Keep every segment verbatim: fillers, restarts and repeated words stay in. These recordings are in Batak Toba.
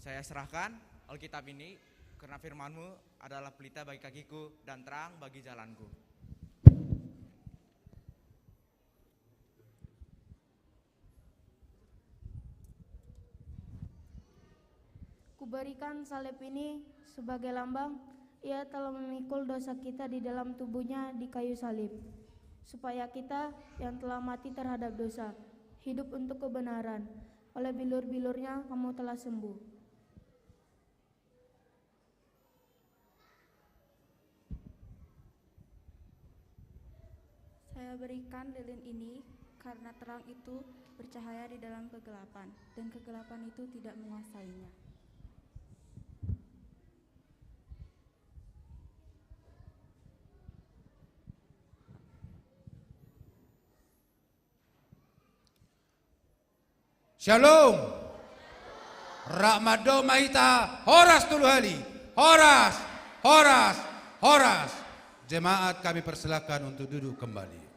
Saya serahkan Alkitab ini, karena firman-Mu adalah pelita bagi kakiku dan terang bagi jalanku. Kuberikan salib ini sebagai lambang, Ia telah memikul dosa kita di dalam tubuh-Nya di kayu salib, supaya kita yang telah mati terhadap dosa, hidup untuk kebenaran. Oleh bilur-bilur-Nya kamu telah sembuh. Saya berikan lilin ini karena terang itu bercahaya di dalam kegelapan, dan kegelapan itu tidak menguasainya. Syalom. Rap mandok ma hita horas tolu hali. Horas, horas, horas. Jemaat kami persilakan untuk duduk kembali.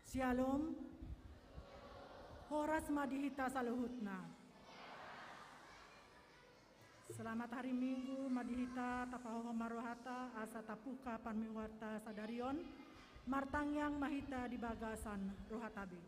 Syalom. Horas ma di hita saluhutna. Selamat hari Minggu ma di hita, tapahohom ma rohanta asa tapuka parmingguanta sadari on. Martangiang ma hita di bagasan rohanta be.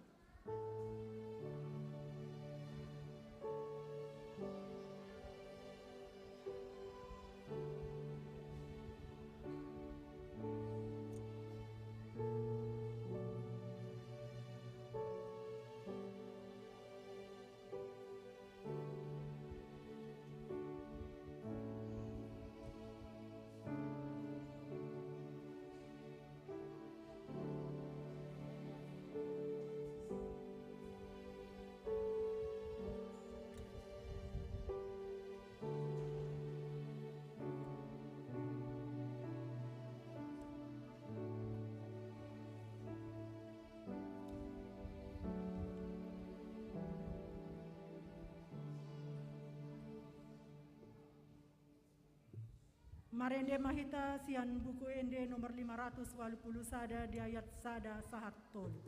Marende ma hita sian Buku Ende nomor lima ratus walu pulu sada di ayat sada sahat tolu.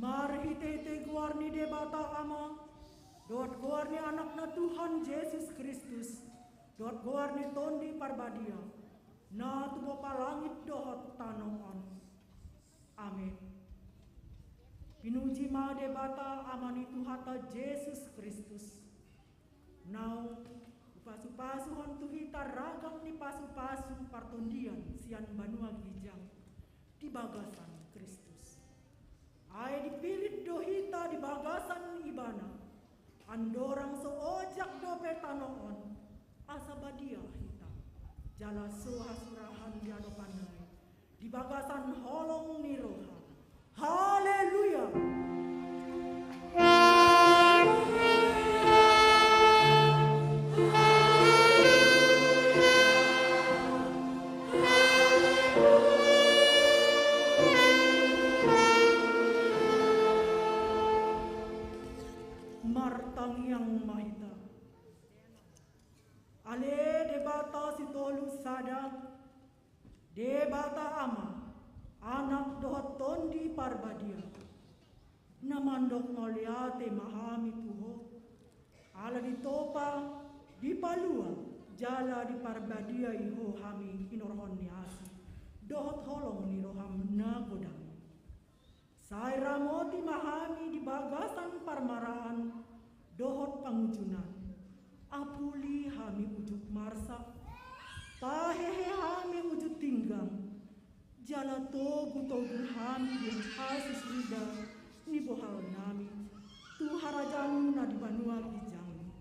Marhitehite goar ni Debata Ama, dohot goar ni Anakna Tuhan Jesus Kristus, dohot goar ni Tondi Parbadia, na tumompa langit dohot tano on. Amen. Pinuji ma Debata Ama ni Tuhanta Jesus Kristus. Naung hupasupasuhon tu hita ragam ni pasupasu partondian sian banua ginjang di bagasan Kristus. Ai dipillit do hita di bagasan Ibana, andorang so ojak dope tano on, asa badia hita, jala so hasurahan di adopanna i. di bagasan holong ni roha. Haleluya! Martangiang ma hita. Ale Debata Sitolu Sada, Debata Ama, Anak dohot Tondi Parbadia, na mandok mauliate ma hami tu Ho, ala ditopa, dipalua, jala diparbadia i Ho hami hinorhon ni asi dohot holong ni roham na godang. Sai ramoti ma hami di bagasan parmaraan dohot pangunjunan. Apuli hami ujung marsak, pahehe hami ujung tinggang, jala togutogu hami di hasisida ni bohal nami tu harajaM na di banua ginjang.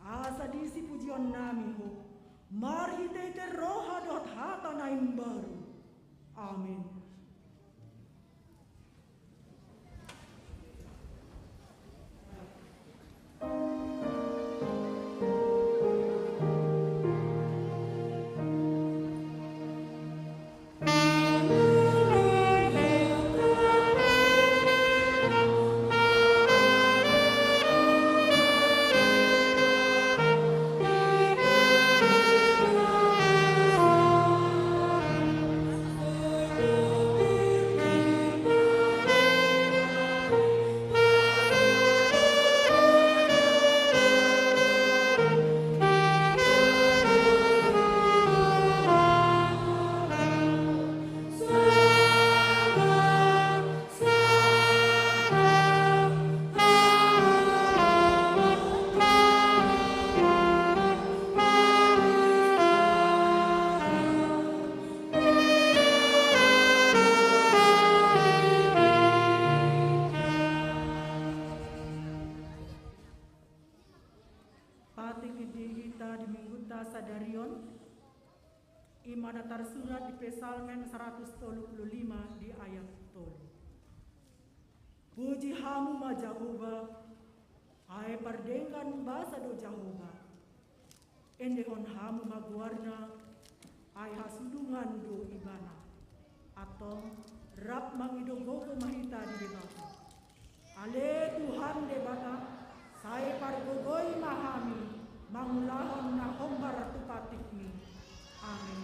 Asa disi pujion nami Ho, marhitehite roha dohot hata na imbaru. Amen. Patik di hita di Minggunta sadari on, i ma na tarsurat di Psalmen saratus tolu pulu lima di ayat tolu. Puji hamu ma Jahowa, ai pardenggan basa do Jahowa. Endehon hamu ma goarna, ai hasudungan do ibana. Antong, rap mangido gogo ma hita di Debata. Ale Tuhan Debata, sai pargogoi ma hami, mangulahon na hombar tu patikmi. Amen.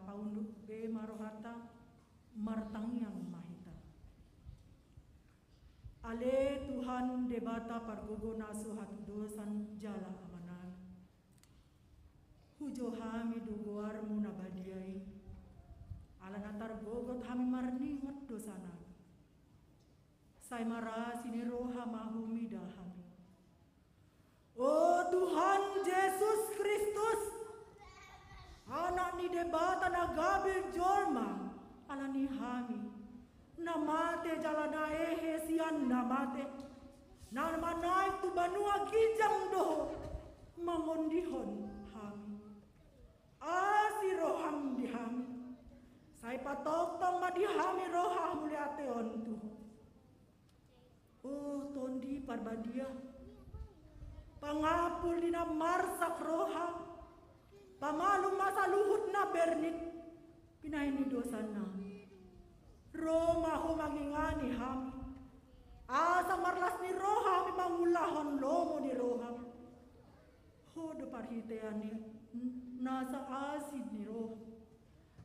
Taunduk be ma rohanta, martangiang ma hita. Ale Tuhan Debata pargogo na so hatudosan jala Amanami. Hujou hami do goarmu na badia i, ala na targogot hami marningot dosanami. Sai marasi ni roha ma humida hami. O Tuhan Jesus Kristus, Anak ni Debata na gabe jolma ala ni hami, na mate jala na hehe sian na mate, na manaek tu banua ginjang do mangondihon hami. Asi roham di hami, sai patongtong ma di hami roha mauliate on tu Ho. O Tondi Parbadia, pangampul di na marsak roha, pamalum ma saluhut na bernit, pinain ni dosanami. Ro ma Ho mangingani hami, asa marlas ni roha hami mangulahon lomo ni roham. Ho do parhitean ni nasa asi ni roha.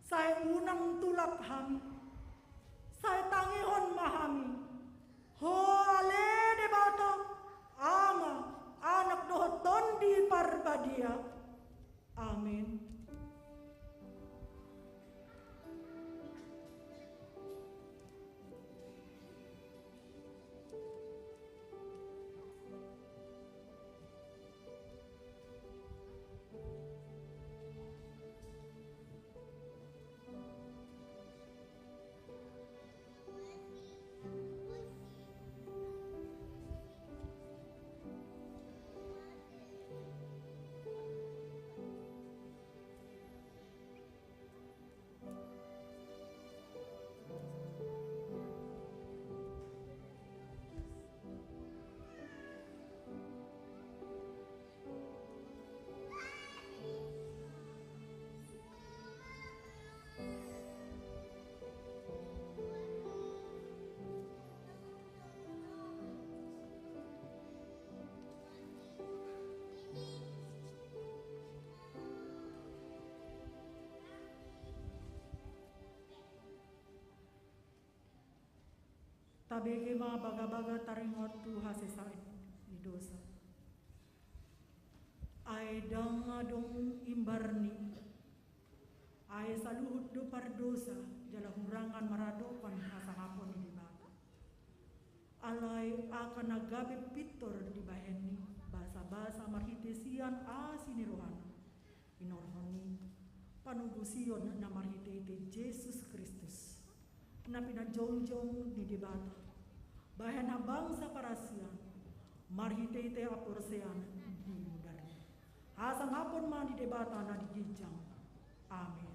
Sai unang tulak hami, sai tangihon ma hami. Ho ale Debata, Ama, Anak dohot Tondi Parbadia. Amen. Tabege ma bagabaga taringot tu hasesaan ni dosa. Ai ndang adong imbar ni i. Ai saluhut do pardosa jala hurangan maradopan hasangapon ni Debata. Alai angka na gabe pintor dibahen ni i, basabasa marhite sian asi ni rohana, inorhon ni i panobusion na marhitehite Jesus Kristus, na pinajongjong ni Debata bahen habangsa parasian, marhitehite haporseaon di mudar i. Hasangapon ma di Debata na di ginjang. Amen.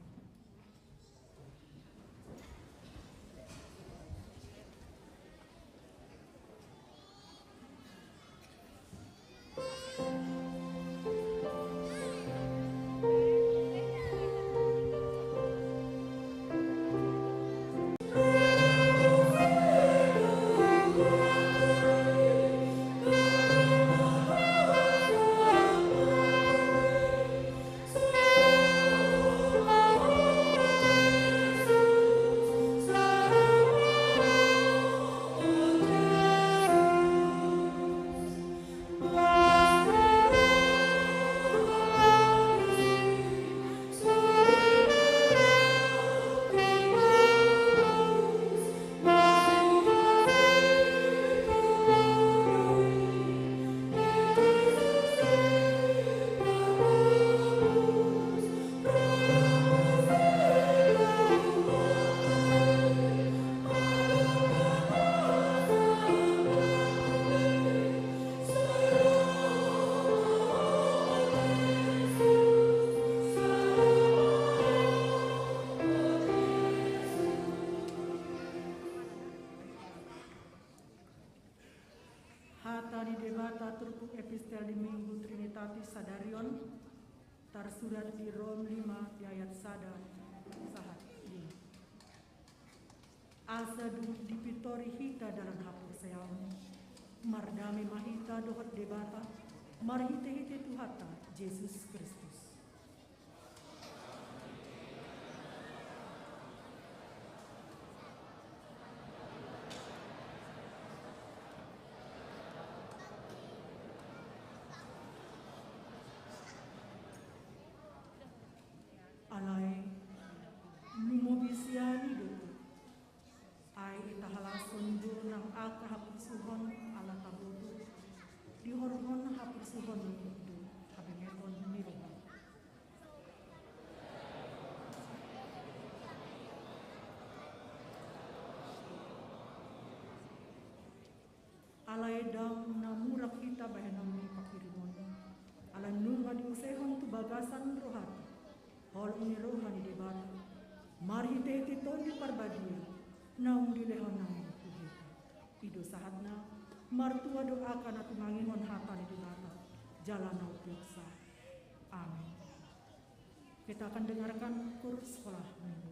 Hata ni Debata turpuk epistel di Minggu Trinitatis sadari on, tarsurat di Rom lima di ayat sada sahat lima. Asa dung dipintori hita dalan haporseaon, mardame ma hita dohot Debata, marhitehite Tuhanta Jesus Kristus. Angka haporsuhon ala taboto, dihorhon haporsuhon ni Tuhan, habengeton ni roha. Alai ndang na murang hita bahenon ni panghirimon i, ala nunga diusehon tu bagasan rohata holong ni roha ni Debata marhitehite Tondi Parbadia naung dilehon na i tu hita. I do sahatna, martua do angka na tumangihon hata ni Debata jala na umpeopsa. Amin. Kita akan dengarkan koor sekolah minggu.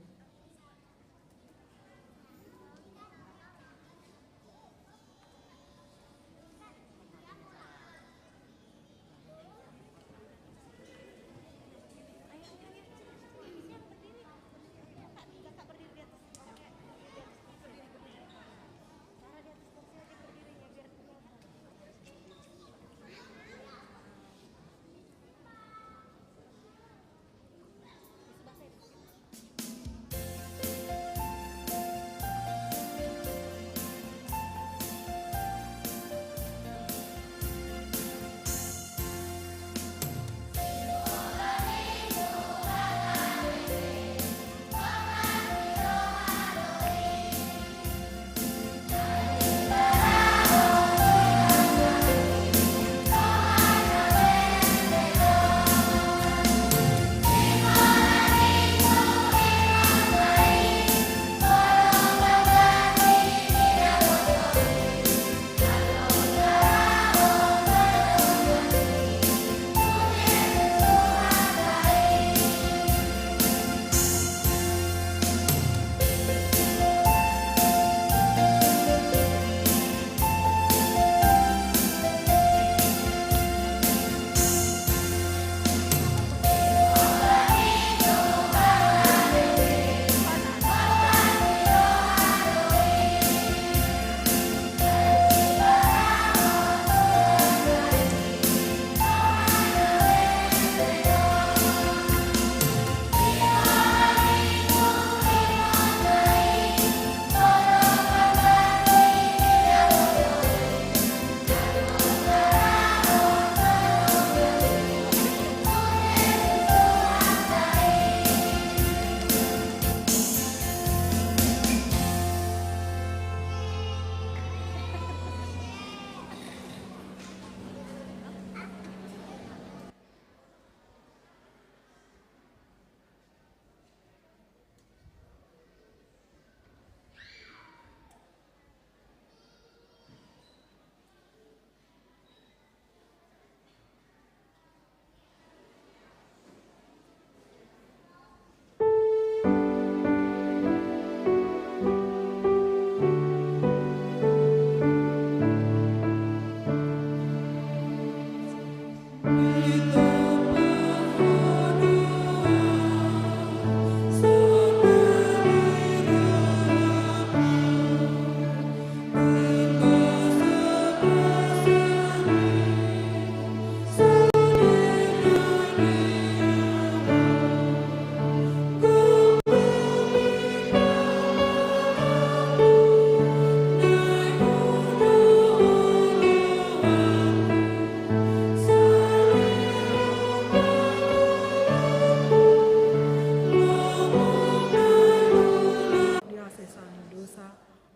Di hasesaan ni dosa,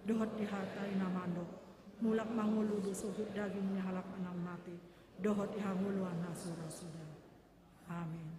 dohot di hata i na mandok, mulak mangolu do sogot daging ni halak anak mate, dohot di hangoluan na so ra suda. Amin.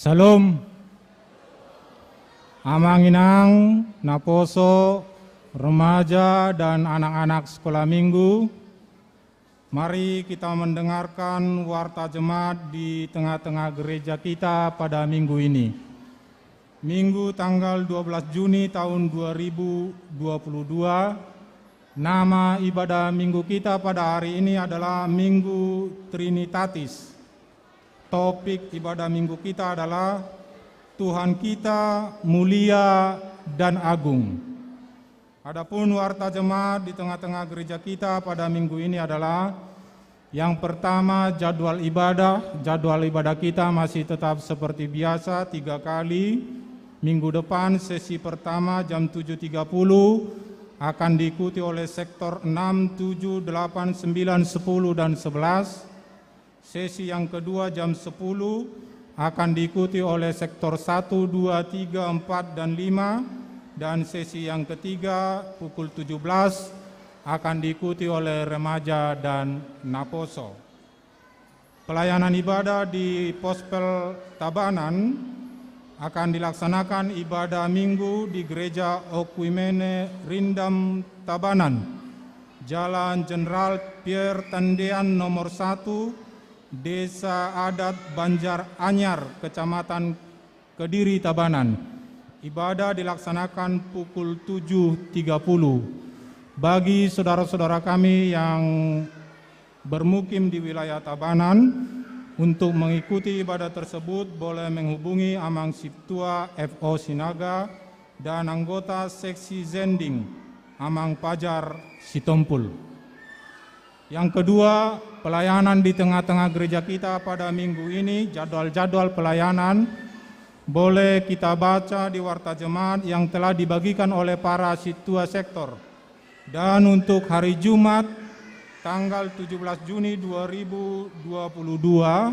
Shalom. Amang inang, naposo, remaja, dan anak-anak sekolah minggu, mari kita mendengarkan warta jemaat di tengah-tengah gereja kita pada minggu ini. Minggu tanggal dua belas Juni tahun dua ribu dua puluh dua. Nama ibadah minggu kita pada hari ini adalah Minggu Trinitatis. Topik ibadah minggu kita adalah Tuhan kita mulia dan agung. Adapun warta jemaat di tengah-tengah gereja kita pada minggu ini adalah, yang pertama, jadwal ibadah. Jadwal ibadah kita masih tetap seperti biasa, tiga kali. Minggu depan sesi pertama jam tujuh tiga puluh akan diikuti oleh sektor enam, tujuh, delapan, sembilan, sepuluh, dan sebelas. Sesi yang kedua jam sepuluh akan diikuti oleh sektor satu, dua, tiga, empat, dan lima, dan sesi yang ketiga pukul tujuh belas akan diikuti oleh remaja dan naposo. Pelayanan ibadah di Pospel Tabanan akan dilaksanakan ibadah minggu di Gereja Oekumene Rindam Tabanan, Jalan Jenderal Pierre Tendean nomor satu, Desa Adat Banjar Anyar, Kecamatan Kediri Tabanan. Ibadah dilaksanakan pukul tujuh tiga puluh. Bagi saudara-saudara kami yang bermukim di wilayah Tabanan, untuk mengikuti ibadah tersebut boleh menghubungi Amang Sintua F O Sinaga dan anggota seksi Zending, Amang Pajar Sitompul. Yang kedua, pelayanan di tengah-tengah gereja kita pada minggu ini, jadwal-jadwal pelayanan boleh kita baca di warta jemaat yang telah dibagikan oleh para sintua sektor. Dan untuk hari Jumat, tanggal tujuh belas Juni dua ribu dua puluh dua,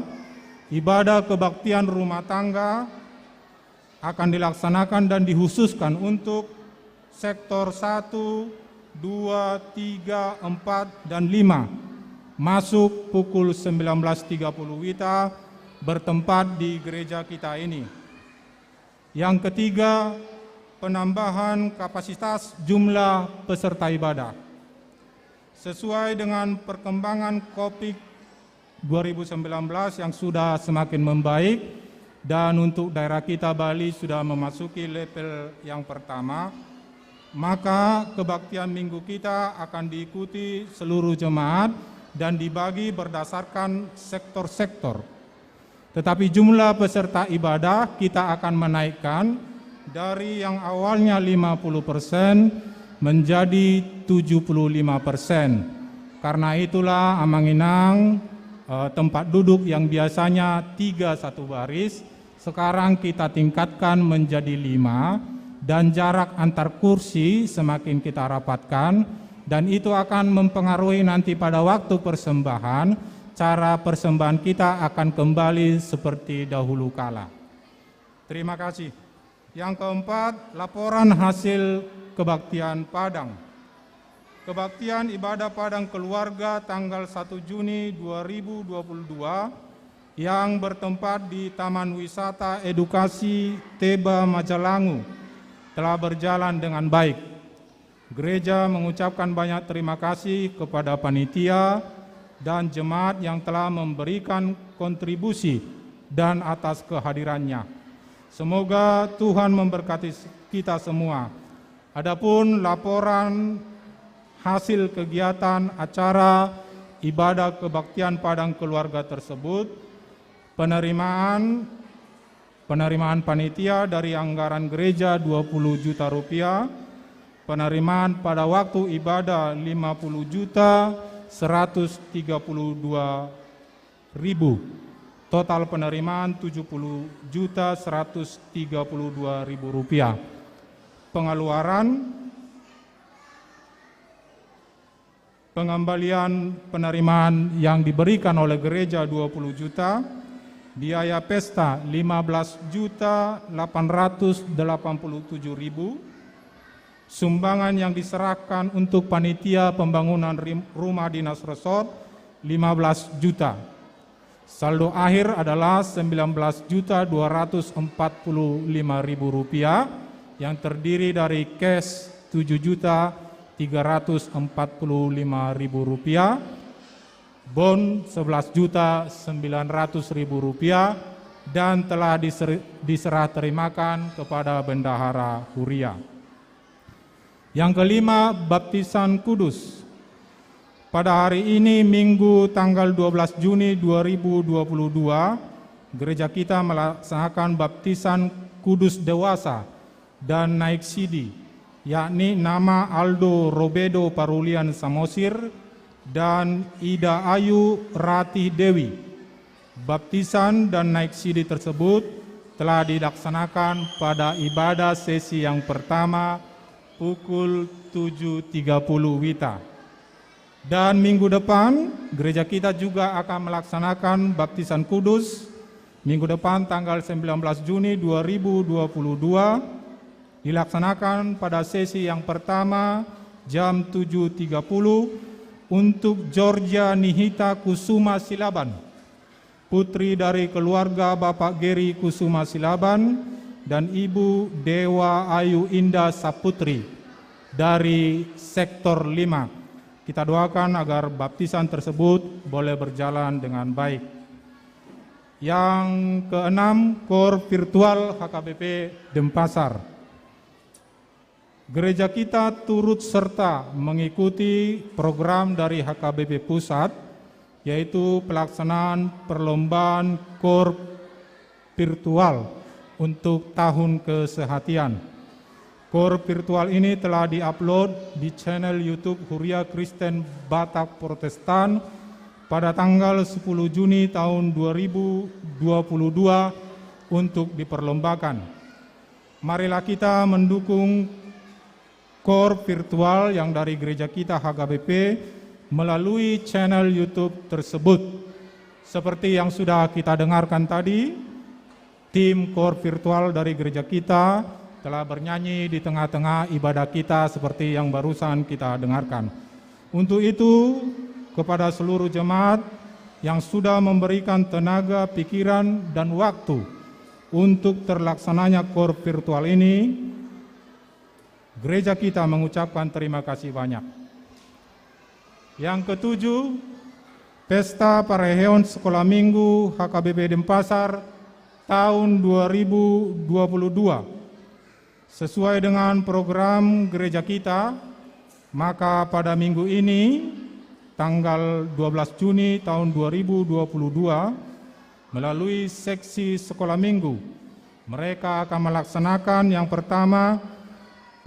ibadah kebaktian rumah tangga akan dilaksanakan dan dikhususkan untuk sektor satu, dua, tiga, empat, dan lima, masuk pukul sembilan belas tiga puluh WITA, bertempat di gereja kita ini. Yang ketiga, penambahan kapasitas jumlah peserta ibadah. Sesuai dengan perkembangan covid dua ribu sembilan belas yang sudah semakin membaik, dan untuk daerah kita, Bali, sudah memasuki level yang pertama, maka kebaktian minggu kita akan diikuti seluruh jemaat dan dibagi berdasarkan sektor-sektor. Tetapi jumlah peserta ibadah kita akan menaikkan dari yang awalnya lima puluh persen menjadi tujuh puluh lima persen. Karena itulah, Amang Inang, eh, tempat duduk yang biasanya tiga satu baris, sekarang kita tingkatkan menjadi lima, dan jarak antar kursi semakin kita rapatkan, dan itu akan mempengaruhi nanti pada waktu persembahan, cara persembahan kita akan kembali seperti dahulu kala. Terima kasih. Yang keempat, laporan hasil kebaktian Padang. Kebaktian ibadah Padang keluarga tanggal satu Juni dua ribu dua puluh dua yang bertempat di Taman Wisata Edukasi Teba Majalangu telah berjalan dengan baik. Gereja mengucapkan banyak terima kasih kepada panitia dan jemaat yang telah memberikan kontribusi dan atas kehadirannya. Semoga Tuhan memberkati kita semua. Adapun laporan hasil kegiatan acara ibadah kebaktian Padang keluarga tersebut, penerimaan, penerimaan panitia dari anggaran gereja dua puluh juta rupiah, penerimaan pada waktu ibadah lima puluh juta seratus tiga puluh dua ribu, total penerimaan tujuh puluh juta seratus tiga puluh dua ribu rupiah. Pengeluaran, pengembalian penerimaan yang diberikan oleh gereja dua puluh juta, biaya pesta lima belas juta delapan ratus delapan puluh tujuh ribu, sumbangan yang diserahkan untuk panitia pembangunan rim-, rumah dinas resort lima belas juta. Saldo akhir adalah sembilan belas juta dua ratus empat puluh lima ribu rupiah, yang terdiri dari cash tujuh juta tiga ratus empat puluh lima ribu rupiah, bon sebelas juta sembilan ratus ribu rupiah, dan telah diser-, diserah terimakan kepada bendahara huria. Yang kelima, baptisan kudus. Pada hari ini, Minggu tanggal dua belas Juni dua ribu dua puluh dua, gereja kita melaksanakan baptisan kudus dewasa dan naik sidi, yakni nama Aldo Robedo Parulian Samosir dan Ida Ayu Ratih Dewi. Baptisan dan naik sidi tersebut telah dilaksanakan pada ibadah sesi yang pertama pukul tujuh tiga puluh WITA. Dan minggu depan, gereja kita juga akan melaksanakan baptisan kudus. Minggu depan, tanggal sembilan belas Juni dua ribu dua puluh dua, dilaksanakan pada sesi yang pertama jam tujuh tiga puluh untuk Georgia Nihita Kusuma Silaban, putri dari keluarga Bapak Geri Kusuma Silaban dan Ibu Dewa Ayu Indah Saputri dari Sektor lima. Kita doakan agar baptisan tersebut boleh berjalan dengan baik. Yang keenam, KOR virtual H K B P Denpasar. Gereja kita turut serta mengikuti program dari H K B P Pusat, yaitu pelaksanaan perlombaan KOR virtual untuk tahun kesehatian. KOR virtual ini telah diupload di channel YouTube Huria Kristen Batak Protestan pada tanggal sepuluh Juni tahun dua ribu dua puluh dua untuk diperlombakan. Marilah kita mendukung KOR virtual yang dari gereja kita H K B P melalui channel YouTube tersebut. Seperti yang sudah kita dengarkan tadi, tim KOR virtual dari gereja kita telah bernyanyi di tengah-tengah ibadah kita seperti yang barusan kita dengarkan. Untuk itu, kepada seluruh jemaat yang sudah memberikan tenaga, pikiran, dan waktu untuk terlaksananya KOR virtual ini, gereja kita mengucapkan terima kasih banyak. Yang ketujuh, Pesta Parheheon Sekolah Minggu H K B P Denpasar tahun dua ribu dua puluh dua. Sesuai dengan program gereja kita, maka pada minggu ini, tanggal dua belas Juni tahun dua ribu dua puluh dua, melalui seksi sekolah minggu, mereka akan melaksanakan yang pertama,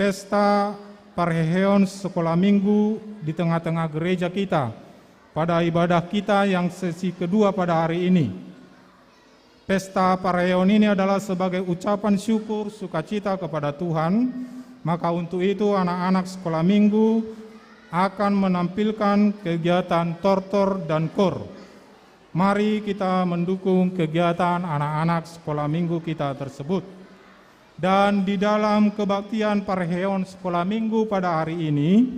Pesta Parheheon Sekolah Minggu di tengah-tengah gereja kita pada ibadah kita yang sesi kedua pada hari ini. Pesta Parheheon ini adalah sebagai ucapan syukur sukacita kepada Tuhan, maka untuk itu anak-anak sekolah minggu akan menampilkan kegiatan tortor dan KOR. Mari kita mendukung kegiatan anak-anak sekolah minggu kita tersebut. Dan di dalam kebaktian parheheon sekolah minggu pada hari ini,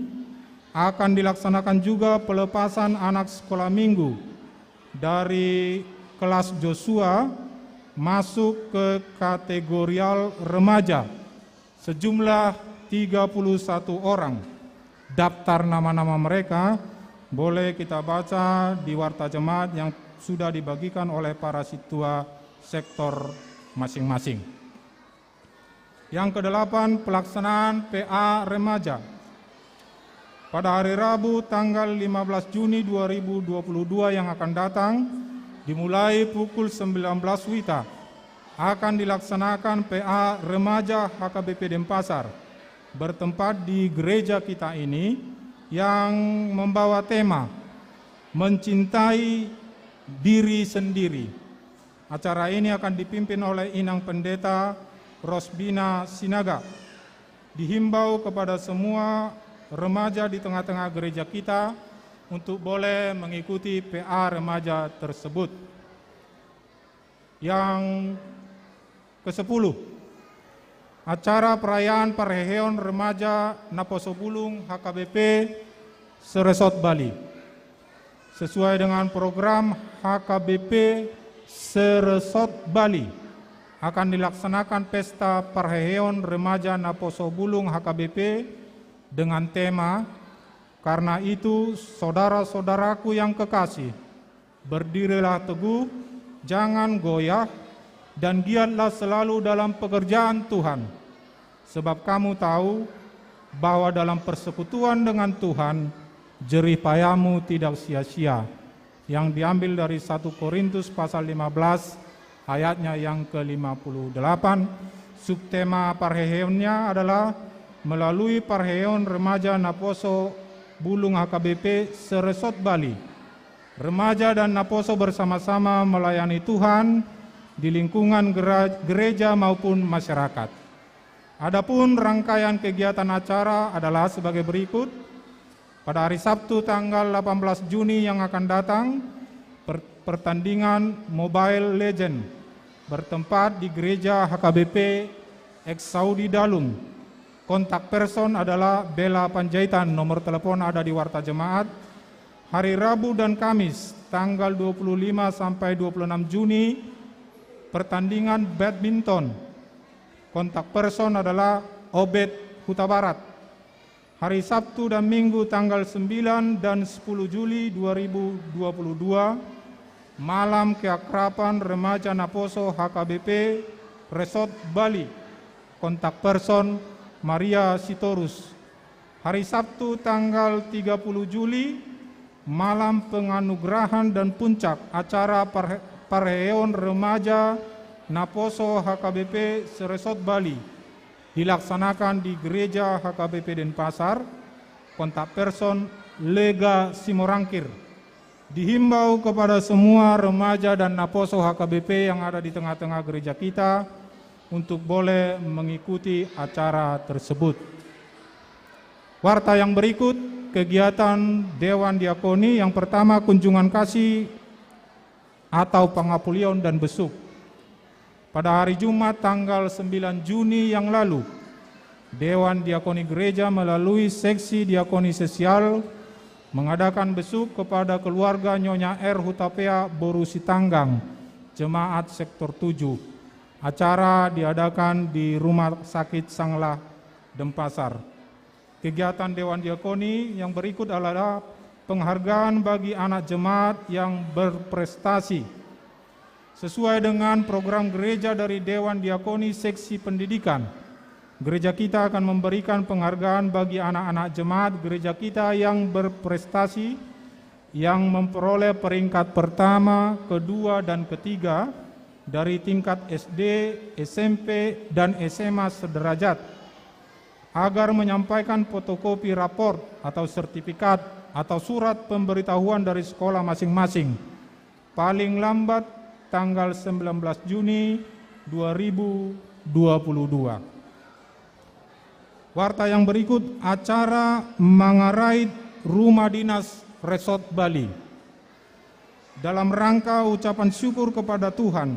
akan dilaksanakan juga pelepasan anak sekolah minggu dari kelas Joshua masuk ke kategorial remaja, sejumlah tiga puluh satu orang. Daftar nama-nama mereka boleh kita baca di warta jemaat yang sudah dibagikan oleh para sintua sektor masing-masing. Yang kedelapan, pelaksanaan P A remaja. Pada hari Rabu, tanggal lima belas Juni dua ribu dua puluh dua yang akan datang, dimulai pukul sembilan belas WITA, akan dilaksanakan P A remaja H K B P Denpasar, bertempat di gereja kita ini, yang membawa tema Mencintai Diri Sendiri. Acara ini akan dipimpin oleh Inang Pendeta Rosbina Sinaga. Dihimbau kepada semua remaja di tengah-tengah gereja kita untuk boleh mengikuti P A remaja tersebut. Yang kesepuluh, acara perayaan parheheon remaja Naposobulung H K B P seresort Bali. Sesuai dengan program H K B P se-Resort Bali, akan dilaksanakan pesta parheheon remaja naposo bulung H K B P dengan tema, "Karena itu, saudara-saudaraku yang kekasih, berdirilah teguh, jangan goyah, dan giatlah selalu dalam pekerjaan Tuhan. Sebab kamu tahu bahwa dalam persekutuan dengan Tuhan, jerih payahmu tidak sia-sia." Yang diambil dari satu Korintus pasal lima belas, ayatnya yang ke lima puluh delapan. Subtema parheheonnya adalah melalui parheheon remaja naposo bulung H K B P se-Resort Bali, remaja dan naposo bersama-sama melayani Tuhan di lingkungan gera-, gereja maupun masyarakat. Adapun rangkaian kegiatan acara adalah sebagai berikut. Pada hari Sabtu tanggal delapan belas Juni yang akan datang, per-, pertandingan Mobile Legend bertempat di Gereja H K B P Eksaudi Dalung. Kontak person adalah Bella Panjaitan, nomor telepon ada di warta jemaat. Hari Rabu dan Kamis, tanggal dua puluh lima sampai dua puluh enam Juni, pertandingan badminton. Kontak person adalah Obed Hutabarat. Hari Sabtu dan Minggu, tanggal sembilan dan sepuluh Juli dua ribu dua puluh dua, malam keakraban remaja naposo H K B P Resort Bali. Kontak person Maria Sitorus. Hari Sabtu tanggal tiga puluh Juli, malam penganugerahan dan puncak acara parhe-, parheheon remaja naposo H K B P se-Resort Bali, dilaksanakan di Gereja H K B P Denpasar. Kontak person Lega Simorangkir. Dihimbau kepada semua remaja dan naposo H K B P yang ada di tengah-tengah gereja kita untuk boleh mengikuti acara tersebut. Warta yang berikut, kegiatan Dewan Diakoni. Yang pertama, kunjungan kasih atau pangapulion dan besuk. Pada hari Jumat tanggal sembilan Juni yang lalu, Dewan Diakoni Gereja melalui Seksi Diakoni Sesial mengadakan besuk kepada keluarga Nyonya R Hutapea boru Sitanggang, jemaat sektor tujuh. Acara diadakan di Rumah Sakit Sanglah, Denpasar. Kegiatan Dewan Diakoni yang berikut adalah penghargaan bagi anak jemaat yang berprestasi. Sesuai dengan program gereja dari Dewan Diakoni Seksi Pendidikan, gereja kita akan memberikan penghargaan bagi anak-anak jemaat gereja kita yang berprestasi, yang memperoleh peringkat pertama, kedua, dan ketiga dari tingkat S D, S M P, dan S M A sederajat, agar menyampaikan fotokopi rapor atau sertifikat atau surat pemberitahuan dari sekolah masing-masing, paling lambat tanggal sembilan belas Juni dua ribu dua puluh dua. Warta yang berikut, acara mangarait rumah dinas Resort Bali. Dalam rangka ucapan syukur kepada Tuhan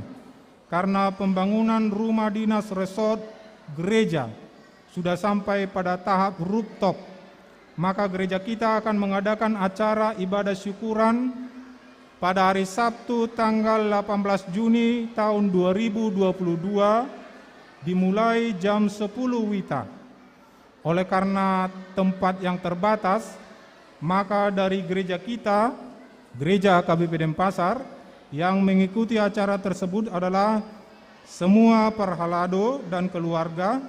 karena pembangunan rumah dinas resort gereja sudah sampai pada tahap rooftop, maka gereja kita akan mengadakan acara ibadah syukuran pada hari Sabtu tanggal delapan belas Juni tahun dua ribu dua puluh dua, dimulai jam sepuluh wita. Oleh karena tempat yang terbatas, maka dari gereja kita, Gereja H K B P Denpasar, yang mengikuti acara tersebut adalah semua parhalado dan keluarga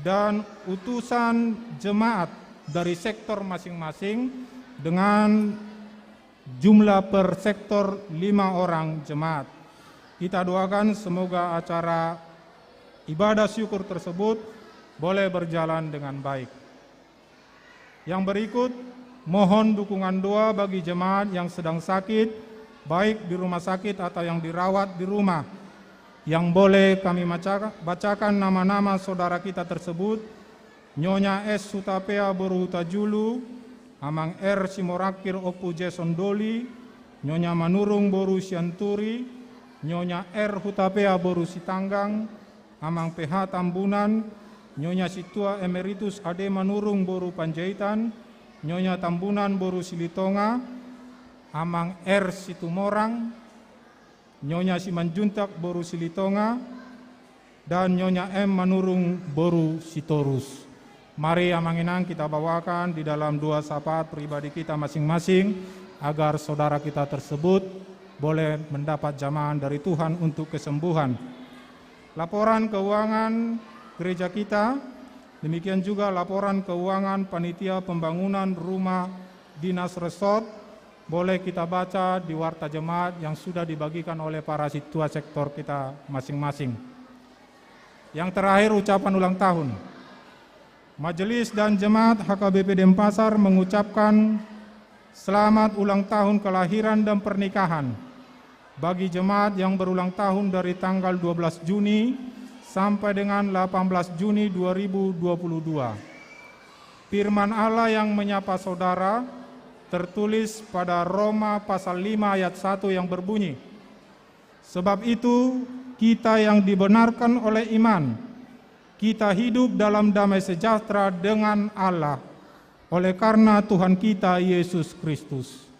dan utusan jemaat dari sektor masing-masing dengan jumlah per sektor lima orang jemaat. Kita doakan semoga acara ibadah syukur tersebut boleh berjalan dengan baik. Yang berikut, mohon dukungan doa bagi jemaat yang sedang sakit, baik di rumah sakit atau yang dirawat di rumah. Yang boleh kami baca-, bacakan nama-nama saudara kita tersebut: Nyonya S Hutapea boru Hutajulu, Amang R Simorangkir, Ompu Jason Doli, Nyonya Manurung boru Sianturi, Nyonya R Hutapea boru Sitanggang, Amang P H Tambunan, Nyonya Sintua Emeritus Ade Manurung boru Panjaitan, Nyonya Tambunan boru Silitonga, Amang R Situmorang, Nyonya Simanjuntak boru Silitonga, dan Nyonya M Manurung boru Sitorus. Mari Amang Inang kita bawakan di dalam doa syafaat pribadi kita masing-masing, agar saudara kita tersebut boleh mendapat jamahan dari Tuhan untuk kesembuhan. Laporan keuangan gereja kita, demikian juga laporan keuangan panitia pembangunan rumah dinas resort, boleh kita baca di warta jemaat yang sudah dibagikan oleh para sintua sektor kita masing-masing. Yang terakhir, ucapan ulang tahun. Majelis dan jemaat H K B P Denpasar mengucapkan selamat ulang tahun kelahiran dan pernikahan bagi jemaat yang berulang tahun dari tanggal dua belas Juni sampai dengan delapan belas Juni dua ribu dua puluh dua. Firman Allah yang menyapa saudara tertulis pada Roma pasal lima ayat satu yang berbunyi, "Sebab itu, kita yang dibenarkan oleh iman, kita hidup dalam damai sejahtera dengan Allah, oleh karena Tuhan kita Yesus Kristus."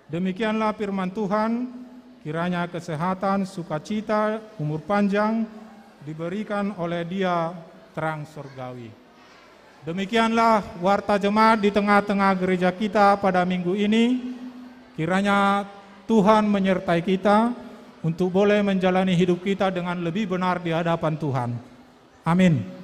Demikianlah firman Tuhan, kiranya kesehatan, sukacita, umur panjang diberikan oleh Dia terang surgawi. Demikianlah warta jemaat di tengah-tengah gereja kita pada minggu ini. Kiranya Tuhan menyertai kita untuk boleh menjalani hidup kita dengan lebih benar di hadapan Tuhan. Amin.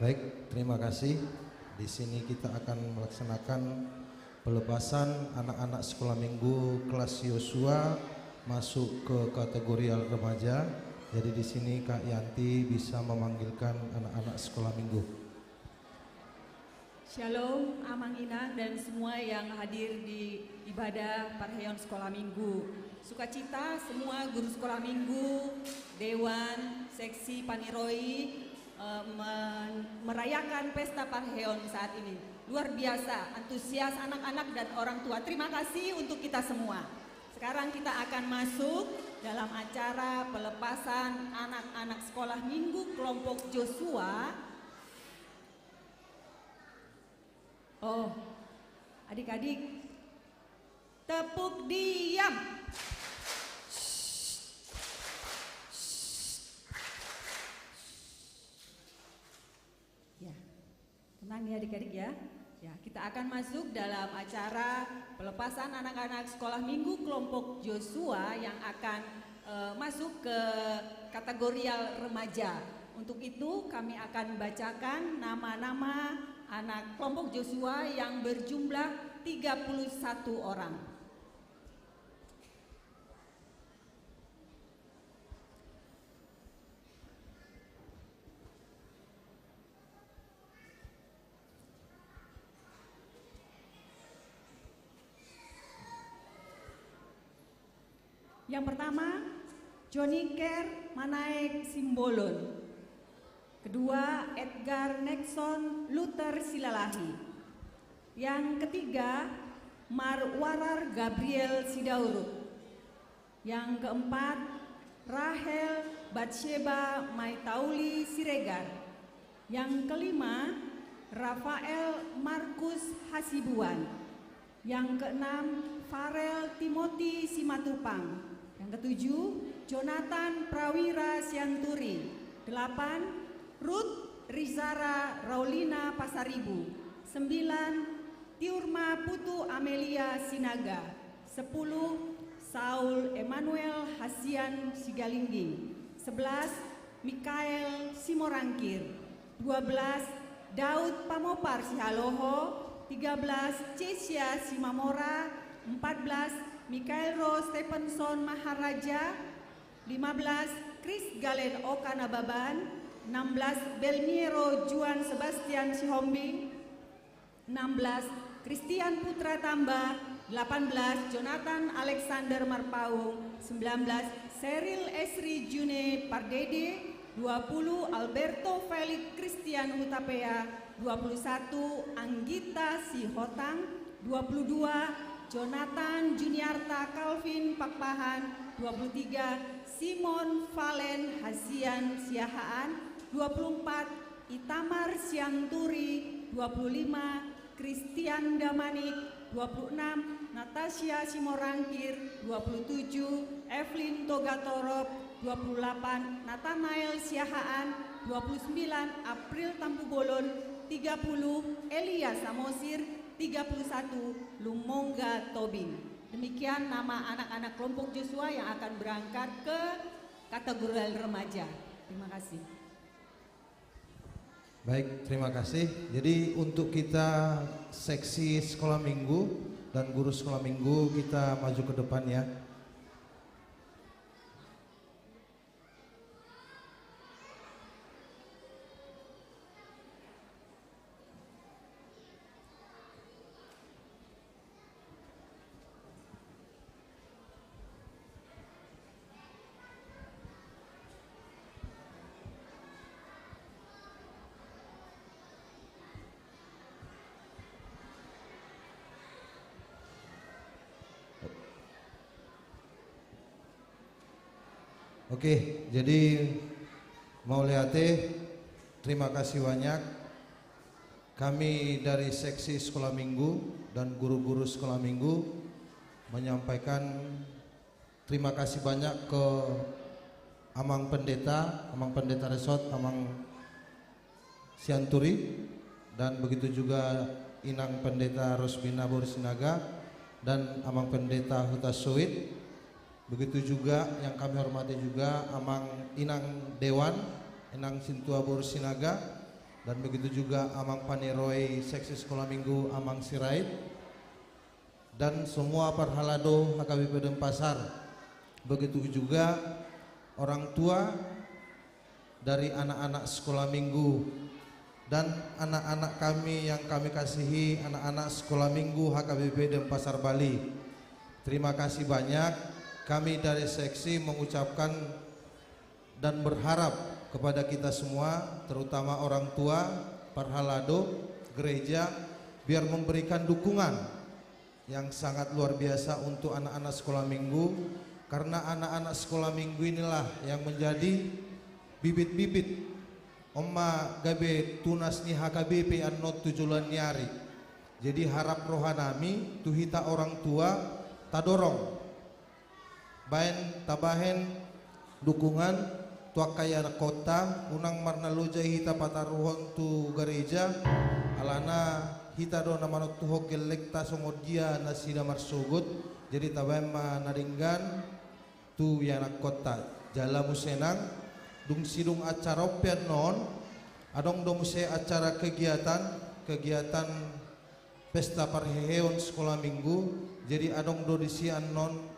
Baik, terima kasih. Di sini kita akan melaksanakan pelepasan anak-anak sekolah minggu kelas Yosua masuk ke kategorial remaja. Jadi di sini Kak Yanti bisa memanggilkan anak-anak sekolah minggu. Shalom, Amang Inang dan semua yang hadir di ibadah parheon sekolah minggu. Sukacita semua guru sekolah minggu, dewan, seksi, paniroi, eh, men-, merayakan pesta parheon saat ini. Luar biasa antusias anak-anak dan orang tua. Terima kasih untuk kita semua. Sekarang kita akan masuk dalam acara pelepasan anak-anak sekolah minggu kelompok Joshua. Oh, adik-adik, tepuk diam. Ya, tenang ya adik-adik ya. Ya, kita akan masuk dalam acara pelepasan anak-anak sekolah minggu kelompok Joshua yang akan eh, masuk ke kategorial remaja. Untuk itu, kami akan bacakan nama-nama anak kelompok Joshua yang berjumlah tiga puluh satu orang. Yang pertama, Joniker Manaek Simbolon. Kedua, Edgar Nexon Luther Silalahi. Yang ketiga, Marwarar Gabriel Sidauruk. Yang keempat, Rahel Batsyeba Maitauli Siregar. Yang kelima, Rafael Markus Hasibuan. Yang keenam, Farel Timothy Simatupang. Yang ketujuh, Jonathan Prawira Sianturi. Delapan, Ruth Rizara Raulina Pasaribu. Sembilan, Tiurma Putu Amelia Sinaga. Sepuluh, Saul Emmanuel Hasian Sigalingging. Sebelas, Mikael Simorangkir. Dua belas, Daud Pamopar Sihaloho. Tiga belas, Cesia Simamora. Empat belas, Mikael Ro Stephenson Maharaja. Lima belas, Chris Galen Oka Nababan. Enam belas, Belmiero Juan Sebastian Sihombing. Enam belas, Christian Putra Tamba. Delapan belas, Jonathan Alexander Marpaung. Sembilan belas, Seril Esri June Pardede. Dua puluh, Alberto Felix Christian Hutapea. Dua puluh satu, Anggita Sihotang. Dua puluh dua, Jonathan Juniarta Calvin Pakpahan. Dua puluh tiga, Simon Valen Hasian Siahaan. Dua puluh empat, Itamar Sianturi. Dua puluh lima, Christian Damanik. Dua puluh enam, Natasha Simorangkir. Dua puluh tujuh, Evelyn Togatorop. Dua puluh delapan, Nathanael Siahaan. Dua puluh sembilan, April Tampubolon. Tiga puluh, Elia Samosir. Tiga puluh satu, Lumongga Tobing. Demikian nama anak-anak kelompok Joshua yang akan berangkat ke kategorial remaja. Terima kasih. Baik, terima kasih. Jadi, untuk kita seksi sekolah minggu dan guru sekolah minggu, kita maju ke depan, ya. Oke, jadi mauliate, terima kasih banyak. Kami dari seksi sekolah minggu dan guru-guru sekolah minggu menyampaikan terima kasih banyak ke Amang Pendeta, Amang Pendeta Resort, Amang Sianturi, dan begitu juga Inang Pendeta Rosbina Boru Sinaga dan Amang Pendeta Huta Soit. Begitu juga yang kami hormati juga Amang Inang Dewan, Inang Sintua Boru Sinaga, dan begitu juga Amang Paniroi Seksi Sekolah Minggu, Amang Sirait, dan semua parhalado H K B P Denpasar. Begitu juga orang tua dari anak-anak sekolah minggu dan anak-anak kami yang kami kasihi, anak-anak sekolah minggu H K B P Denpasar Bali. Terima kasih banyak. Kami dari seksi mengucapkan dan berharap kepada kita semua, terutama orang tua, parhalado, gereja, biar memberikan dukungan yang sangat luar biasa untuk anak-anak sekolah minggu, karena anak-anak sekolah minggu inilah yang menjadi bibit-bibit on ma gabe tunas ni H K B P annon tu joloan ni ari. Jadi harap rohanami tu hita orang tua, tadorong baen, tabahen dukungan tu angka ianakhonta, unang marnaloja hita pataruhon tu gareja, alana hita do na manontuhon gellengta songon dia nasida marsogot. Jadi tabaen ma na denggan tu ianakhonta. Jala muse nang, dung sidung acara on pe annon, adong do muse acara kegiatan, kegiatan pesta parheheon sekolah minggu. Jadi adong do disi annon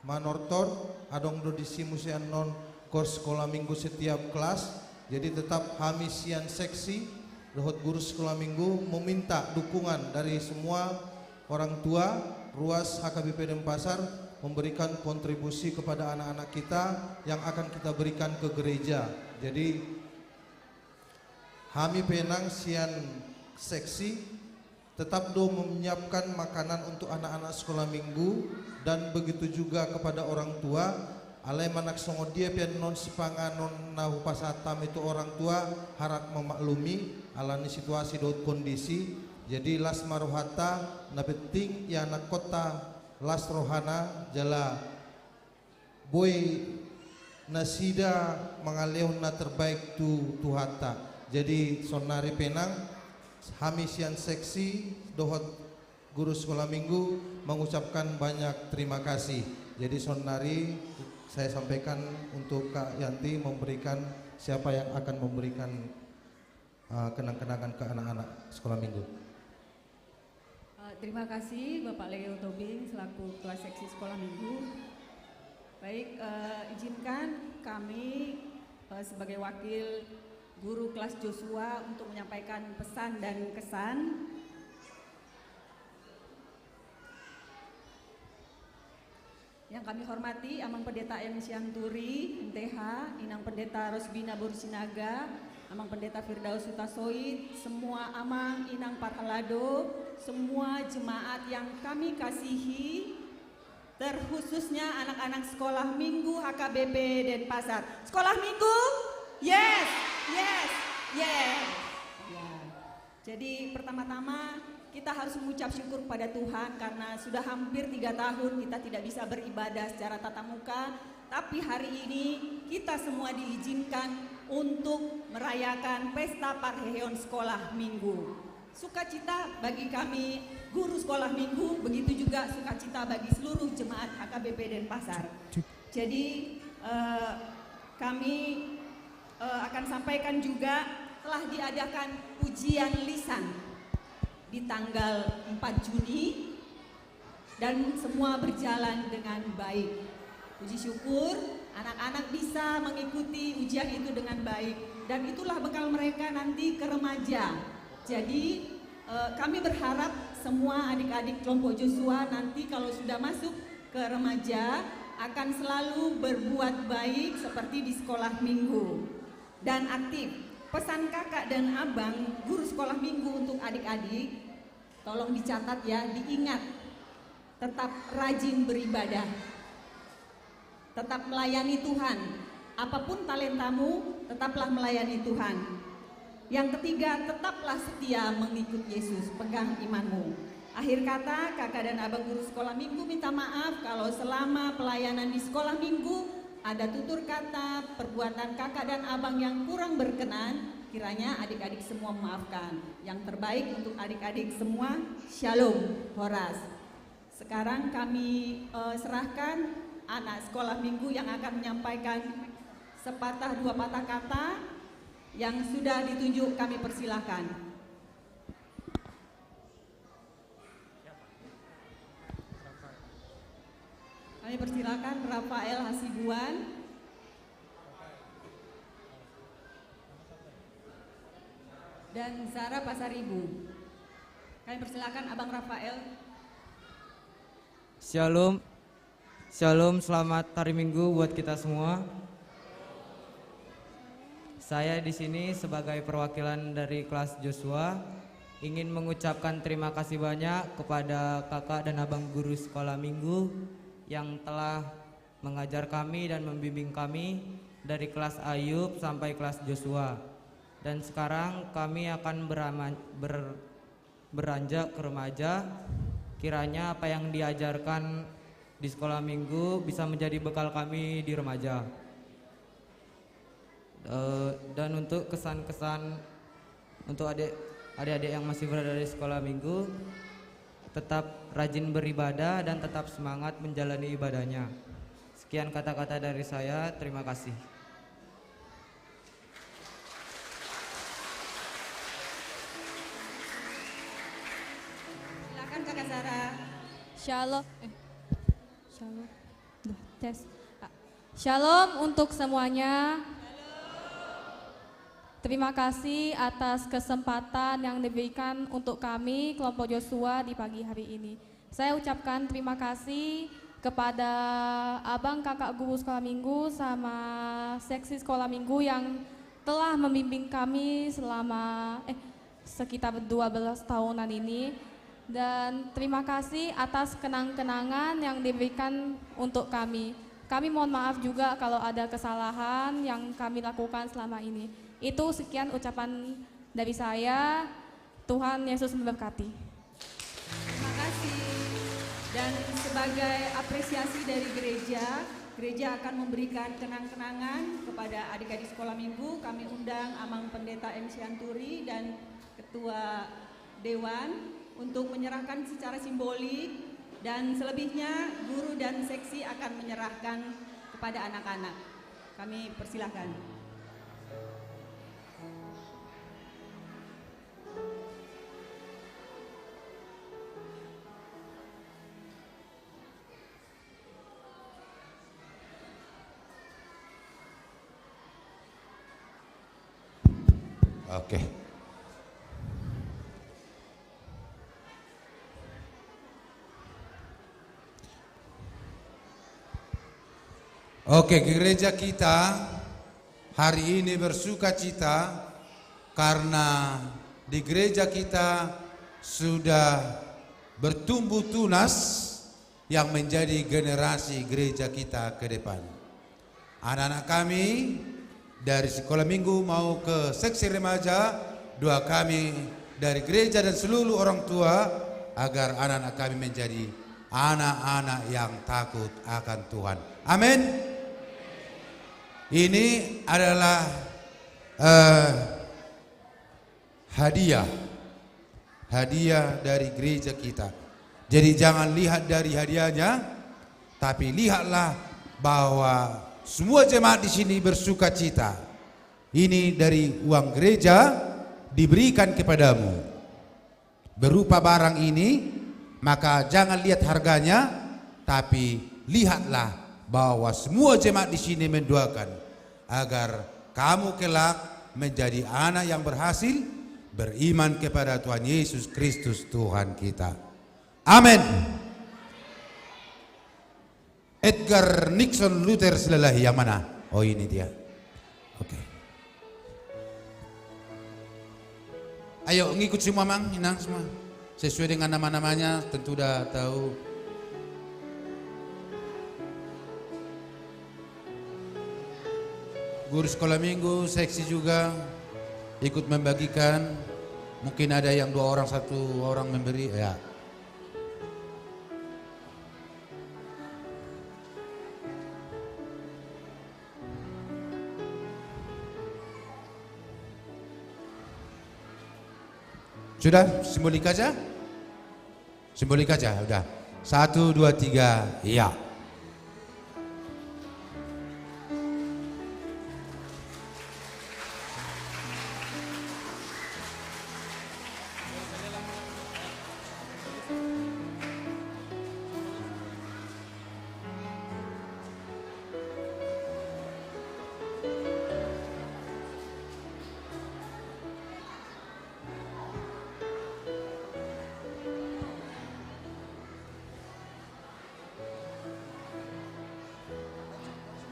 manortor, adong do disi muse annon kor sekolah minggu setiap kelas. Jadi tetap hami sian seksi dohot guru sekolah minggu meminta dukungan dari semua orang tua, ruas H K B P Denpasar memberikan kontribusi kepada anak-anak kita yang akan kita berikan ke gereja. Jadi hami pe nang sian seksi tetap do menyiapkan makanan untuk anak-anak sekolah minggu, dan begitu juga kepada orang tua. Alai manang songon dia pe annon sipanganon na hupasahat hami tu orang tua, harap memaklumi alani situasi dohot kondisi. Jadi las ma rohanta, na penting ianakhonta las rohana jala boi nasida mangalehon na terbaik tu Tuhanta. Jadi saonnari pe nang hami sian seksi dohot guru sekolah minggu mengucapkan banyak terima kasih. Jadi saonnari Saya sampaikan untuk Kak Yanti memberikan siapa yang akan memberikan, eh, kenang-kenangan ke anak-anak sekolah minggu. Eh, terima kasih Bapak Leo Tobing selaku Ketua Seksi Sekolah Minggu. Baik, eh, izinkan kami, eh, sebagai wakil guru kelas Joshua untuk menyampaikan pesan dan kesan. Yang kami hormati Amang Pendeta M Sianturi, M Th, Inang Pendeta Rosbina Boru Sinaga, Amang Pendeta Firdaus Hutasoit, semua Amang, Inang Parhalado, semua jemaat yang kami kasihi, terkhususnya anak-anak sekolah minggu H K B P Denpasar. Sekolah minggu? Yes, yes, yes. Ya. Jadi, pertama-tama, kita harus mengucap syukur kepada Tuhan karena sudah hampir tiga tahun kita tidak bisa beribadah secara tatap muka, tapi hari ini kita semua diizinkan untuk merayakan pesta parheheon sekolah minggu. Sukacita bagi kami guru sekolah minggu, begitu juga sukacita bagi seluruh jemaat H K B P Denpasar. Jadi, eh, kami, eh, akan sampaikan juga telah diadakan ujian lisan di tanggal empat Juni dan semua berjalan dengan baik. Puji syukur, anak-anak bisa mengikuti ujian itu dengan baik dan itulah bekal mereka nanti ke remaja. Jadi, eh, kami berharap semua adik-adik kelompok Joshua nanti kalau sudah masuk ke remaja akan selalu berbuat baik seperti di sekolah minggu dan aktif. Pesan kakak dan abang guru sekolah minggu untuk adik-adik, tolong dicatat ya, diingat. Tetap rajin beribadah. Tetap melayani Tuhan. Apapun talentamu, tetaplah melayani Tuhan. Yang ketiga, tetaplah setia mengikut Yesus, pegang imanmu. Akhir kata, kakak dan abang guru sekolah minggu minta maaf kalau selama pelayanan di sekolah minggu ada tutur kata, perbuatan kakak dan abang yang kurang berkenan, kiranya adik-adik semua memaafkan. Yang terbaik untuk adik-adik semua, Shalom, horas. Sekarang kami, eh, serahkan anak sekolah minggu yang akan menyampaikan sepatah dua patah kata yang sudah ditunjuk, kami persilakan. Kami persilakan Rafael Hasibuan dan Zara Pasaribu. Kami persilakan Abang Rafael. Shalom. Shalom, selamat hari Minggu buat kita semua. Saya di sini sebagai perwakilan dari kelas Joshua ingin mengucapkan terima kasih banyak kepada kakak dan abang guru sekolah minggu yang telah mengajar kami dan membimbing kami dari kelas Ayub sampai kelas Joshua. Dan sekarang kami akan berama-, ber-, beranjak ke remaja. Kiranya apa yang diajarkan di sekolah minggu bisa menjadi bekal kami di remaja. Eh, dan untuk kesan-kesan untuk adik, adik-adik yang masih berada di sekolah minggu, tetap rajin beribadah dan tetap semangat menjalani ibadahnya. Sekian kata-kata dari saya, terima kasih. Silakan Kakak Zara. Shalom. Eh. Shalom. Duh, tes. Ah, shalom untuk semuanya. Terima kasih atas kesempatan yang diberikan untuk kami, kelompok Joshua, di pagi hari ini. Saya ucapkan terima kasih kepada abang kakak guru sekolah minggu sama seksi sekolah minggu yang telah membimbing kami selama, eh, sekitar dua belas tahunan ini. Dan terima kasih atas kenang-kenangan yang diberikan untuk kami. Kami mohon maaf juga kalau ada kesalahan yang kami lakukan selama ini. Itu sekian ucapan dari saya. Tuhan Yesus memberkati. Terima kasih. Dan sebagai apresiasi dari gereja, gereja akan memberikan kenang-kenangan kepada adik-adik sekolah minggu. Kami undang Amang Pendeta M Sianturi dan Ketua Dewan untuk menyerahkan secara simbolik, dan selebihnya guru dan seksi akan menyerahkan Pada anak-anak. Kami persilahkan. Oke. Oke, gereja kita hari ini bersukacita karena di gereja kita sudah bertumbuh tunas yang menjadi generasi gereja kita ke depan. Anak-anak kami dari sekolah minggu mau ke seksi remaja, doa kami dari gereja dan seluruh orang tua agar anak-anak kami menjadi anak-anak yang takut akan Tuhan. Amin. Ini adalah, eh, hadiah. Hadiah dari gereja kita. Jadi jangan lihat dari hadiahnya, tapi lihatlah bahwa semua jemaat di sini bersukacita. Ini dari uang gereja diberikan kepadamu. Berupa barang ini, maka jangan lihat harganya, tapi lihatlah bahwa semua jemaat di sini mendoakan agar kamu kelak menjadi anak yang berhasil, beriman kepada Tuhan Yesus Kristus Tuhan kita. Amin. Edgar Nixon Luther Silalahi, yang mana? Oh, ini dia. Oke. Ayo, ngikut semua, Mang, Inang, semua. Sesuai dengan nama-namanya, tentu udah tahu. Guru sekolah minggu, seksi juga ikut membagikan. Mungkin ada yang dua orang, satu orang memberi, ya. Sudah, simbolik aja? Simbolik aja, udah. Satu, dua, tiga, iya.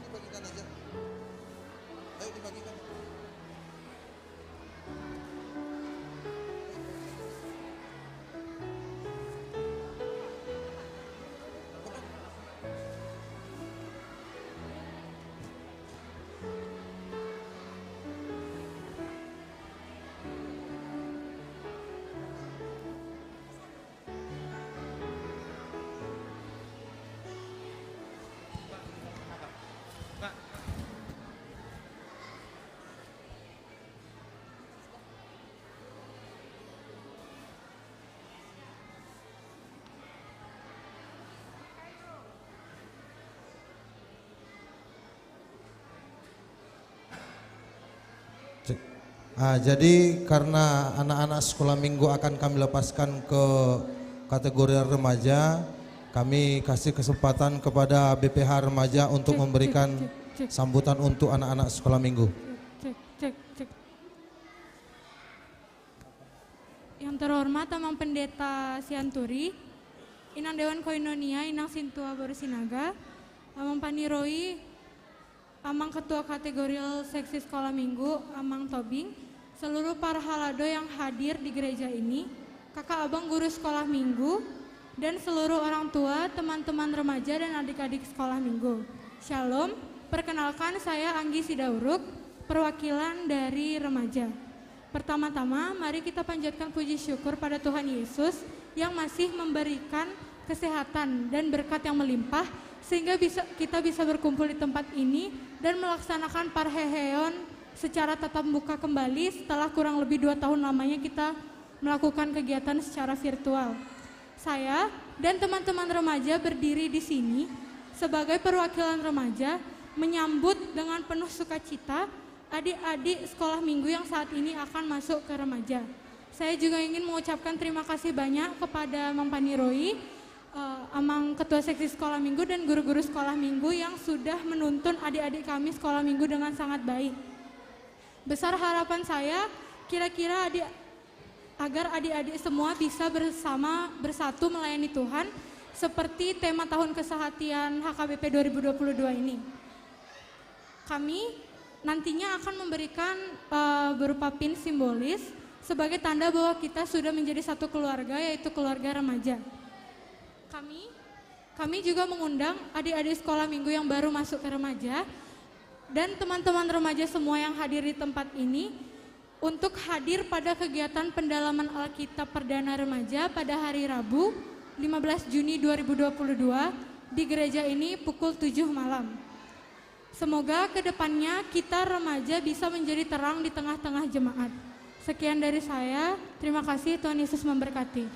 Langsung dibagikan aja. Ayo dibagikan. Cek. Ah, jadi karena anak-anak sekolah minggu akan kami lepaskan ke kategori remaja, kami kasih kesempatan kepada B P H remaja untuk memberikan sambutan untuk anak-anak sekolah minggu. Cek, cek, cek. Yang terhormat Amang Pendeta Sianturi, Inang Dewan Koinonia, Inang Sintua Boru Sinaga, Amang Paniroi, Amang Ketua Kategorial Seksi Sekolah Minggu, Amang Tobing, seluruh para halado yang hadir di gereja ini, kakak abang guru sekolah minggu, dan seluruh orang tua, teman-teman remaja, dan adik-adik sekolah minggu. Shalom, perkenalkan, saya Anggi Sidauruk, perwakilan dari remaja. Pertama-tama, mari kita panjatkan puji syukur pada Tuhan Yesus yang masih memberikan kesehatan dan berkat yang melimpah, sehingga bisa, kita bisa berkumpul di tempat ini dan melaksanakan parheheon secara tatap muka kembali setelah kurang lebih dua tahun lamanya kita melakukan kegiatan secara virtual. Saya dan teman-teman remaja berdiri di sini sebagai perwakilan remaja menyambut dengan penuh sukacita adik-adik sekolah minggu yang saat ini akan masuk ke remaja. Saya juga ingin mengucapkan terima kasih banyak kepada Mang Paniroi, eh, Amang Ketua Seksi Sekolah Minggu, dan guru-guru sekolah minggu yang sudah menuntun adik-adik kami sekolah minggu dengan sangat baik. Besar harapan saya, kira-kira adik, agar adik-adik semua bisa bersama, bersatu melayani Tuhan, seperti tema tahun kesehatian H K B P dua ribu dua puluh dua ini. Kami nantinya akan memberikan, eh, berupa pin simbolis sebagai tanda bahwa kita sudah menjadi satu keluarga, yaitu keluarga remaja. Kami, kami juga mengundang adik-adik sekolah minggu yang baru masuk ke remaja dan teman-teman remaja semua yang hadir di tempat ini untuk hadir pada kegiatan pendalaman Alkitab Perdana Remaja pada hari Rabu, lima belas Juni dua ribu dua puluh dua, di gereja ini pukul tujuh malam. Semoga ke depannya kita remaja bisa menjadi terang di tengah-tengah jemaat. Sekian dari saya. Terima kasih, Tuhan Yesus memberkati.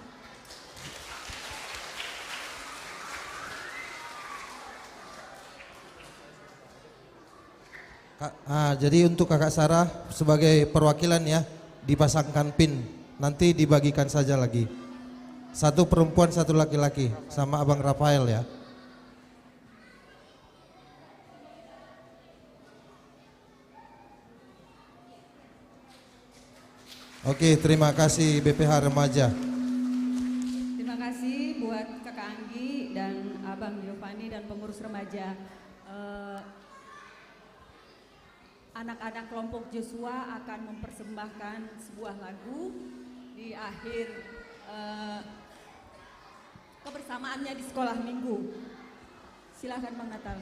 Ka-, ah, jadi untuk Kakak Sarah sebagai perwakilan ya, dipasangkan pin. Nanti dibagikan saja lagi. Satu perempuan, satu laki-laki, sama Abang Rafael ya. Oke, terima kasih B P H Remaja. Terima kasih buat Kakak Anggi dan Abang Giovanni dan pengurus remaja. Eh, anak-anak kelompok Joshua akan mempersembahkan sebuah lagu di akhir, eh, kebersamaannya di sekolah minggu. Silahkan, Bang Natal.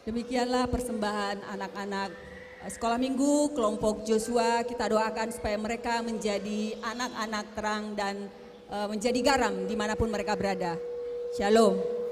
Demikianlah persembahan anak-anak, eh, Sekolah Minggu kelompok Joshua. Kita doakan supaya mereka menjadi anak-anak terang dan, eh, menjadi garam dimanapun mereka berada. Shalom.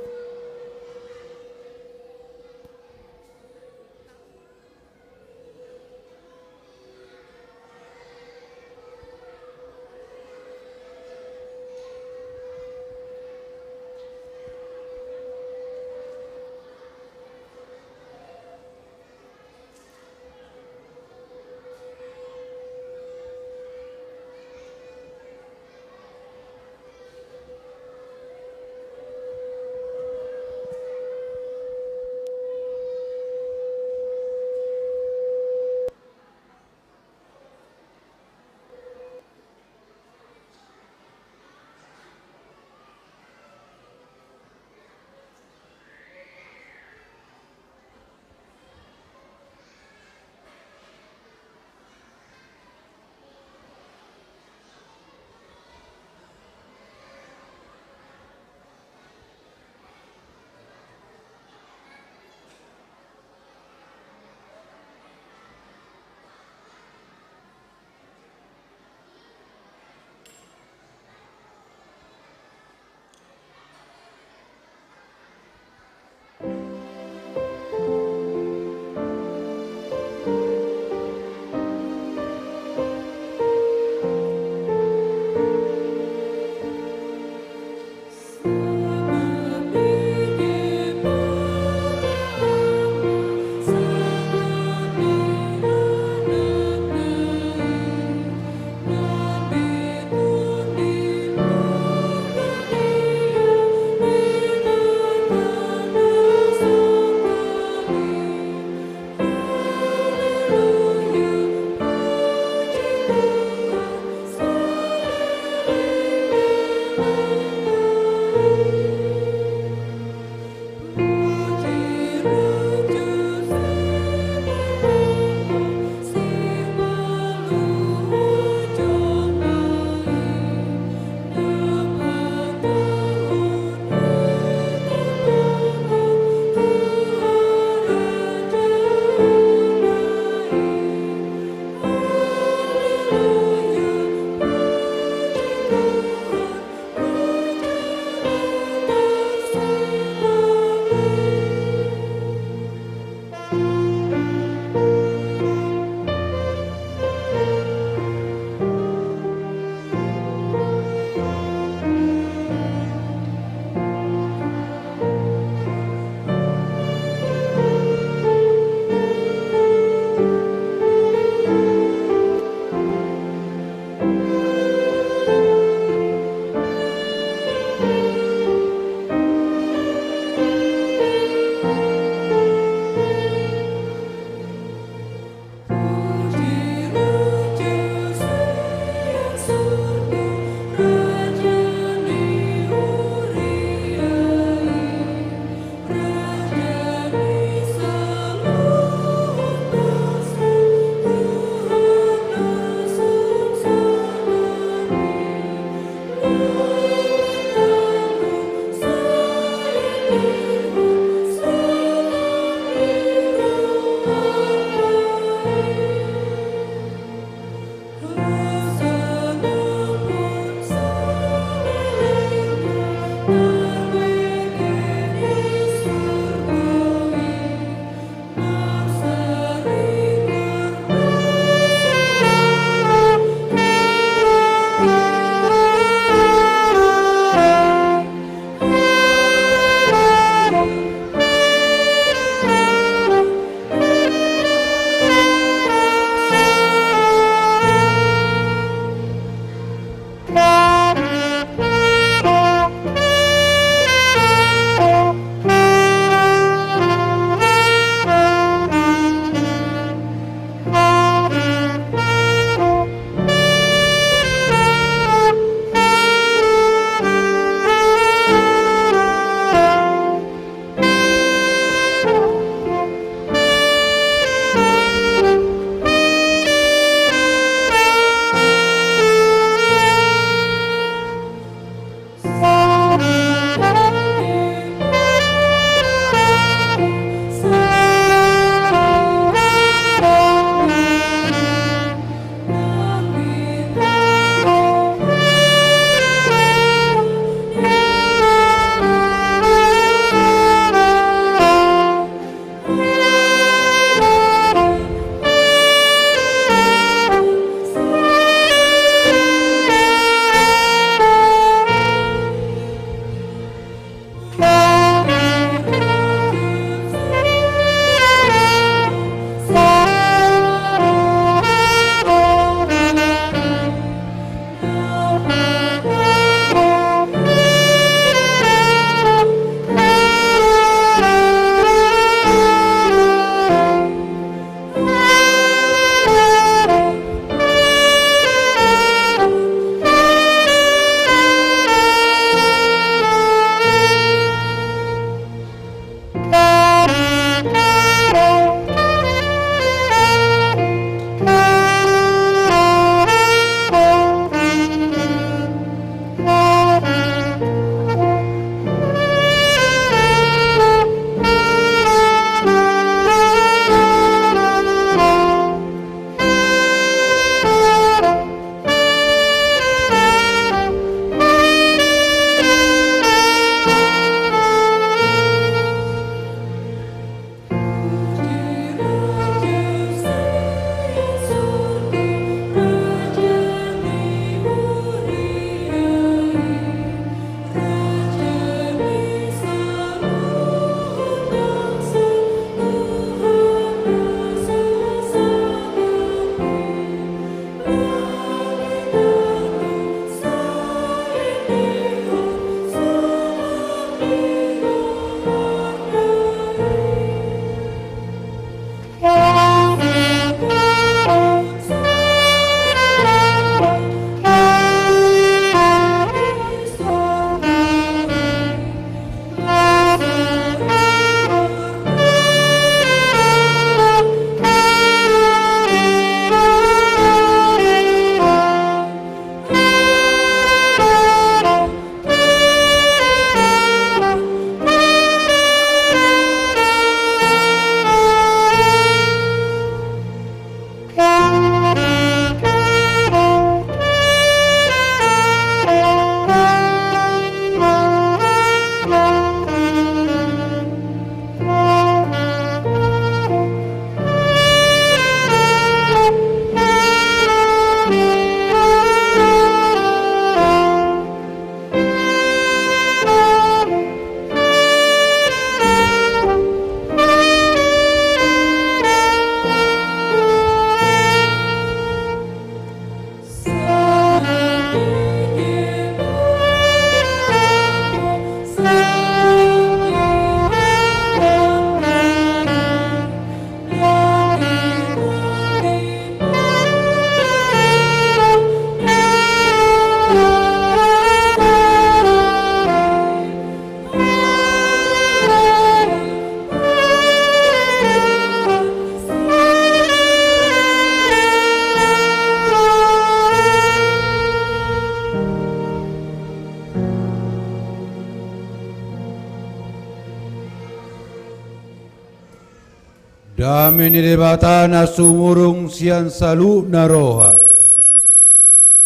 Dame ni Debata na sumurung sian saluhutna roha,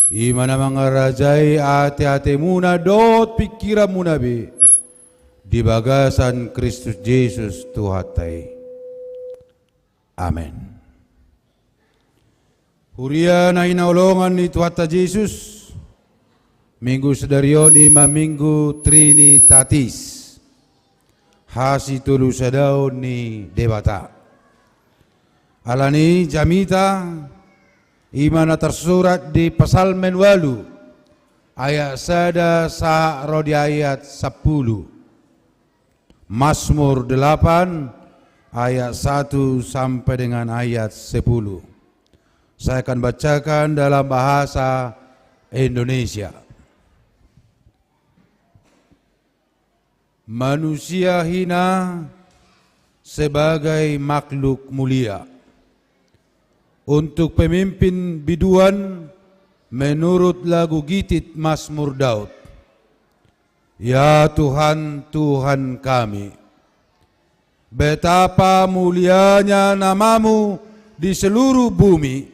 i ma na mangarajai ateatemuna dohot pingkiranmuna be di bagasan Kristus Jesus Tuhanta i. Amen. Huria na hinaholongan ni Tuhanta Jesus, Minggu sadari on i ma Minggu Trinitatis, hasitolusadaon ni Debata. Alani i jamita i ma na tarsurat di Psalmen ualu, ayat sada sahat ro di ayat sampulu. Mazmur delapan ayat satu sampai dengan ayat sepuluh. Saya akan bacakan dalam bahasa Indonesia. Manusia hina sebagai makhluk mulia. Untuk pemimpin biduan menurut lagu Gitit Mazmur Daud. Ya Tuhan, Tuhan kami, betapa mulianya nama-Mu di seluruh bumi.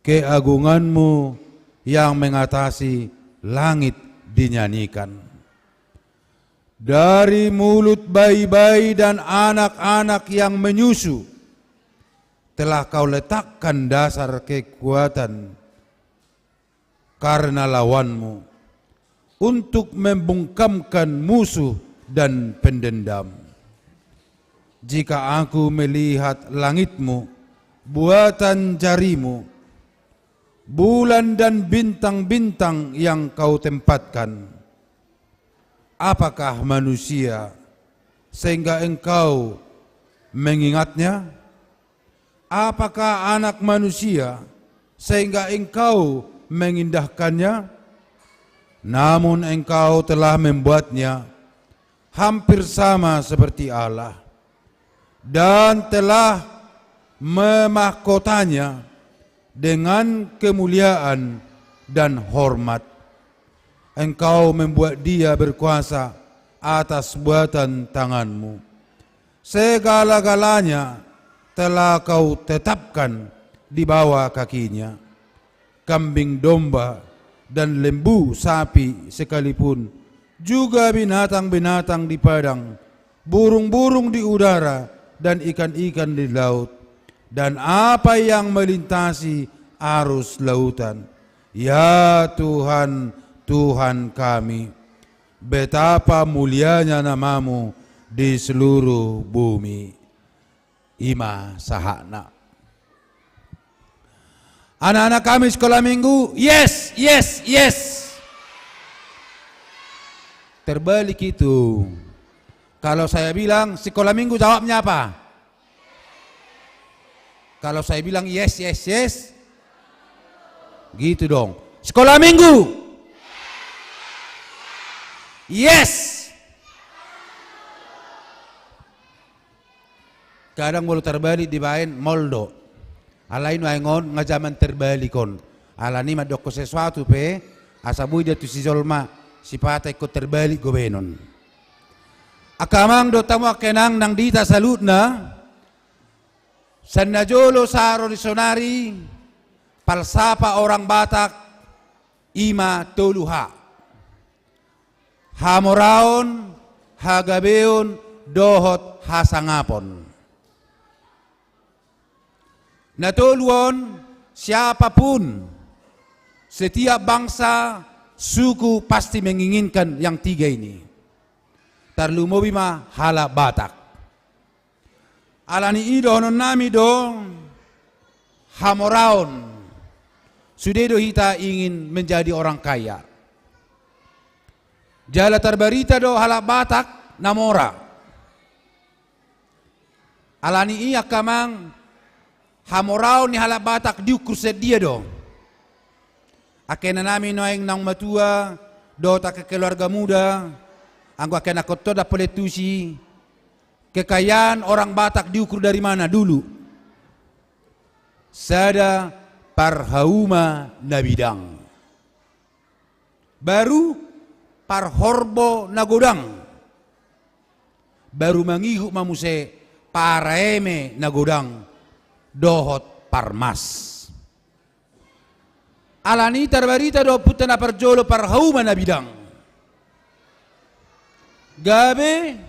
Keagungan-Mu yang mengatasi langit dinyanyikan. Dari mulut bayi-bayi dan anak-anak yang menyusu, telah Kau letakkan dasar kekuatan karena lawan-Mu, untuk membungkamkan musuh dan pendendam. Jika aku melihat langit-Mu, buatan jari-Mu, bulan dan bintang-bintang yang Kau tempatkan, apakah manusia sehingga Engkau mengingatnya? Apakah anak manusia sehingga Engkau mengindahkannya? Namun Engkau telah membuatnya hampir sama seperti Allah, dan telah memahkotanya dengan kemuliaan dan hormat. Engkau membuat dia berkuasa atas buatan tangan-Mu. Segala-galanya telah Kau tetapkan di bawah kakinya. Kambing domba dan lembu sapi sekalipun, juga binatang-binatang di padang, burung-burung di udara, dan ikan-ikan di laut, dan apa yang melintasi arus lautan. Ya Tuhan, Tuhan kami, betapa mulianya nama-Mu di seluruh bumi. I ma sahatna. Anak-anak kami sekolah minggu, yes, yes, yes. Terbalik itu. Kalau saya bilang sekolah minggu, jawabnya apa? Kalau saya bilang yes, yes, yes, gitu dong. Sekolah minggu. Yes. Kadang molo terbalik dibaen, molo do. Alai nuaeng on nga jaman terbalik on. Alani mandokkon sesuatu pe, asa boi do tu si jolma, sipata ingkon terbalik gabe on. Angka amang dohot hamu angka inang nang di hita saluhutna, sian na jolo sahat ro di saonari, palsapa orang Batak i ma tolu H. Hamoraon, hagabeon, dohot hasangapon. Na tolu on, siapapun, setiap bangsa, suku pasti menginginkan yang tiga ini. Tarlumobi ma halak Batak. Alani i dohononnami do hamoraon. Sude do hita ingin menjadi orang kaya. Jala tarbarita do halak Batak na mora. Alani i angka amang, hamoraon ni halak Batak diukur sian dia do. Angka inanami nuaeng naung matua dohot angka keluarga muda, anggo angka anakhonta ndang pola tusi, kekayaan orang Batak diukur dari mana dulu? Sada, parhauma na bidang. Baru, parhorbo na godang. Baru mangihut ma muse paraeme na godang dohot parmas. Alani tarbarita do ompunta na parjolo parhauma na bidang. Gabe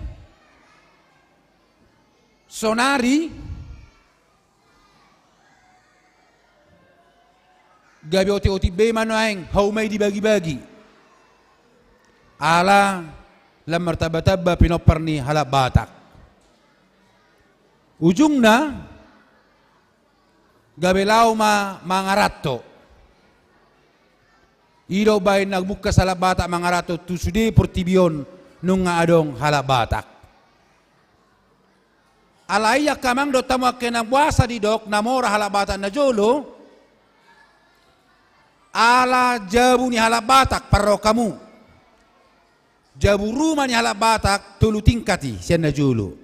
sonari gabe otik-otik be ma nuaeng hauma i dibagi-bagi. Ala lam martamba-tamba pinompar ni halak Batak. Ujungna gabe laho ma mangaranto. I do baen na mungka halak Batak mangaranto tu sude portibi on nunga adong halak Batak. Alai angka amang dohot hamu angka inang, boasa didok na mora halak Batak na jolo? Ala jabu ni halak Batak, parrohamu. Jabu ruma ni halak Batak tolu tingkat i sian na jolo.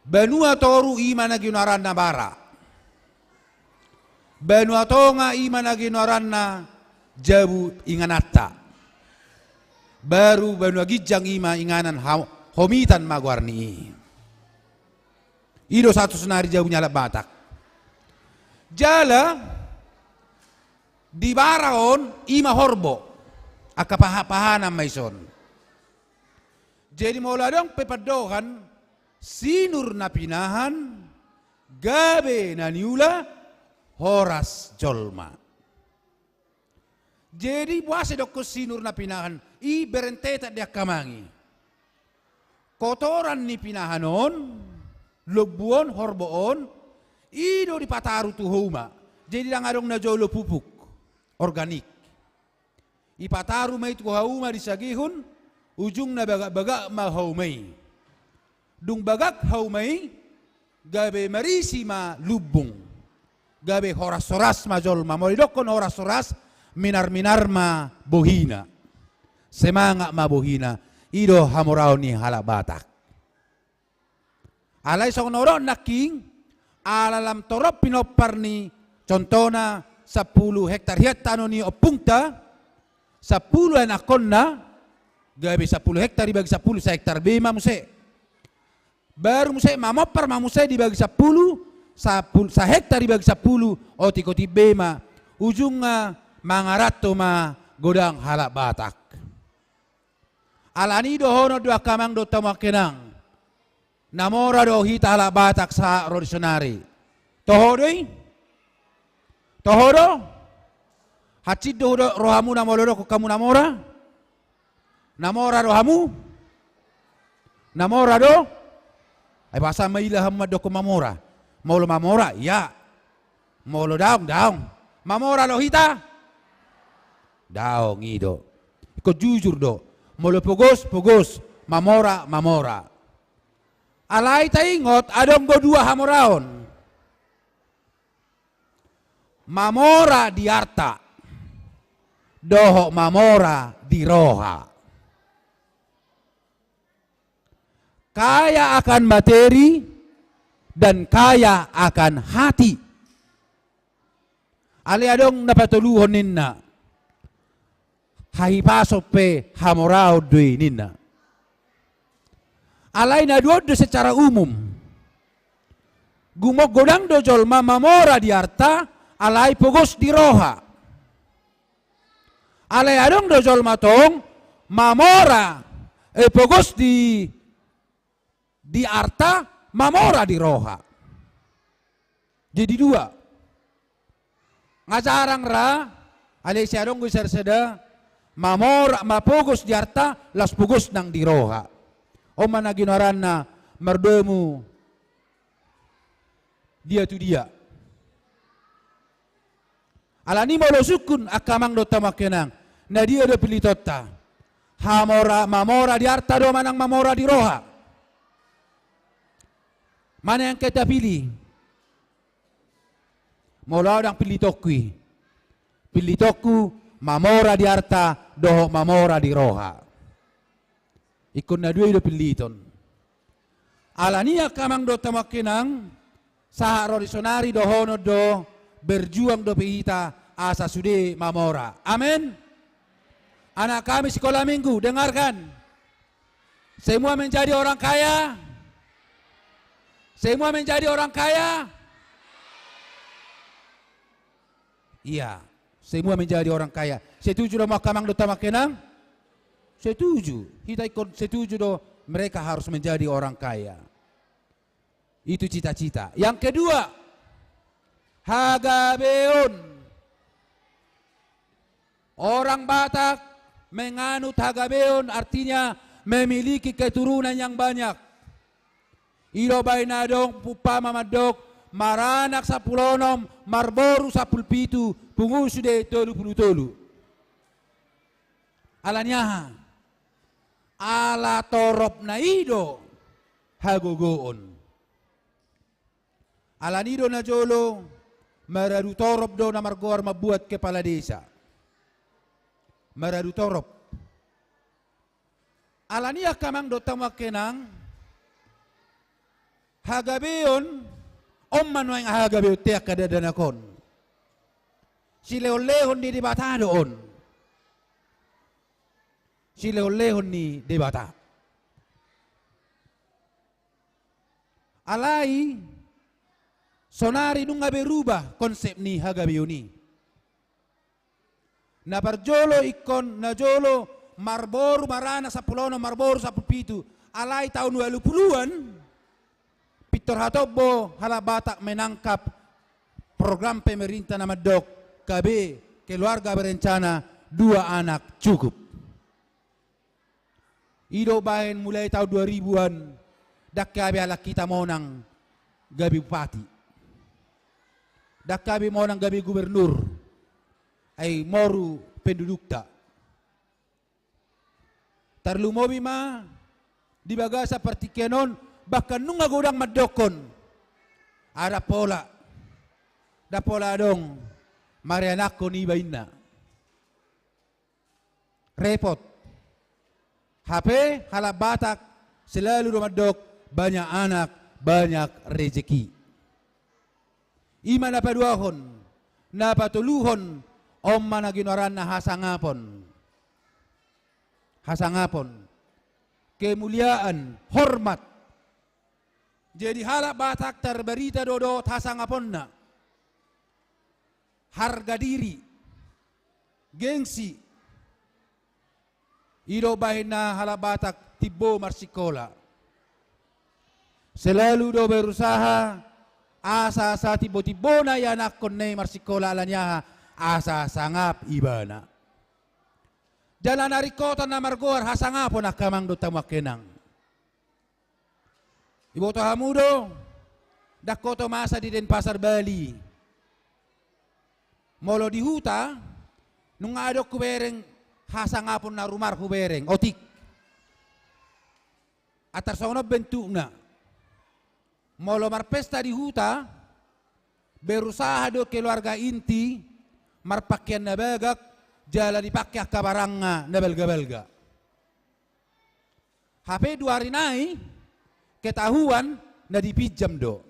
Banua toru i ma na ginoaranna bara. Banua tonga i ma na ginoaranna jabu ingananta. Baru banua ginjang i ma inganan ha-, homitan ma goar ni i. I do sahat tu sonari jabu ni halak Batak. Jala di bara on i ma horbo. Angka paha-, pahanan ma ison. Jadi molo adong pe pandohan, sinur na pinahan, gabe na niula, horas jolma. Jadi boasa didokkon sinur na pinahan? I berentetan di angka amang i. Kotoran ni pinahan on, lombu on, horbo on, i do dipataru tu hauma. Jadi ndang adong na jolo pupuk organik. Ipataru ma i tu hauma disagihon, ujungna bagak-bagak ma hauma i. Dung bagak hauma i, gabe marisi ma lumbung. Gabe horas-horas ma jolma. Molo didokkon horas-horas, minar-minar ma bohina. Semangat ma bohina. I do hamoraon ni halak Batak. Alai songon na hudok nangkin, ala lam torop pinompar ni, contohna sampulu hektar hian tano ni ompunta, sampulu anakkonna, gabe sampulu hektar dibagi sampulu, sahektar be ma muse. Baru muse mamompar ma muse dibagi sampulu, sampul-, sahektar dibagi sampulu, otik-otik be ma. Ujungna mangaranto ma godang halak Batak. Alani i dohonon do angka amang dohot hamu angka inang. Na mora do hita halak Batak sahat ro di sonari. Toho do i? Toho do? Hansit do hudo-, rohamuna molo dokkon hamu na mora? Na mora do hamu? Na mora do? Ai boasa maila hamu mandokkon mamora? Molo mamora, ia. Molo daong, daong. Mamora do hita? Daong i do. Ingkon jujur do. Molo pogos, pogos. Mamora, mamora. Alai taingot, adong do dua hamoraon. Mamora di arta. Dohot mamora di roha. Kaya akan materi dan kaya akan hati. Alai adong na patoluhon ninna. Hahipason pe hamoraon do i ninna. Alai na dua on do secara umum. Gumodang do jolma mamora di arta, alai pogos di roha. Alai adong do jolma tong mamora, eh, pogos di, di arta, mamora di roha. Jadi dua. Nga jarang ra, alai sai adong do sada-sada, mamora, mapogos di arta, laos pogos nang di roha. On ma na ginoaranna mardomu dia tu dia. Alani molo sungkun angka amang dohot hamu angka inang, na dia do pilitonta? Hamora, mamora di arta do manang mamora di roha? Mana yang kita pilih? Molo au ndang pilitonku i. Pilitonku mamora di arta dohot mamora di roha. Ingkon na dua i do piliton. Alani angka amang dohot hamu angka inang, sahat ro di sonari dohonon do, berjuang dope hita asa sude mamora. Amen. Anak kami sekolah minggu, dengarkan. Semua menjadi orang kaya, Semua menjadi orang kaya? Iya, semua menjadi orang kaya. Setuju do hamu angka amang dohot hamu angka inang? Setuju. Hita ingkon setuju do, mereka harus menjadi orang kaya. Itu cita-cita. Yang kedua, hagabeon. Orang Batak menganut hagabeon, artinya memiliki keturunan yang banyak. I do baen na adong umpama mandok, maranak sampulu onom, marboru sampulu pitu, pungu sude tolu pulu tolu. Ala ni aha? Ala toropna i do hagogoon. Ala ni i do najolo, maradu torop do na margoar mambuat kepala desa. Maradu torop. Ala ni i angka amang dohot hamu angka inang, hagabeon, on ma nuaeng hagabeonta angka dakdanak on. Silehon-lehon ni Debata do on. Silehon-lehon ni Debata. Alai, saonari nunga berubah konsep ni hagabeon i. Na parjolo ingkon, najolo marboru, maranak sampulu onom, marboru sampulu pitu. Alai taon ualu puluan, pintor hatombo halak Batak menangkap program pemerintah na mandok K B, keluarga berencana, dua anak cukup. I do baen mulai taon dua ribuan, ndang gabe halak hita monang gabe bupati. Ndang gabe monang gabe gubernur. Ai moru pendudukta. Tarlumobi ma di bagasan partingkian on, bahkan nunga godang mandokkon, ah, ndang pola, ndang pola adong marianakkon iba, inna. Repot. Hape halak Batak selalu do mandok, banyak anak, banyak rezeki. I ma na paduahon. Na patoluhon, on ma na ginoaranna hasangapon. Hasangapon. Kemuliaan, hormat. Jadi halak Batak tarbarita do dohot hasangaponna. Harga diri, gengsi. I do baen na halak Batak timbo marsikola. Selalu do berusaha asa, asa timbo-timbona ianakkonna i marsikola, ala ni aha? Asa sangap ibana. Jala na ringkotan na margoar hasangapon, angka amang dohot hamu angka inang. Iboto hamu do, ndang hoto masa di Denpasar Bali. Molo di huta, nunga adong hubereng hasangapon na rumar, hubereng, otik. Antar songon on bentukna. Molo marpesta di huta, berusaha do keluarga inti marpakean na bagak, jala dipake angka barangna na balga-balga. Hape dua ari nai ketahuan na dipinjam do.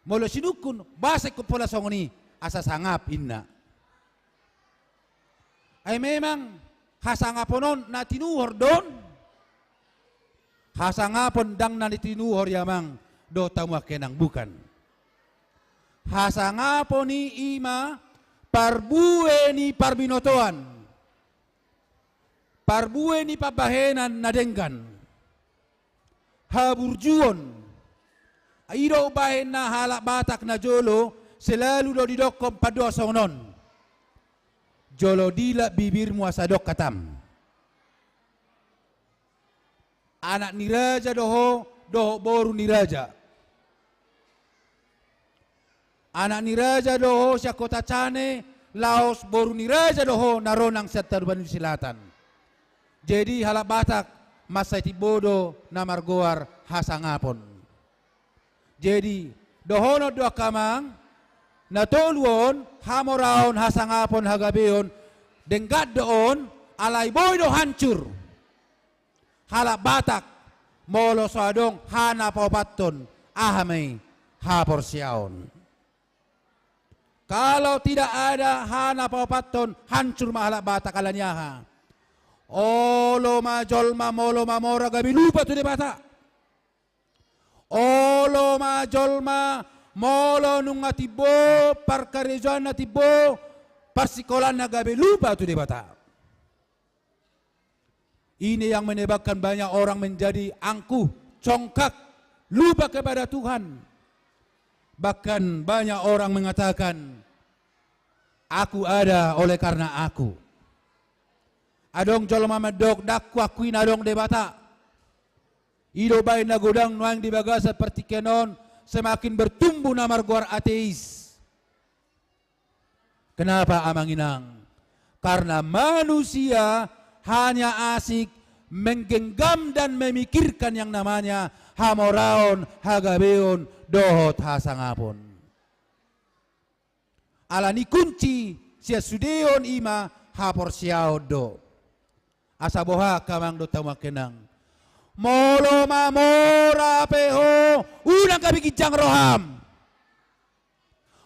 Molo sinungkun, boasa ingkon pola songon i, asa sangap, inna. Ai memang hasangapon on na tinuhor do on? Hasangapon ndang na tinuhor i, amang dohot hamu angka inang, bukan. Hasangapon i i ma parbue ni parbinotoan. Parbue ni pambahenan na denggan. Haburjuon. I do umbahen na halak Batak na jolo selalu do didokkon pandohan songon on. Jolo dilap bibirmu asa dong hatam. Anak ni raja do ho, dohot boru ni raja. Anak ni raja do ho sian Kota Cane, laos boru ni raja do ho na ro nang sian Tanduk Selatan. Jadi halak Batak mansai timbo do na margoar hasangapon. Jadi dohonon do angka amang, na tolu on, hamoraon, hasangapon, hagabeon, denggan do on, alai boi do hancur halak Batak molo so adong hanapaopathon, aha ma i, haporseaon. Kalau tidak ada hanapaopathon, hancur ma halak Batak. Ala ni aha? Olo ma jolma molo mamora gabe lupa tu Debata. Olo ma jolma, molo nunga timbo, parkarejoanna timbo, parsikolaanna gabe lupa tu Debata. Ini yang menyebabkan banyak orang menjadi angkuh, congkak, lupa kepada Tuhan. Bahkan banyak orang mengatakan, "Aku ada oleh karena aku." Adong jolma mandok, "Ndang huakui na adong Debata." I do baen na godang nuaeng di bagasan partingkian on, semakin bertumbuh na margoar ateis. Kenapa, Amang Inang? Karena manusia hanya asik menggenggam dan memikirkan yang namanya hamoraon, hagabeon, dohot hasangapon. Alani kunci sian sude on i ma haporseaon do. Asa boha angka amang dohot hamu angka inang? Molo mamora pe ho, unang gabe ginjang roham.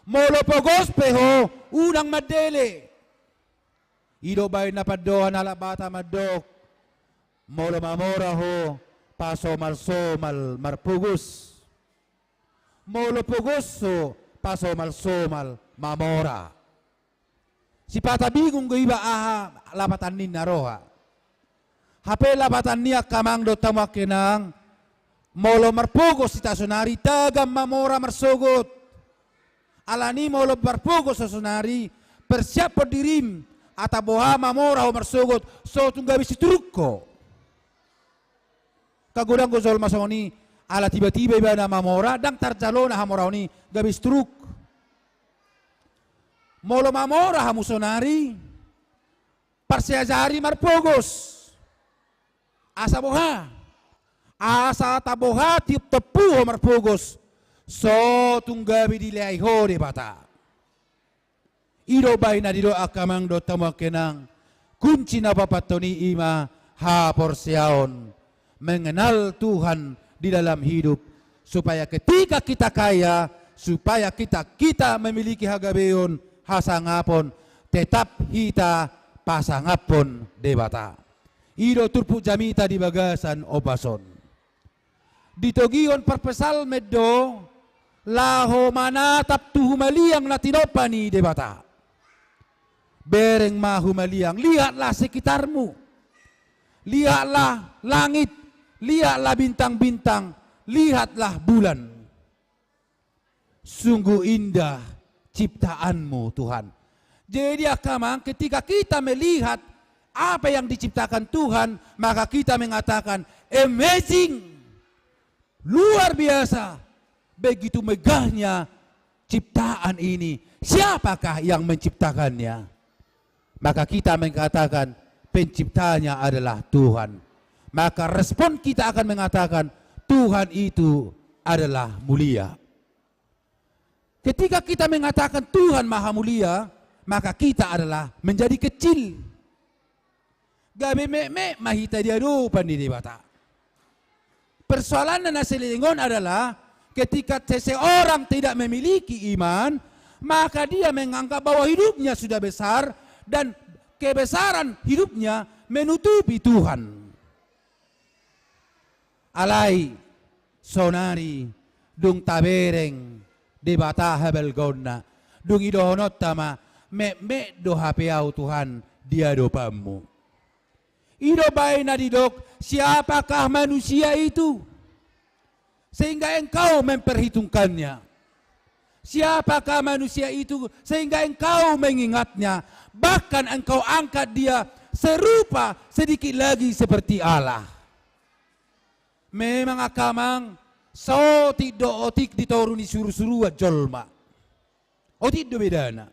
Molo pogos pe ho, unang mandele. I do baen na pandohan halak Batak mandok, molo mamora ho, pasomalsomal marpogos. Molo pogos ho, pasomalsomal mamora. Sipata bingung do iba aha lapatan ni na roha. Hape lapatan ni angka amang dohot hamu angka inang, molo marpogos hita sonari, tagam mamora marsogot. Alani molo marpogos ho sonari, persiaphon dirim, ata boha mamora ho marsogot, so tung gabe situruk ho. Angka godang do jolma songon i, ala tiba-tiba ibana mamora, ndang tarjalona hamoraon i, gabe situruk. Molo mamora hamu sonari, parsiajari marpogos. Asa boha? Asa taboha tiop tompu ho marpogos, so tung gabe dilehai ho Debata. I do baen na didok angka amang dohot hamu angka inang, kunci na paopathon i i ma haporseaon, mengenal Tuhan di dalam hidup, supaya ketika kita kaya, supaya kita, kita memiliki hagabeon, hasangapon, tetap hita pasangaphon Debata. I do turpuk jamita di bagasan ombas on. Ditogihon parpsalmen do laho manatap tu humaliang na tinompa ni Debata. Bereng ma humaliang, lihatlah sekitarmu. Lihatlah langit, lihatlah bintang-bintang, lihatlah bulan. Sungguh indah ciptaan-Mu, Tuhan. Jadi, angka amang, ketika kita melihat apa yang diciptakan Tuhan, maka kita mengatakan, "Amazing, luar biasa, begitu megahnya ciptaan ini. Siapakah yang menciptakannya?" Maka kita mengatakan, "Penciptanya adalah Tuhan." Maka respon kita akan mengatakan, "Tuhan itu adalah mulia." Ketika kita mengatakan Tuhan Maha Mulia, maka kita adalah menjadi kecil. Gabe metmet ma hita di adopan ni Debata. Persoalanna na saleleng on adalah, ketika seseorang tidak memiliki iman, maka dia menganggap bahwa hidupnya sudah besar dan kebesaran hidupnya menutupi Tuhan. Alai sonari dung tabereng Debata habalgaonna, dung idohononta ma, "Metmet do hape ahu, Tuhan, di adopan-Mu." I do baen na didok, "Siapakah manusia itu sehingga Engkau memperhitungkannya? Siapakah manusia itu sehingga Engkau mengingatnya? Bahkan Engkau angkat dia serupa sedikit lagi seperti Allah." Memang, angka amang, saotik do otik di toru ni surusuruan jolma. Otik do bedana.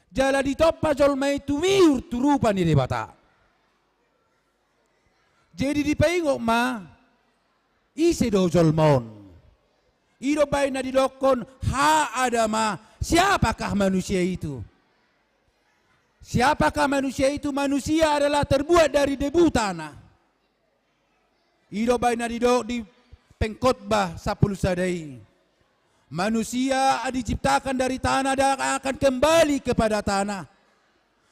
Jala ditompa jolma i tumiur tu rupa ni Debata. Jadi dipaingot ma, ise do jolma on? I do baen na didokkon, "Ha Adama, siapakah manusia itu?" Siapakah manusia itu? Manusia adalah terbuat dari debu tanah. I do baen na didok di Pengkhotbah sampulu sada i, "Manusia diciptakan dari tanah dan akan kembali kepada tanah.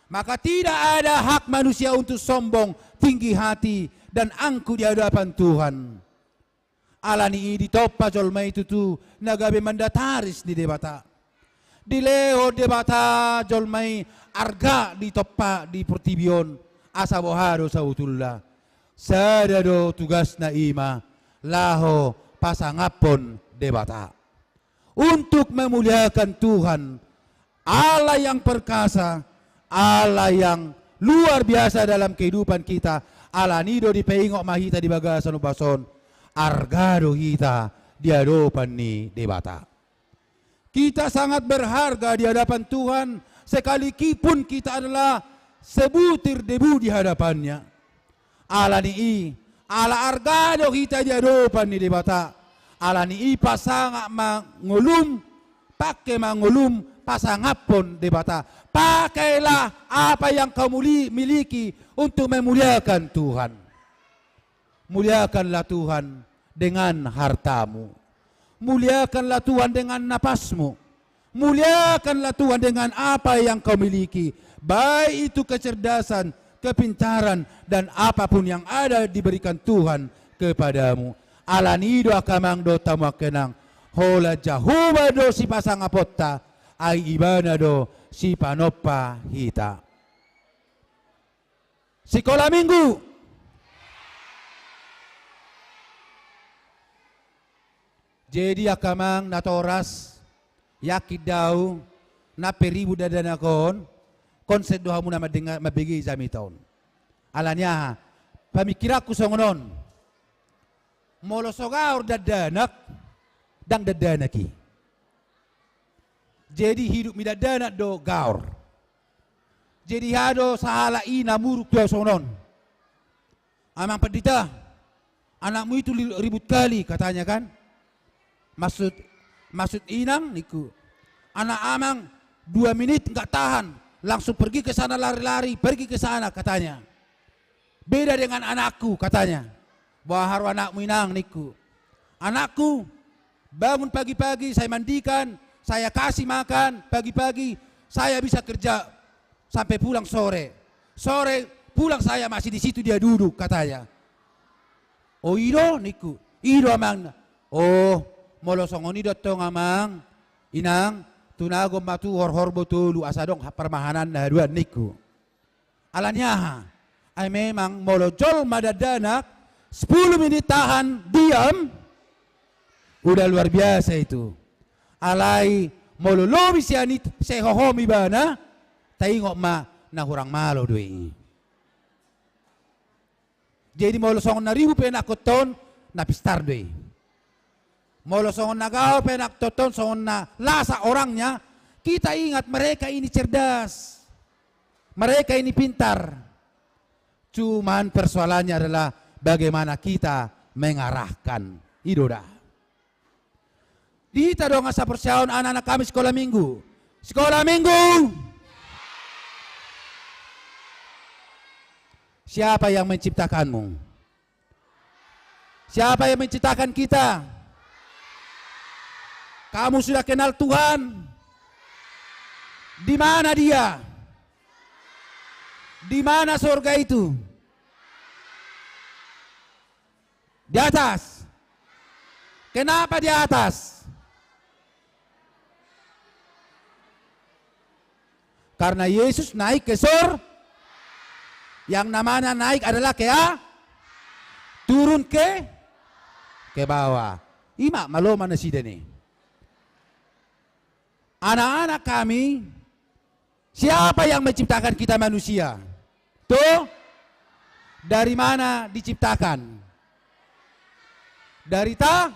Maka tidak ada hak manusia untuk sombong, tinggi hati, dan angkuh di hadapan Tuhan." Alani i ditompa jolma i tutu na gabe mandataris ni Debata. Dilehon Debata jolma i arga ditompa di portibi on, asa boha do sabotulna? Sada do tugasna, i ma laho pasangaphon Debata. Untuk memuliakan Tuhan, Allah yang perkasa, Allah yang luar biasa dalam kehidupan kita. Alani do dipaingot ma hita di bagasan ombas on, arga do hita di adopan ni Debata. Kita sangat berharga di hadapan Tuhan, sekalipun kita adalah sebutir debu di hadapan-Nya. Alani i, ala arga do hita di adopan ni Debata. Alani i, pasangap ma ngolum, pangke ma ngolum pasangaphon Debata. Pakailah apa yang kau muli-, miliki untuk memuliakan Tuhan. Muliakanlah Tuhan dengan hartamu. Muliakanlah Tuhan dengan napasmu. Muliakanlah Tuhan dengan apa yang kau miliki, baik itu kecerdasan, kepintaran, dan apapun yang ada diberikan Tuhan kepadamu. Alani i do angka amang dohot hamu angka inang, holan Jahowa do sipasangaphonta, ai Ibana do sipanompa hita. Sikola Minggu. Jadi angka amang natoras, yakin do au, nang pe ribut dakdanak on, konsep do hamu na mandenge-, mambege jamita on. Alani aha? Pamingkiranku songon on. Molo so gaor dakdanak, ndang dakdanak i. Jadi hidup ni dakdanak do gaor. Jadi aha do sahala i na muruk tu au songon on. Amang Pandita, anakmu itu li-, ribut kali, katanya kan. Maksud, maksud inang, ningku. Anak amang dua menit nggak tahan, langsung pergi ke sana lari-lari, pergi ke sana, katanya. Beda dengan anakku, katanya. Boha do anakmu, inang, ningku. Anakku, bangun pagi-pagi, saya mandikan, saya kasih makan pagi-pagi, saya bisa kerja sampai pulang sore. Sore pulang saya masih di situ dia duduk, katanya. Oh, i do, ningku. I do, amang. Oh, molo songon i do tong, amang, inang, tunagon ma tu horhor botolu asa adong ha-, parmahananna haduan, ningku. Alani aha? Ai memang molo jolma dakdanak, sepuluh menit tahan diam, udah luar biasa itu. Alai molo lobi sian i, sai hohom ibana, taingot ma na hurang malo do i. Jadi molo songon na ribut pe na ingkon, na pistar do i. Molo songon na gaor pe na ingkon, songon na lasa orangnya, kita ingat mereka ini cerdas. Mereka ini pintar. Cuman persoalannya adalah bagaimana kita mengarahkan. I do da. Di hita dongan saporseaon, anak-anak kami Sikola Minggu. Sikola Minggu. Siapa yang menciptakanmu? Siapa yang menciptakan kita? Kamu sudah kenal Tuhan? Di mana Dia? Di mana surga itu? Di atas. Kenapa di atas? Karena Yesus naik ke sor-, yang namanya naik adalah ke a-, turun ke, ke bawah. I ma malo ma nasida ni. Anak-anak kami, siapa yang menciptakan kita manusia? Tuh, dari mana diciptakan? Dari ta-,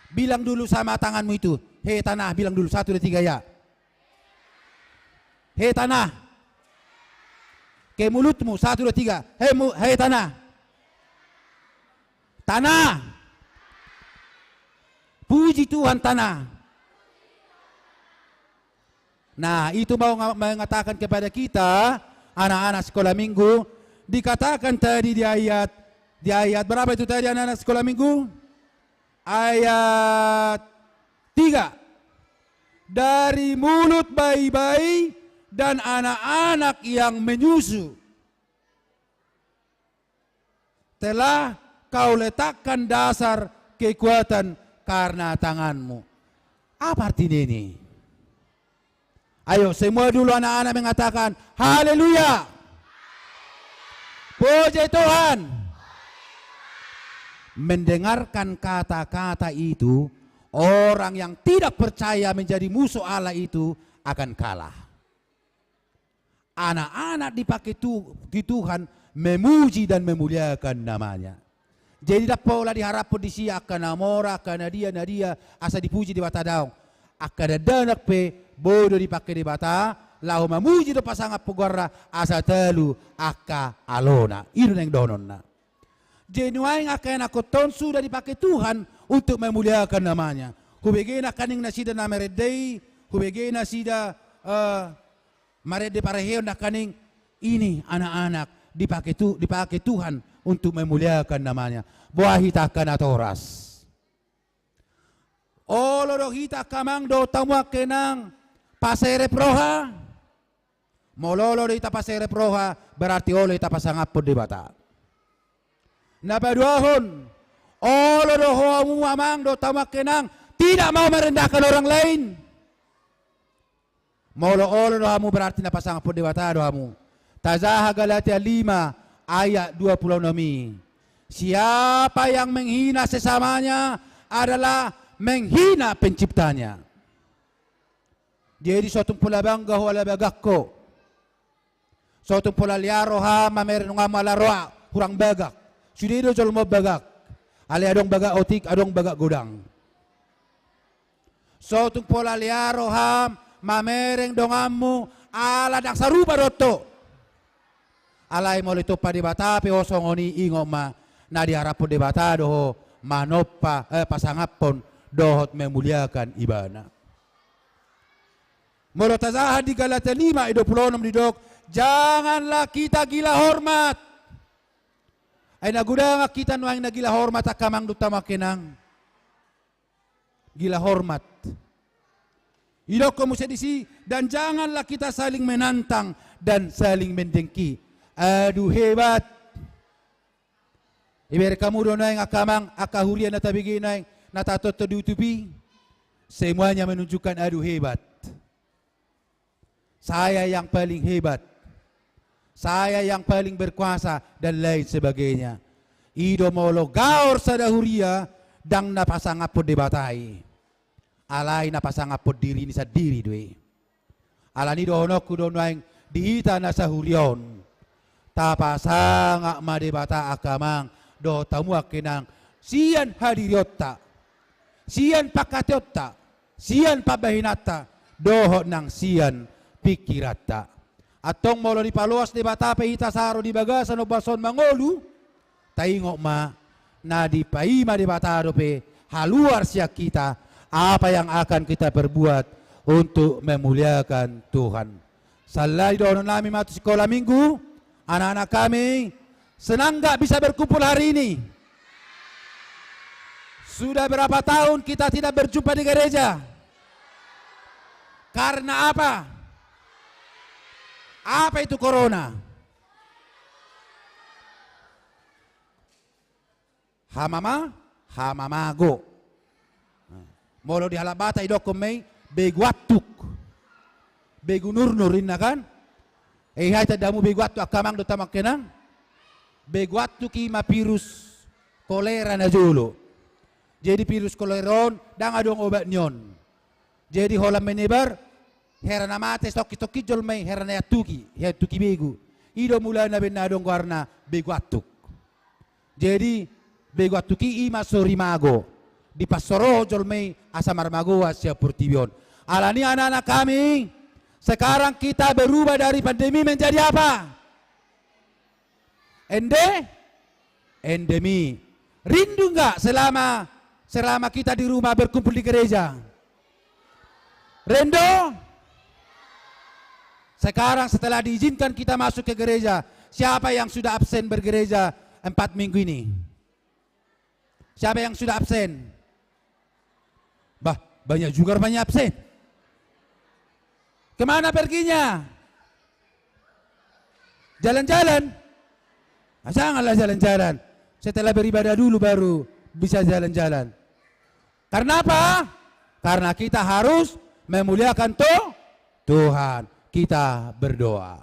bilang dulu sama tanganmu itu. Hei tanah, bilang dulu. Satu, dua, tiga, ya. Hei tanah. Ke mulutmu, satu, dua, tiga. Hei mu-, hei tanah. Tanah. Puji Tuhan, tanah. Nah, itu mau nga-, mengatakan kepada kita, anak-anak Sikola Minggu, dikatakan tadi di ayat, di ayat berapa itu tadi, anak-anak Sikola Minggu? Ayat tiga. Dari mulut bayi-bayi dan anak-anak yang menyusu telah Kau letakkan dasar kekuatan karena tangan-Mu. Apa arti ini? Ayo, semua dulu anak-anak mengatakan, "Haleluya! Puji Tuhan!" Mendengarkan kata-kata itu, orang yang tidak percaya menjadi musuh Allah itu akan kalah. Anak-anak dipakai tu-, di Tuhan memuji dan memuliakan nama-Nya. Jadi, ndang pola diharaphon disi angka na mora, angka na dia, na dia, asa dipuji Debata, daong. Angka dakdanak pe boi do dipakai Debata laho mamuji dohot pasangaphon goarna, asa talu angka alona. I do naeng dohononna. Jadi nuaeng angka ianakhonta on sudah dipakai Tuhan untuk memuliakan nama-Nya. Hubege nangkaning nasida na marende i, hubege nasida, eh, marende parheheon nangkaning, ini anak-anak dipakai Tu-, dipakai Tuhan untuk memuliakan nama-Nya. Boha hita angka natoras? Olo do hita angka amang dohot hamu angka inang paserep roha? Molo olo do hita paserep roha, berarti olo hita pasangaphon Debata. Na paduahon, olo do hamu amang dohot hamu angka inang tidak mau merendahkan orang lain? Molo olo do hamu, berarti na pasangaphon Debata do hamu. Tajaha Galatia lima ayat dua puluh enam i. Siapa yang menghina sesamanya adalah menghina penciptanya. Jadi, so tung pola bangga ho ala bagak ho. So tung pola liar roham mamereng donganmu ala roha hurang bagak. Sude do jolma on bagak. Alai adong bagak otik, adong bagak godang. So tung pola liar roham mamereng donganmu ala ndang sarupa dohot ho. Alai molo ditompa Debata pe ho songon i, ingot ma, na diharaphon Debata do ho manompa, eh, pasangaphon dohot memuliakan Ibana. Molo tajaha di Galatia lima ayat dua puluh enam didok, "Janganlah kita gila hormat." Ai na godang hita nuaeng na gila hormat angka amang dohot hamu angka inang. Gila hormat. Didokkon muse disi, "Dan janganlah kita saling menantang dan saling mendengki." Adu hebat. Ibereng hamu do nuaeng angka amang, angka huria na tabege nuaeng, na tatonton di YouTube i. Semuanya menunjukkan adu hebat. Saya yang paling hebat, saya yang paling berkuasa, dan lain sebagainya. I do molo gaor sada huria, ndang na pasangaphon Debata i. Alai na pasangaphon dirini sandiri do i. Alani i dohononku do nuaeng di hita na sahuria on, tapasangap ma Debata angka amang dohot hamu angka inang, sian hadirionta, sian pangkataionta, sian pambahenanta, dohot nang sian pingkiranta. Antong molo dipaloas Debata pe hita sahat ro di bagasan ombas on mangolu, taingot ma, na dipaima Debata dope haluar sian hita, apa yang akan kita perbuat untuk memuliakan Tuhan. Sala didohonon nami ma tu sikola minggu, anak-anak kami, senang nggak bisa berkumpul hari ini? Sudah berapa tahun kita tidak berjumpa di gereja? Karena apa? Apa itu corona? Hamama, hamamago. Molo di halak Batak didokkon ma i begu attuk. Begu nurnur inna kan? Eh, hai tanda hamu begu attuk angka amang dohot hamu angka inang? Begu attuk i ma virus kolera na jolo. Jadi virus kolera on ndang adong obat ni on. Jadi holan menyebar, hera na mate sitongkin-tongkin jolma i, hera na iattuki, iattuki begu. I do mulana baen na adong goarna begu attuk. Jadi, begu attuk i i ma sorimago. Dipansorohon jolma i asa marmagoan sian portibi on. Alani anak-anak kami, sekarang kita berubah dari pandemi menjadi apa? Ende-, endemi. Rindu nggak selama, selama kita di rumah berkumpul di gereja? Rindu? Sekarang setelah diizinkan kita masuk ke gereja, siapa yang sudah absen bergereja empat minggu ini? Siapa yang sudah absen? Bah, banyak juga rupanya absen. Kemana perginya? Jalan-jalan? Ah, janganlah jalan-jalan. Setelah beribadah dulu baru bisa jalan-jalan. Karena apa? Karena kita harus memuliakan Tu-, Tuhan. Kita berdoa.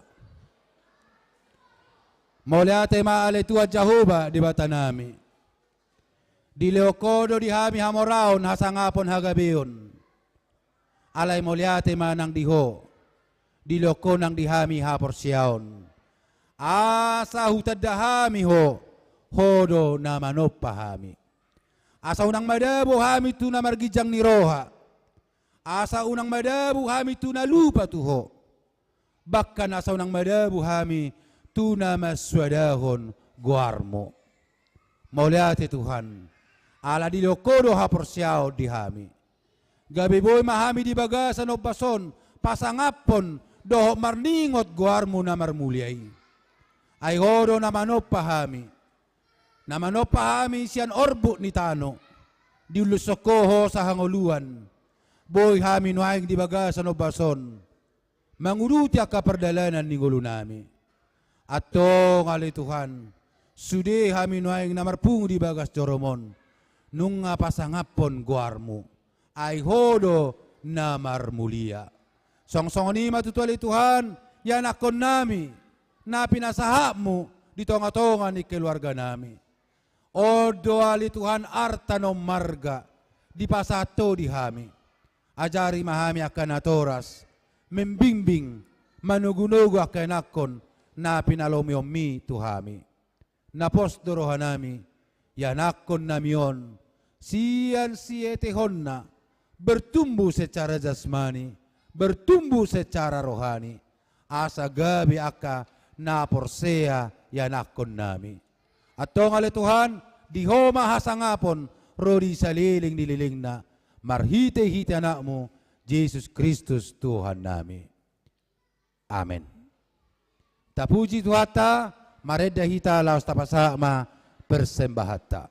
Mauliate ma ale Tuhan Jahowa Debatanami. Dilehon Ho do di hami hamoraon, hasangapon, hagabeon. Alai mauliate ma nang di Ho, dilehon Ho nang di hami haporseaon. Asa hutanda hami Ho, Ho do na manompa hami. Asa unang madabu hami tu na marginjang ni roha. Asa unang madabu hami tu na lupa tu Ho. Bahkan asa unang madabu hami tu na mansuadahon goarMu. Mauliate Tuhan, ala dilehon Ho do haporseaon di hami. Gabe boi ma hami di bagasan ombas on pasangaphon dohot marningot goarMu na marmulia i. Ai Ho do na manompa hami. Na manompa hami sian orbuk ni tano. Diullushon Ho hosa hangoluan. Boi hami nuaeng di bagasan ombas on manguduti angka pardalanan ni ngolunami. Antong ale Tuhan, sude hami nuaeng na marpungu di bagas joroM on, nunga pasangaphon goarMu, ai Ho do na marmulia. Songon songon i ma tutu ale Tuhan, ianakkonnami, na pinasahatMu di tonga-tonga ni keluarganami. On do ale Tuhan arta na ummarga, dipasahat Ho di hami. Ajari ma hami angka natoras, membimbing, manogunogu angka ianakkon na pinalomoion-Mi tu hami. Na pos do rohanami, ianakkonnami on, sian sietehonna, bertumbuh secara jasmani, bertumbuh secara rohani, asa gabe angka na porsea ianakkonnami. Antong ale Tuhan, di Ho ma hasangapon ro di saleleng ni lelengna, marhitehite AnakMu, Jesus Kristus Tuhannami. Amen. Tapuji Tuhanta, marende hita laos tapasahat ma persembahanta.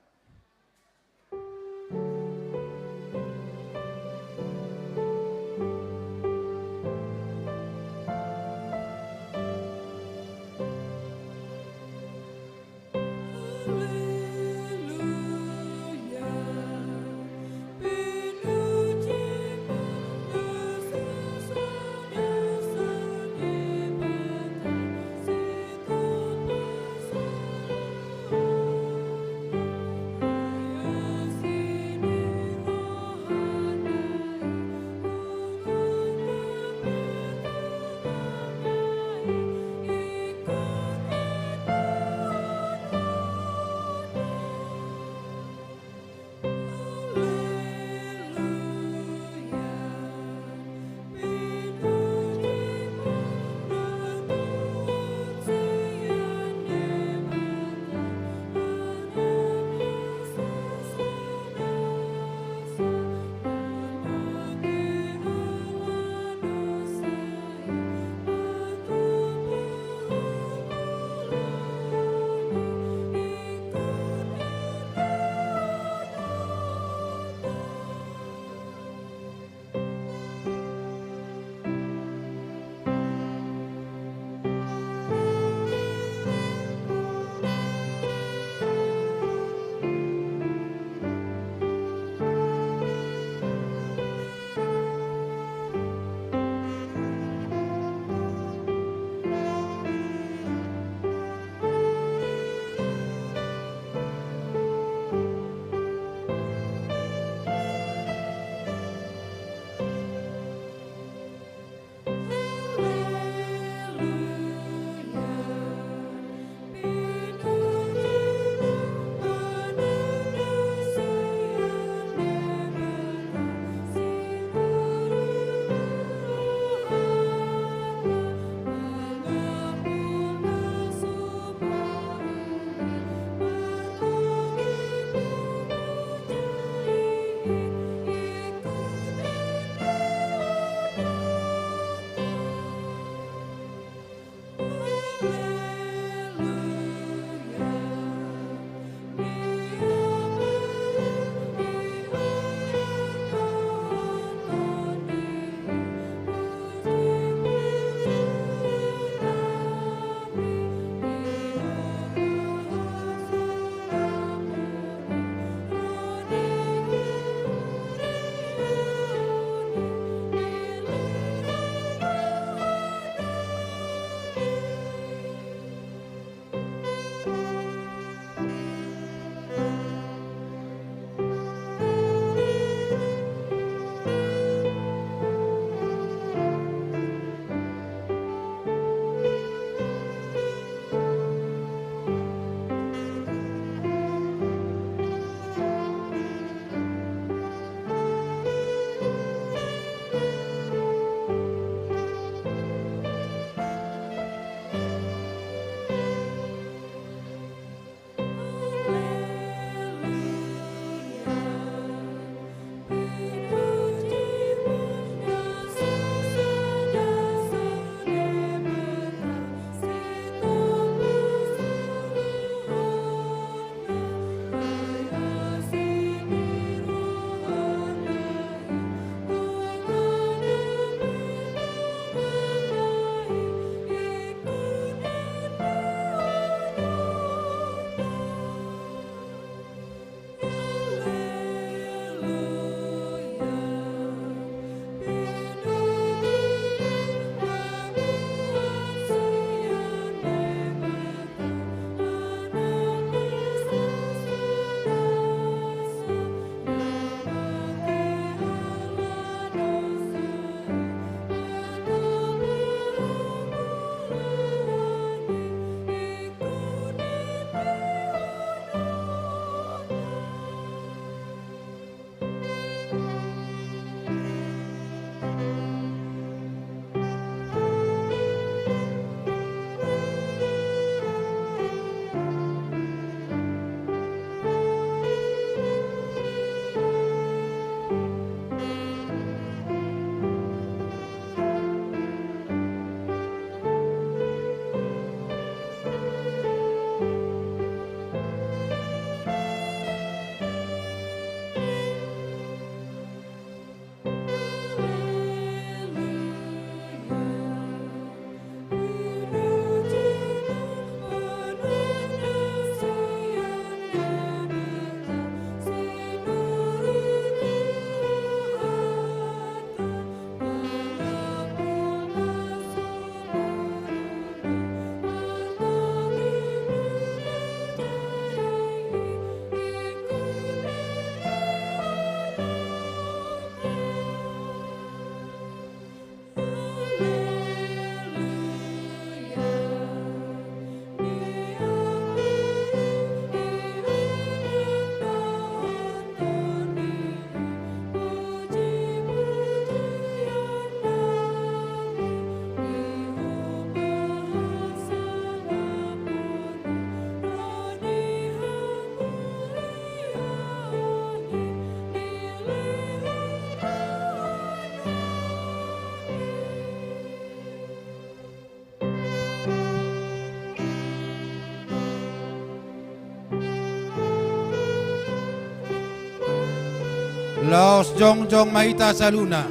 Laos jongjong ma hita saluhutna.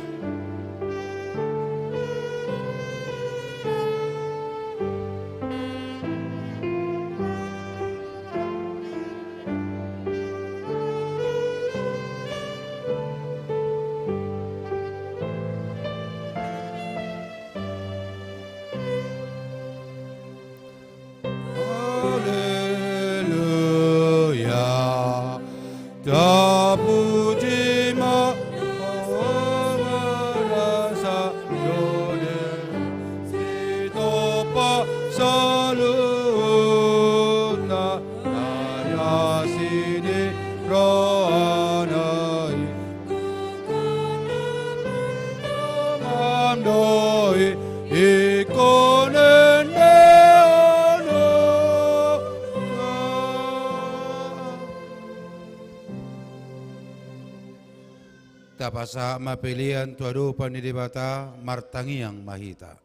Haleluya. Tapuji ma Ho, marasa done, sitompa saluhutna, na niasi ni rohana i. Am do i, ingkon endehon Ho. Tapasahat ma pelean tu adopan ni Debata, martangiang ma hita.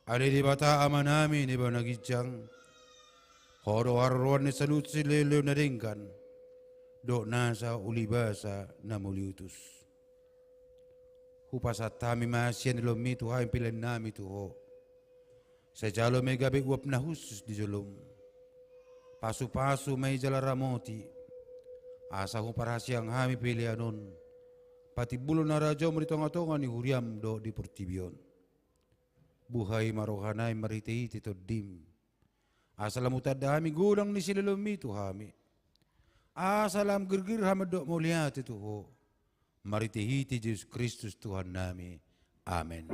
Ale Debata Amanami na di banua ginjang, Ho do haroroan ni saluhut silehonlehon na denggan dohot nasa ulibasa na muliutus. Hupasahat hami ma sian lehonMi tu hami peleannami tu Ho. Sai jalo ma i gabe uap na hushus di joloM. Pasupasu ma i jala ramoti, asa huparhaseang hami pelean on patimbulhon harajaonMu di tongatonga ni huriaM dohot di portibi on. Buhai ma rohanami marhitehite TondiM, asa lam hutanda hami godang ni silehonlehonMi tu hami, asa lam girgir hami mandok mauliate tu Ho, marhitehite Jesus Kristus Tuhannami. Amen.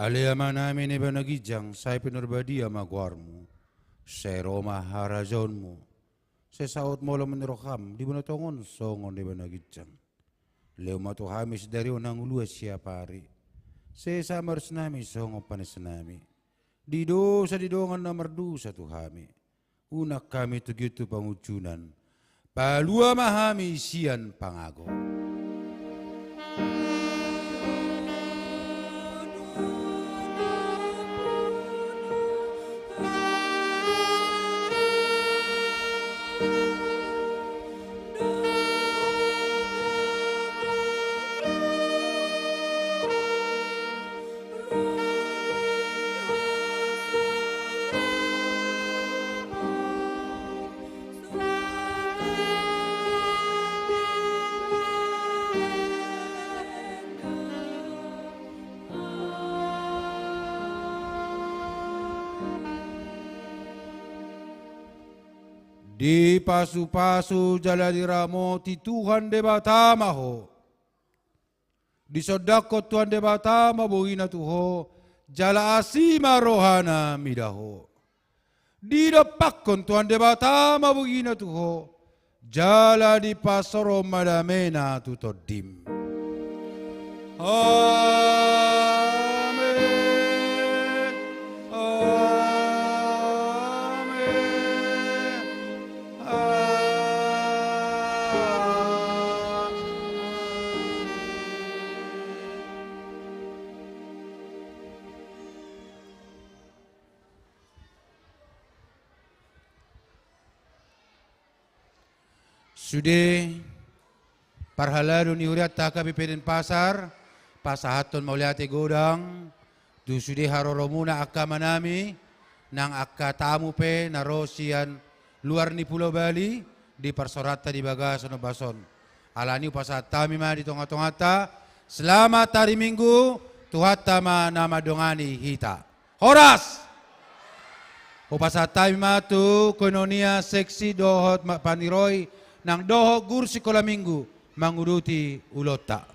Ale Amanami na di banua ginjang, sai pinarbadia ma goarMu. Sai ro ma harajaonMu. Sai saut ma ulaon ni rohaM di banua tonga on songon na di banua ginjang. Lehon ma tu hami sadari on hangoluan siapari. Sesa ma dosannami songon panesanami di dosa ni dongan na mardosa tu hami. Unang hami togihon tu pangunjunan. Palua ma hami sian pangago. Dipasupasu jala diramoti Tuhan Debata ma ho. Disondangkon Tuhan Debata ma bogina tu ho, jala asi ma rohana mida ho. Didompakkon Tuhan Debata ma bogina tu ho, jala dipasaorhon ma damena tu tondim. Amen. Amen. Amen. Sude parhalado ni hurianta H K P P Denpasar, pasahathon mauliate godang tu sude haroromuna angka amanami, nang angka tamu pe na ro sian luar ni Pulau Bali, di parsaoranta di bagasan ombas on. Alani i hupasahat hami ma di tongatonganta selamat hari Minggu, Tuhanta ma na mandongani hita. Horas! Hupasahat hami ma tu koinonia, seksi dohot ma paniroi nang dohot guru sikola minggu manguduti ulaonta.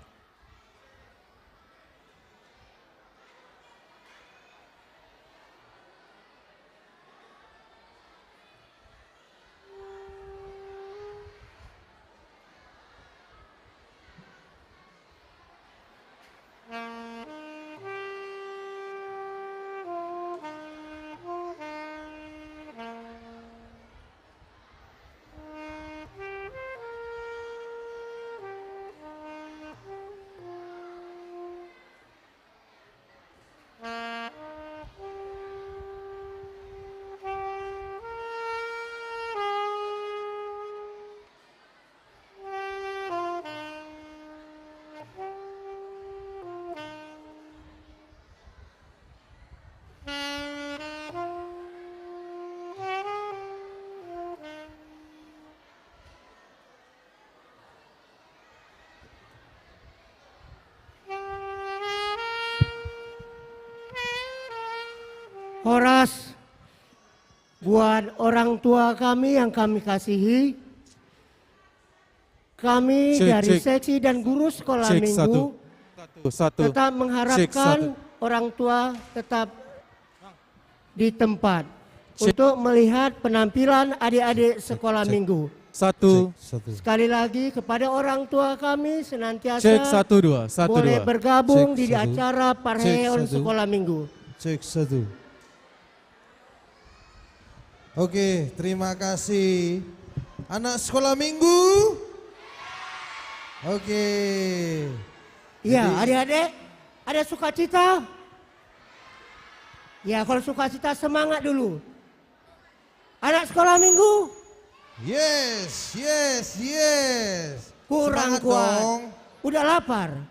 Horas buat orang tua kami yang kami kasihi. Kami dari seksi dan guru sekolah minggu tetap mengharapkan orang tua tetap di tempat untuk melihat penampilan adik-adik sekolah minggu. Sekali lagi, kepada orang tua kami senantiasa boleh bergabung di acara parheon sekolah minggu. Cek satu. Oke, terima kasih. Anak sekolah minggu? Oke. Iya, adik-adik, ada sukacita? Ya, kalau sukacita, semangat dulu. Anak sekolah minggu? Yes, yes, yes. Kurang kuat. Udah lapar?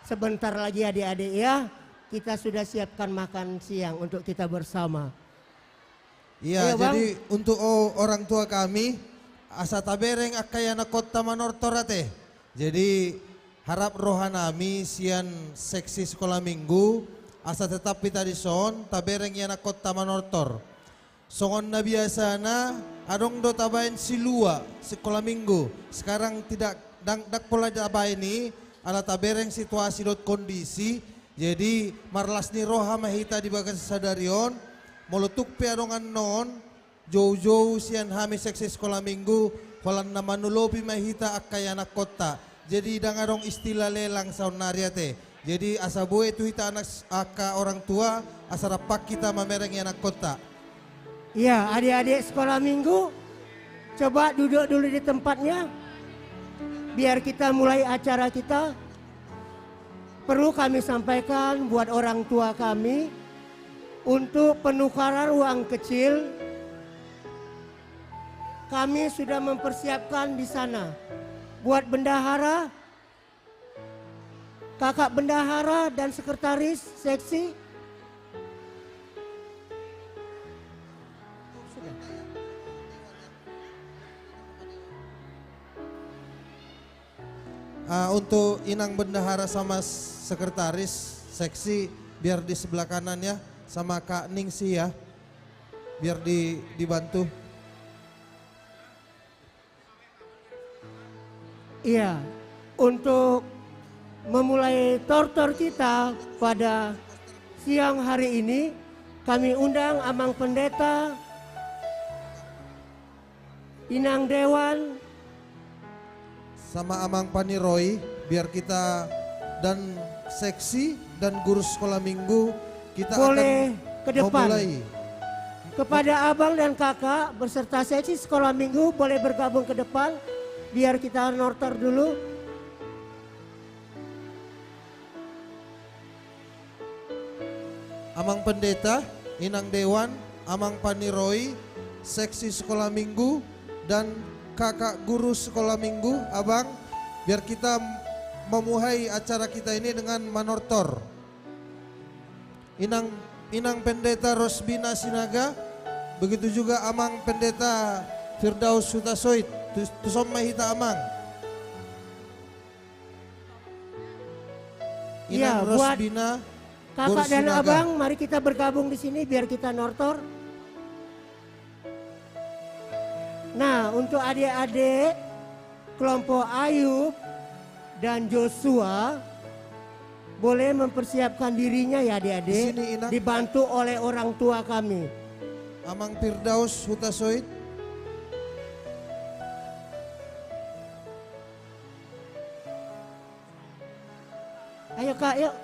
Sebentar lagi, adik-adik, ya. Kita sudah siapkan makan siang untuk kita bersama. Iya, jadi untuk orang tua kami, asa tabereng angka ianakhonta manortor ate. Jadi, harap rohanami sian seksi sekolah minggu, asa tetap hita dison tabereng ianakhonta manortor. Songon na biasana, adong do tabaen silua sekolah minggu. Sekarang tidak, ndang, ndang pola tabaen i, ala tabereng situasi dohot kondisi. Jadi, marlas ni roha ma hita di bagasan sadari on. Molo tung pe adong annon joujou sian hami seksi sekolah minggu, holan na manolopi ma hita angka ianakhonta. Jadi, ndang adong istilah lelang saonnari ate. Jadi, asa boi tu hita anak, angka orang tua, asa rap hita mamereng ianakhonta. Iya, adik-adik sekolah minggu, coba duduk dulu di tempatnya, biar kita mulai acara kita. Perlu kami sampaikan buat orang tua kami, untuk penukaran uang kecil, kami sudah mempersiapkan di sana. Buat bendahara, kakak bendahara dan sekretaris seksi. Ah, untuk inang bendahara sama sekretaris seksi, biar di sebelah kanan ya, sama Kak Ningsi ya, biar di, dibantu. Iya, untuk memulai tortor kita pada siang hari ini, kami undang Amang Pendeta, Inang Dewan, sama Amang Paniroi, biar kita dan seksi dan guru sekolah minggu kita boleh akan ke depan. Memulai. Kepada abang dan kakak beserta seksi sekolah minggu boleh bergabung ke depan, biar kita nortor dulu. Amang Pendeta, Inang Dewan, Amang Paniroi, seksi sekolah minggu, dan kakak guru sekolah minggu, abang, biar kita memuhai acara kita ini dengan manortor. Inang, Inang Pendeta Rosbina Sinaga, begitu juga Amang Pendeta Firdaus Hutasoit, tu, tuson ma hita, Amang. Iya, buat kakak dan abang, mari kita bergabung di sini biar kita nortor. Nah, untuk adik-adik kelompok Ayub dan Joshua, boleh mempersiapkan dirinya ya, adik-adik. Dibantu oleh orang tua kami. Amang Firdaus Hutasoit. Ayo, Kak, yuk.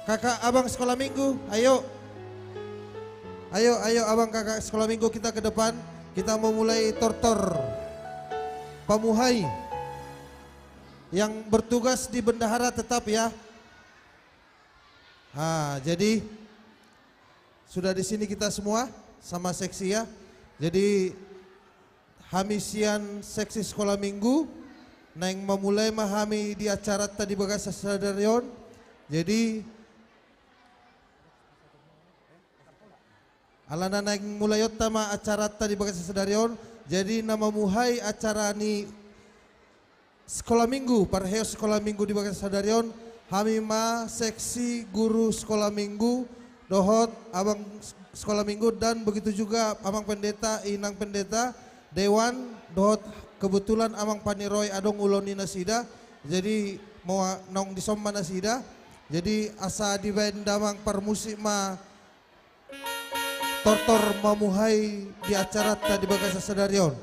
Kakak abang sekolah minggu, ayo. Ayo, ayo abang kakak sekolah minggu, kita ke depan. Kita memulai tortor pamuhai. Yang bertugas di bendahara tetap ya. Ah, jadi sudah di sini kita semua sama seksi ya. Jadi hami sian seksi sekolah minggu, naeng mamulai ma hami di acaranta di bagasan sadari on. Jadi, Alana naeng mulaionta ma acaranta di bagasan sadari on, jadi na mamuhai acara ni Sekolah Minggu, parheos Sekolah Minggu di bagasan sadari on, hami ma seksi guru Sekolah Minggu, dohot abang s-, Sekolah Minggu, dan begitu juga abang pendeta, inang pendeta, dewan, dohot kebetulan amang paniroi adong ulaon ni nasida, jadi mau a-, naung dison ma nasida, jadi asa dibaen damang parmusik ma tortor mamuhai di acaranta di bagasan sadari on.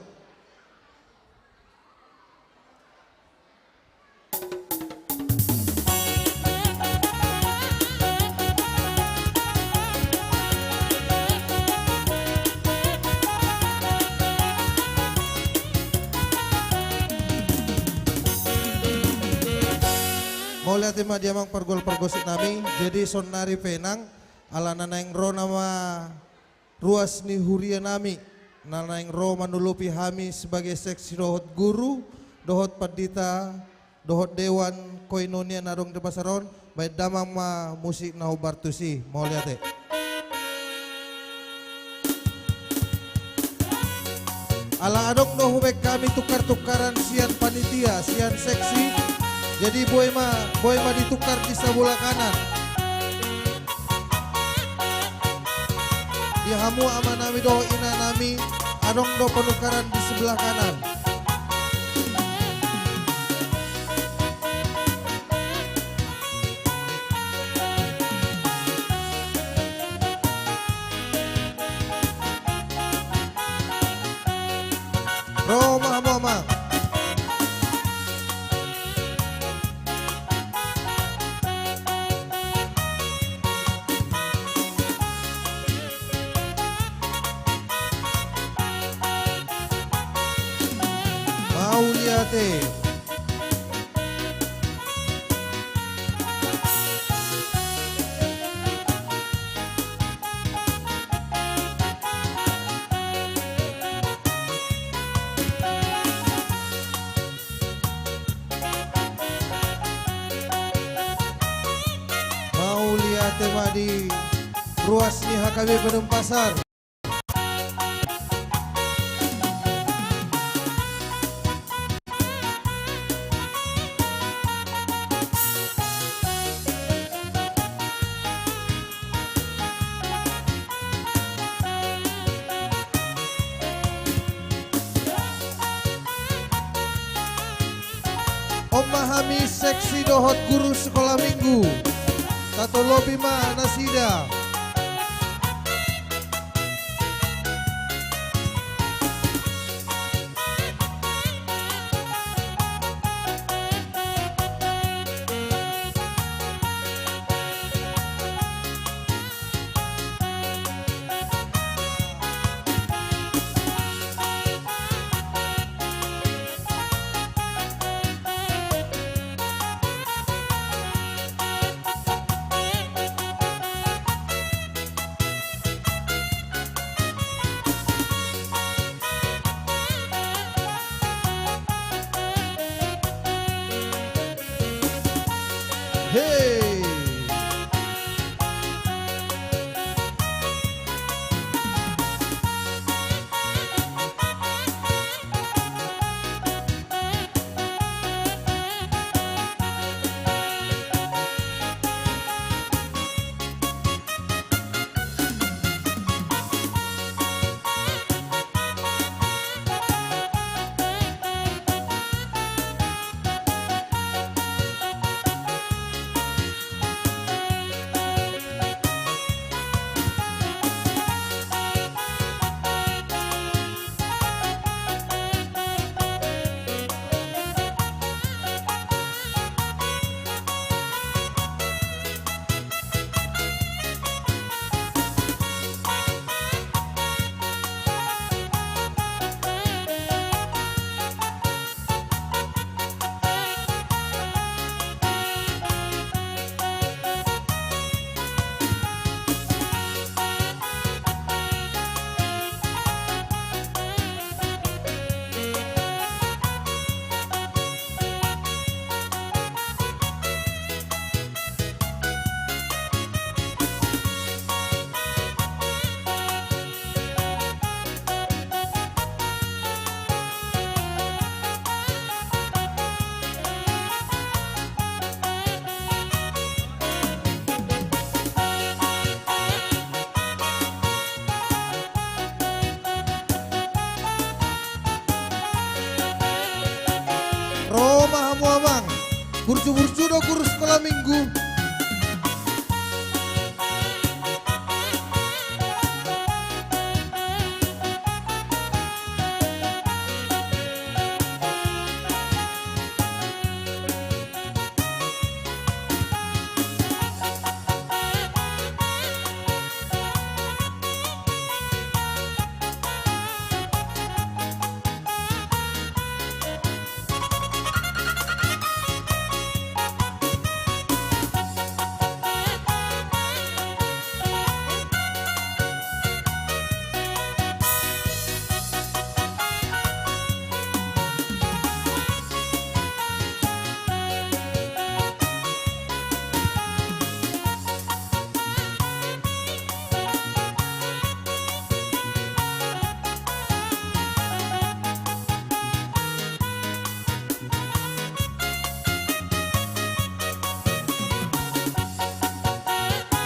Mauliate ma di amang pargual pargonsi nami, jadi saonnari pe nang, alana naeng ro nama ruas ni huria nami, na naeng ro manolopi hami sebagai seksi dohot guru, dohot pandita, dohot dewan koinonia na adong di pasar on, baen damang ma musik na hombar tusi, mauliate. Ala adong do hubaen hami tukar-tukaran sian panitia, sian seksi, jadi boi ma, boi ma ditukar di sabola kanan. Di hamu amanami dohot inanami, adong do ponukaran di sebelah kanan. Ro ma hamu amang. Mauliate. Mauliate ma di ruas ni H K B Padang Pasar. On ma hami seksi dohot guru sekolah minggu. Tatolopi ma nasida. Jumur judo guru sekolah minggu.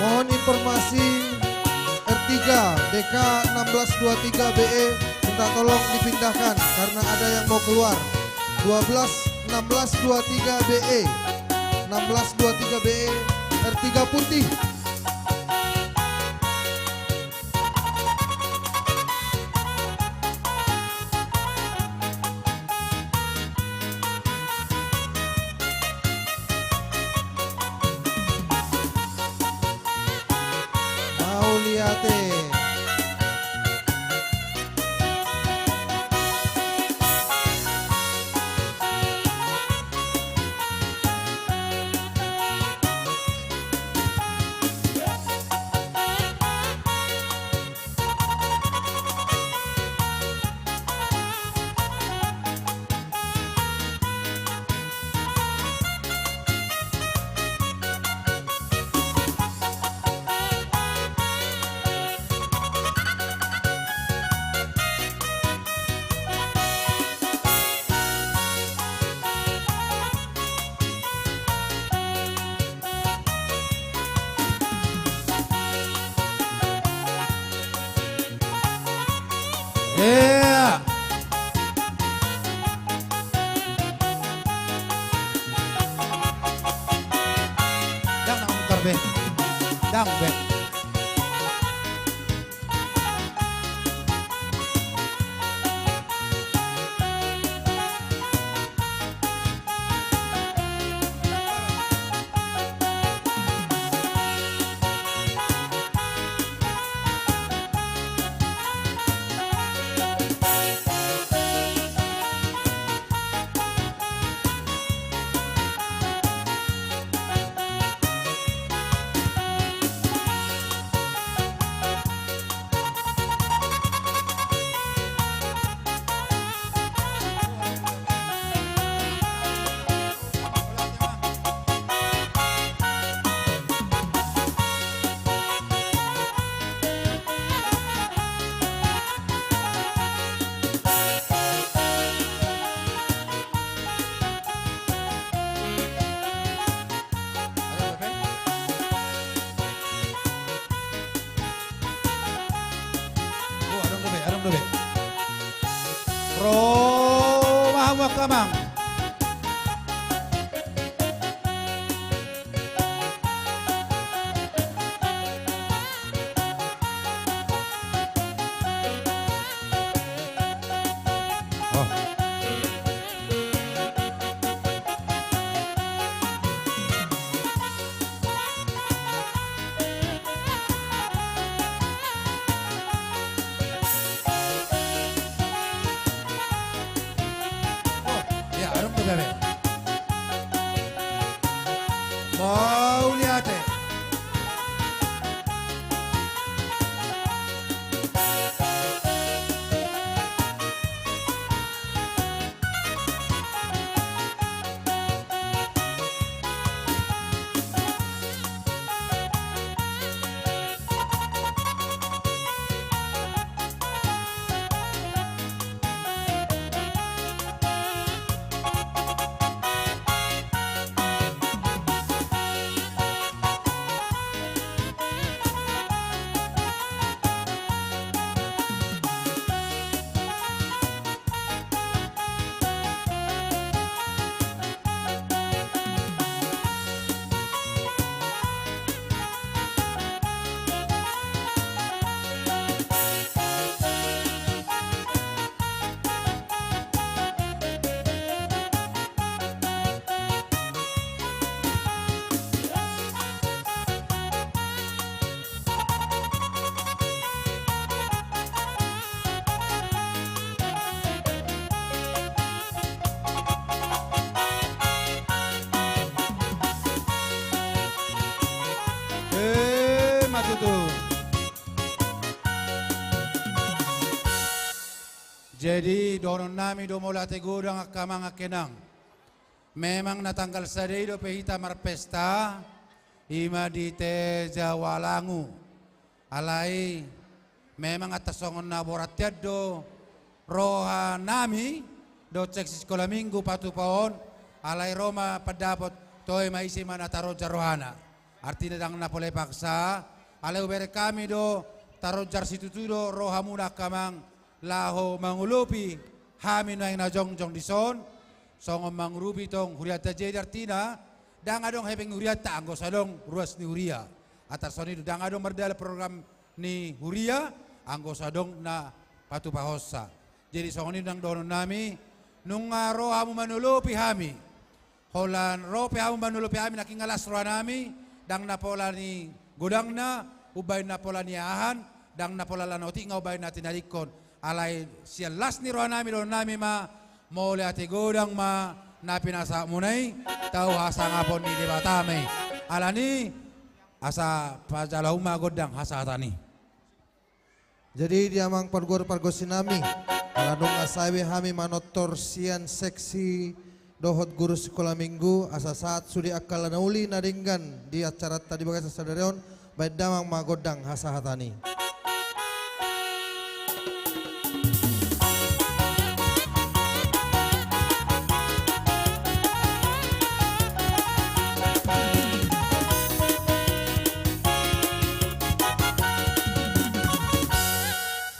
Mohon informasi, R tiga D K enam belas dua tiga B E, minta tolong dipindahkan karena ada yang mau keluar. Dua belas, enam belas dua tiga B E, enam belas dua tiga B E, R tiga putih. Mauliate. Ia. Ndang na mungkar be. Ndang be. Oh, adong dope, adong dope. Ro ma hamu angka amang. Oh. Oh, ia, adong dope be. Mauliate. Jadi, dohonon nami do mauliate godang angka amang angka inang. Memang na tanggal sada i dope hita marpesta, i ma di Tejawalangu. Alai memang antar songon na borat hian do roha nami dohot seksi sikola minggu patupa on, alai ro ma pandapot, toe ma ise ma na taronjar rohana. Artina ndang na pola dipaksa, alai hubereng hami do taronjar situtu do rohamuna angka amang laho mangolopi hami nuaeng na jongjong dison, songon mangurupi tong hurianta. Jadi artina, ndang adong hepeng hurianta anggo so adong ruas ni huria. Antar songon i do, ndang adong mardalan program ni huria anggo so adong na patupahonsa. Jadi songon i nang dohonon nami, nunga ro hamu manolopi hami. Holan ro pe hamu manolopi hami, nangkin las roha nami, ndang na pola ni godangna umbahen na pola ni ahan, ndang na pola lan otik nga umbahen na tinadingkon. Alai sian las ni roha nami dohonon nami ma, mauliate godang ma na pinasahatmuna i, tau hasangapon ni Debata ma i. Alani, asa pajalo hamu ma gondang hasahatan i. Jadi di amang pargual pargonsi nami, ala dung asa be hami manortor sian seksi dohot guru sikola minggu, asa sahat sude angka na uli na denggan di acaranta di bagasan sadari on, baen damang ma gondang hasahatan i.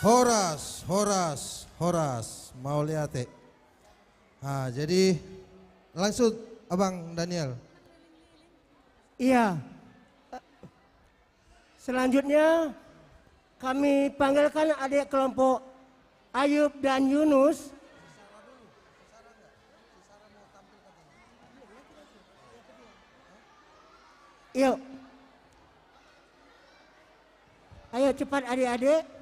Horas, horas, horas. Mauliate. Ah, jadi langsung Abang Daniel. Iya. Selanjutnya kami panggilkan adik kelompok Ayub dan Yunus. Yuk. Ayo cepat adik-adik.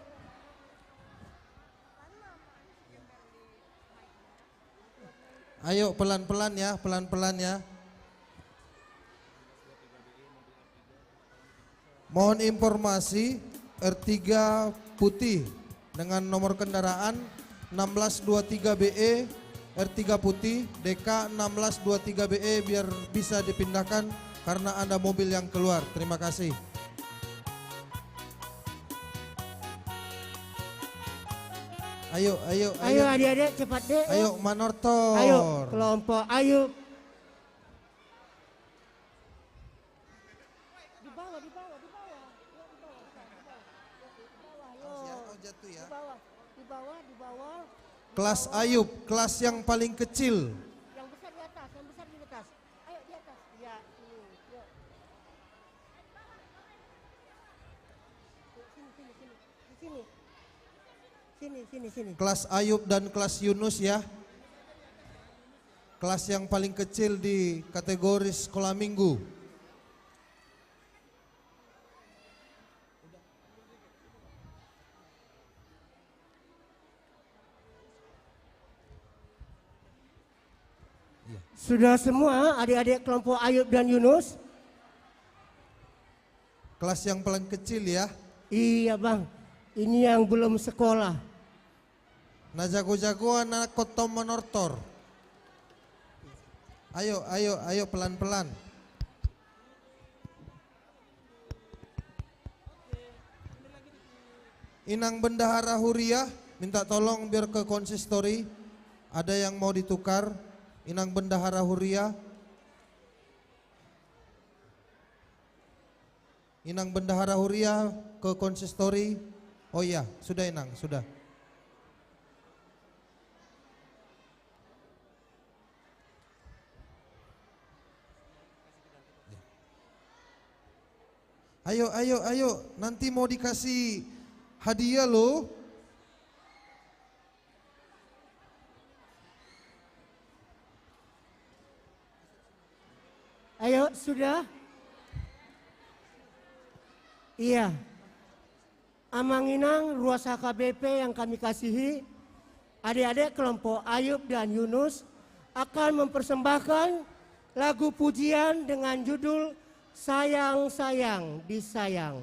Ayo pelan-pelan ya, pelan-pelan ya. Mohon informasi, R tiga putih dengan nomor kendaraan enam belas dua tiga B E, R tiga putih, D K enam belas dua tiga B E, biar bisa dipindahkan karena ada mobil yang keluar. Terima kasih. Ayo, ayo, ayo. Ayo, adik-adik, cepat deh. Ayo, manortor. Ayo, kelompok, ayo. Di bawah, di bawah, di bawah. Yo, di bawah, di bawah. Di bawah, yo. Harus ya, oh, jatuh ya. Di bawah, di bawah, di bawah. Kelas Ayub, kelas yang paling kecil. Yang besar di atas, yang besar di atas. Ayo, di atas. Ya, ini, yuk. Yuk, sini, sini, sini. Di sini. Sini, sini, sini. Kelas Ayub dan kelas Yunus ya. Kelas yang paling kecil di kategori sekolah minggu. Iya. Sudah semua adik-adik kelompok Ayub dan Yunus? Kelas yang paling kecil ya? Iya, Bang. Ini yang belum sekolah. Na jago-jagoan na kotom manortor. Ayo, ayo, ayo, pelan-pelan. Inang bendahara huria, minta tolong biar ke konsistori. Ada yang mau ditukar. Inang bendahara huria. Inang bendahara huria ke konsistori. Oh iya, sudah, Inang, sudah. Ayo, ayo, ayo, nanti mau dikasih hadiah loh. Ayo, sudah? Iya. Amang inang ruas H K B P yang kami kasihi, adik-adik kelompok Ayub dan Yunus akan mempersembahkan lagu pujian dengan judul Sayang Sayang Disayang.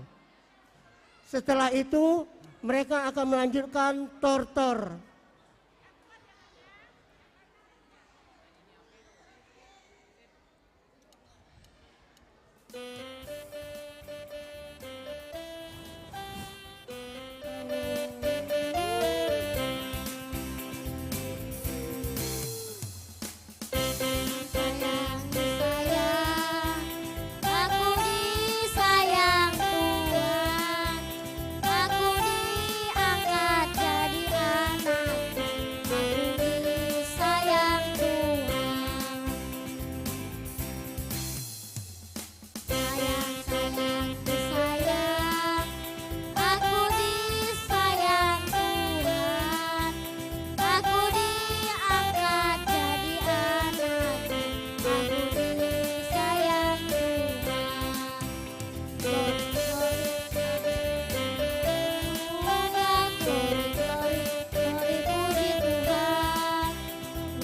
Setelah itu, mereka akan melanjutkan tortor. Sayang, sayang, aku disayang Tuhan. Aku diangkat jadi anak, aku disayang Tuhan. Sayang, sayang, disayang, aku disayang Tuhan. Aku diangkat jadi anak, aku disayang Tuhan. Glory, glory, haleluya, glory, glory, glory, puji Tuhan.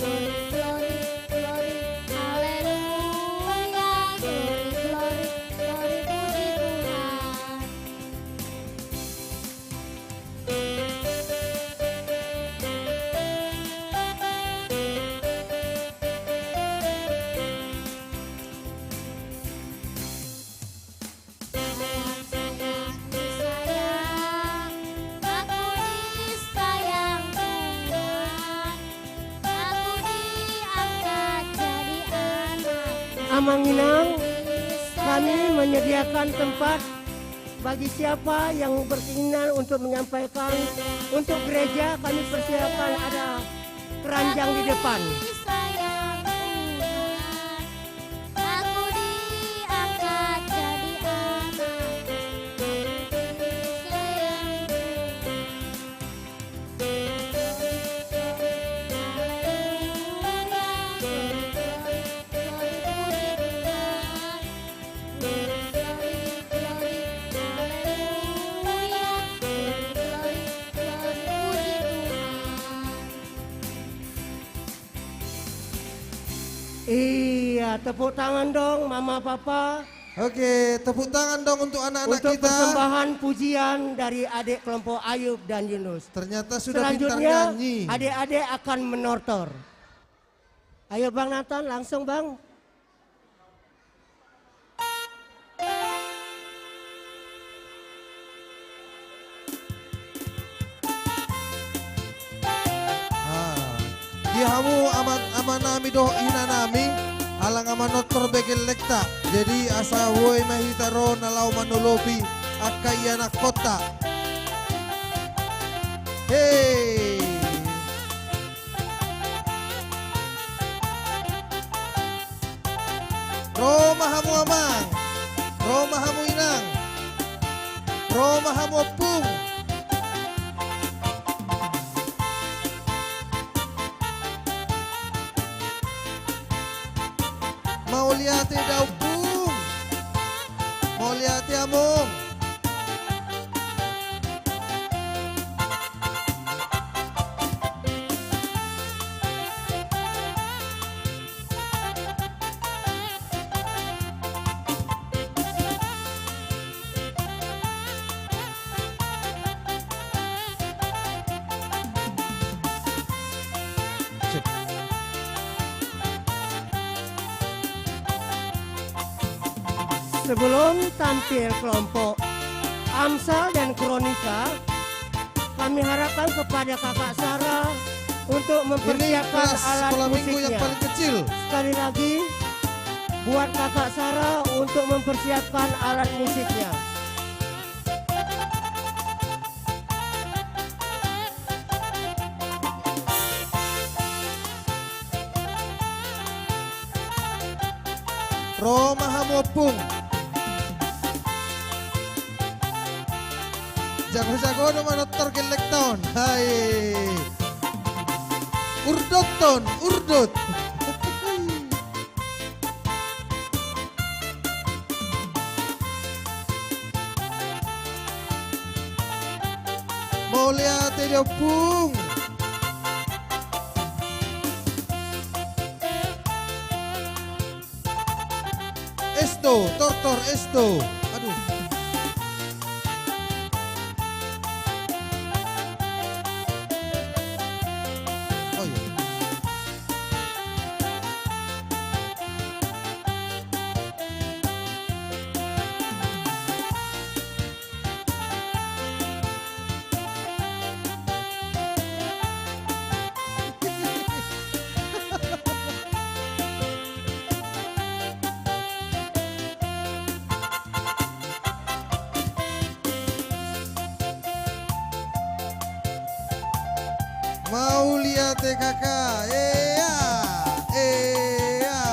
Glory, glory, glory, haleluya, glory, glory, glory, puji Tuhan. Sayang, sayang, disayang, aku disayang Tuhan, aku diangkat jadi anak. Amang Inang, kami menyediakan tempat bagi siapa yang berkeinginan untuk menyampaikan, untuk gereja kami persilakan ada keranjang di depan. Aku diangkat jadi anak, aku disayang Tuhan. Glory, glory, glory, haleluya, glory, glory, glory, puji Tuhan. Glory, glory, glory, haleluya, glory, glory, glory, puji Tuhan. Iya, tepuk tangan dong, Mama, Papa. Oke, tepuk tangan dong untuk anak-anak kita. Untuk persembahan pujian dari adik kelompok Ayub dan Yunus. Ternyata sudah pintar nyanyi. Selanjutnya, adik-adik akan menortor. Ayo, Bang Nathan, langsung, Bang. Ah. Di hamu ama, amanami dohot inanami, ala nga manortor be gellengta. Jadi asa boi ma hita ro na laho manolopi angka ianakhonta. Hei. Ro ma hamu amang, ro ma hamu inang, ro ma hamu ompung. Mauliate da ompung. Mauliate among. Sebelum tampil kelompok Amsal dan Kronika, kami harapkan kepada Kakak Sarah untuk mempersiapkan alat musiknya. Ini kelas sekolah minggu yang paling kecil. Sekali lagi, buat Kakak Sarah untuk mempersiapkan alat musiknya. Ro ma hamu ompung. Jago-jago do manortor gellengta on. Hai. Urdothon, urdot. Mauliate da ompung. Esto, tortor, esto. Aduh. Oh iya. Mauliate kakak, ea, ea.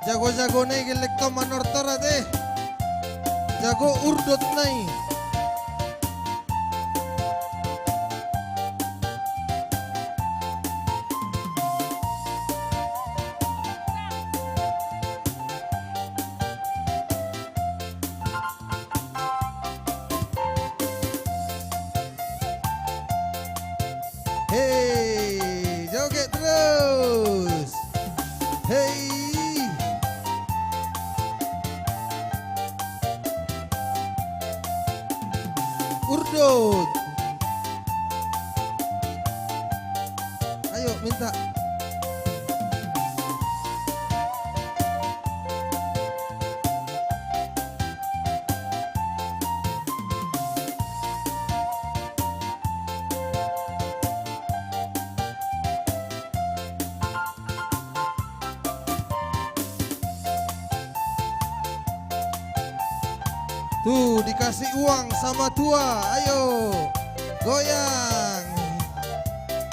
Jago-jago nai gellek tong manortor ate. Jago urdot nai. Hei, joget terus. Hei. Urdot. Ayo, minta. Tu, dikasih uang sama tua, ayo. Goyang.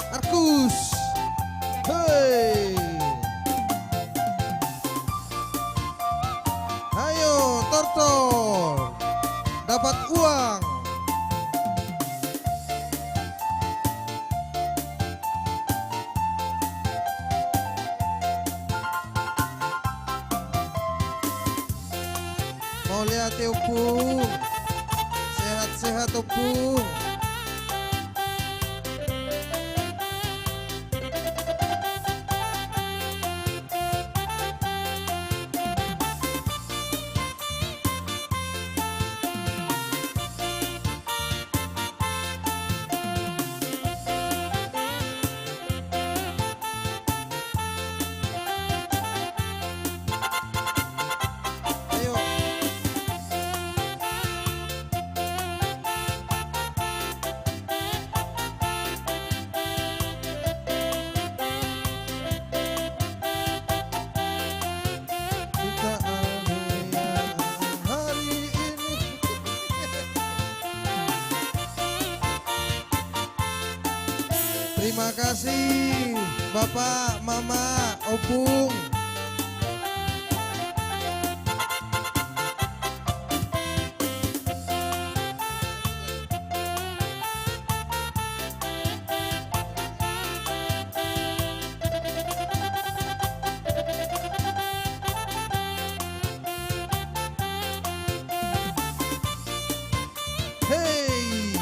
Arkus. Hei. Ayo, tortor. Dapat uang. Mauliate, Ompung. Sehat-sehat, Ompung. Ayo. Kita anugerah hari ini. Terima kasih, Bapak, Mama, Ompung. Hei,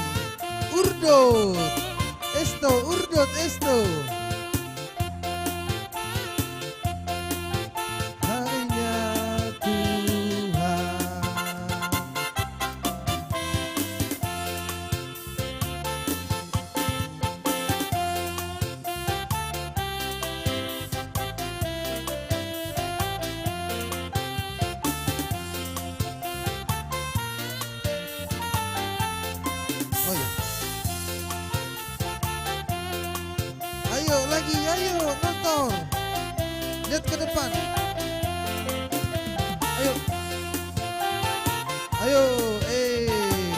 urdot, esto, urdot, esto. Hanya Tuhan. Oh, iya. Ayo lagi, ayo, nonton. Lihat ke depan. Ayo. Ayo, eh.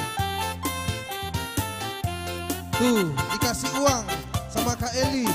Tuh, dikasih uang sama Kak Eli.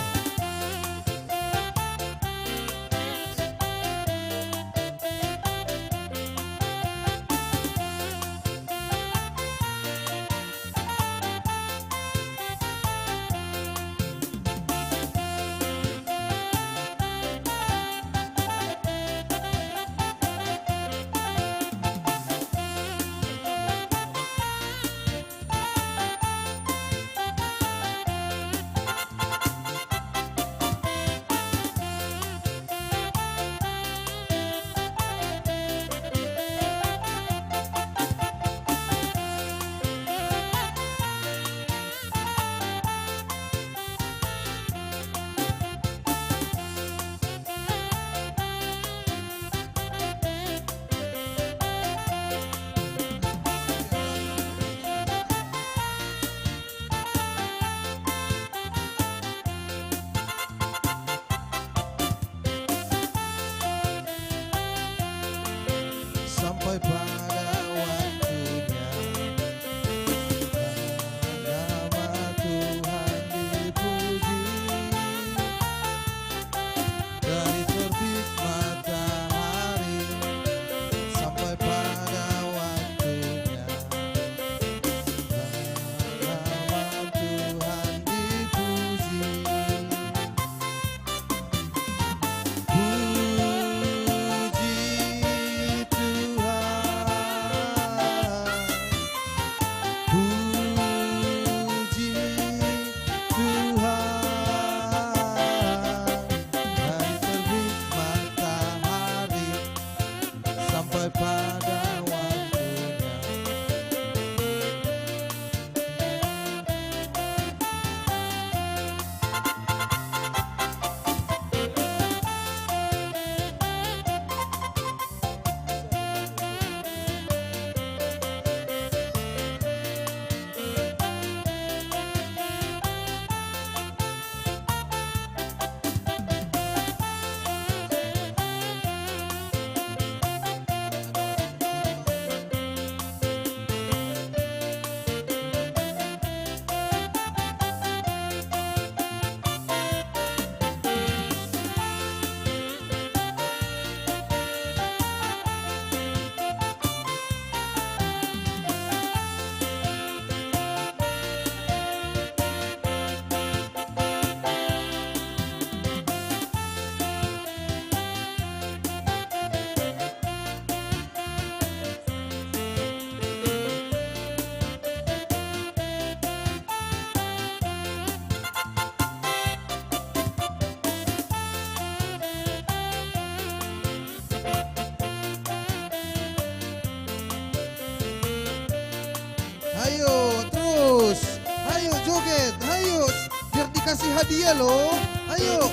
hadiah lo. Ayo.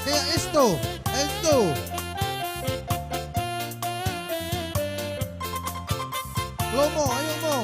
Kayak esto, esto. Lo mo, ayo mo.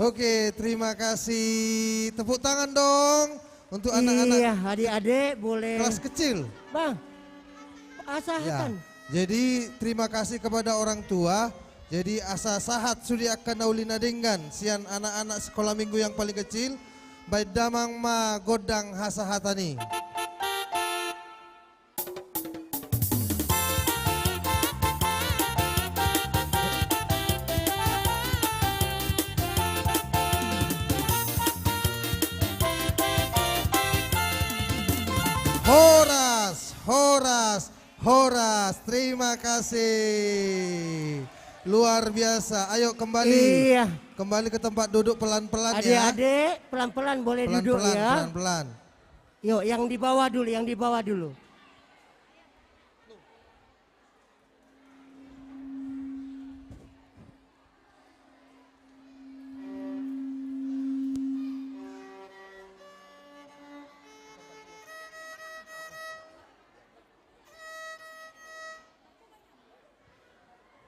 Oke, terima kasih. Tepuk tangan dong untuk anak-anak. Iya, adik-adik boleh. Kelas kecil. Bang, asa hatan. Ya. Jadi, terima kasih kepada orang tua. Jadi, asa sahat sude angka na uli na denggan sian anak-anak sekolah minggu yang paling kecil. Baen damang ma gondang hasahatan i. Horas, horas, horas. Terima kasih. Luar biasa. Ayo kembali. Iya. Kembali ke tempat duduk pelan-pelan ya. Adik-adik, pelan-pelan boleh duduk ya. Pelan-pelan, pelan-pelan. Yuk, yang di bawah dulu, yang di bawah dulu.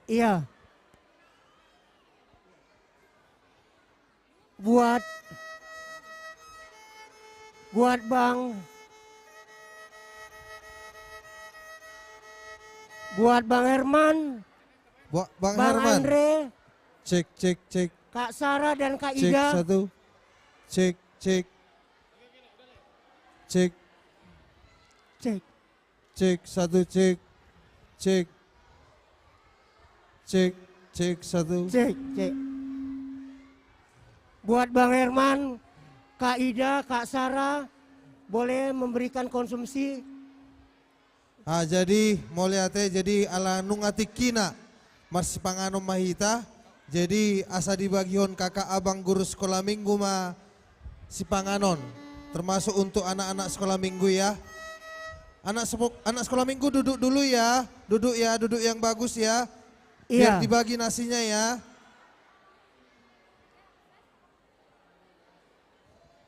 Iya. Buat, buat Bang, buat Bang Herman, Bang, Bang Herman. Andre. Cek, cek, cek. Kak Sarah dan Kak Ida. Cek satu. Cek, cek. Cek. Cek. Cek, satu, cek. Cek. Cek, cek, satu. Cek, cek. Buat Bang Herman, Kak Ida, Kak Sarah, boleh memberikan konsumsi. Ah, jadi, mauliate, jadi ala nunga tingkina marsipanganon ma hita. Jadi, asa dibagihon kakak abang guru sekolah minggu ma sipanganon, termasuk untuk anak-anak sekolah minggu ya. Anak sepo-, anak sekolah minggu duduk dulu ya, duduk ya, duduk yang bagus ya. Biar dibagi nasinya ya.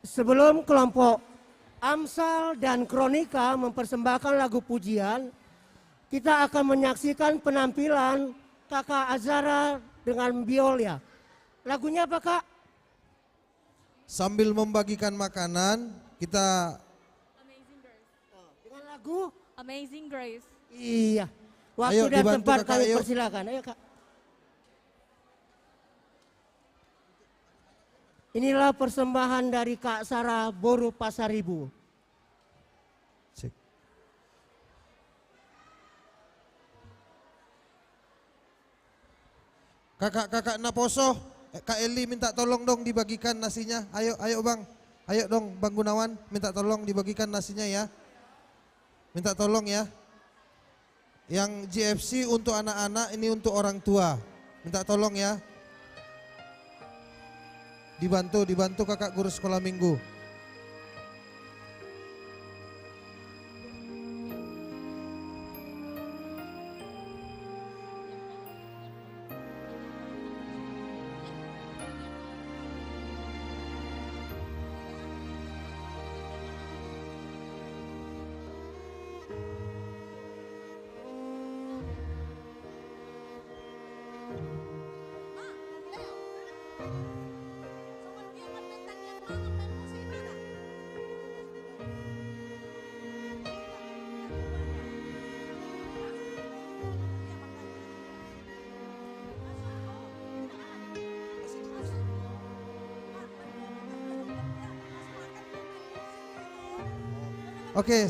Sebelum kelompok Amsal dan Kronika mempersembahkan lagu pujian, kita akan menyaksikan penampilan Kakak Azara dengan biola. Lagunya apa, Kak? Sambil membagikan makanan, kita... Amazing Grace. Dengan lagu? Amazing Grace. Iya. Waktu dan tempat kami persilakan. Ayo, Kak. Inilah persembahan dari Kak Sarah boru Pasaribu. Cek. Kakak-kakak naposo, eh, Kak Eli minta tolong dong dibagikan nasinya. Ayo, ayo Bang. Ayo dong Bang Gunawan, minta tolong dibagikan nasinya ya. Minta tolong ya. Yang G F C untuk anak-anak, ini untuk orang tua. Minta tolong ya. Dibantu, dibantu kakak guru sekolah minggu. Oke.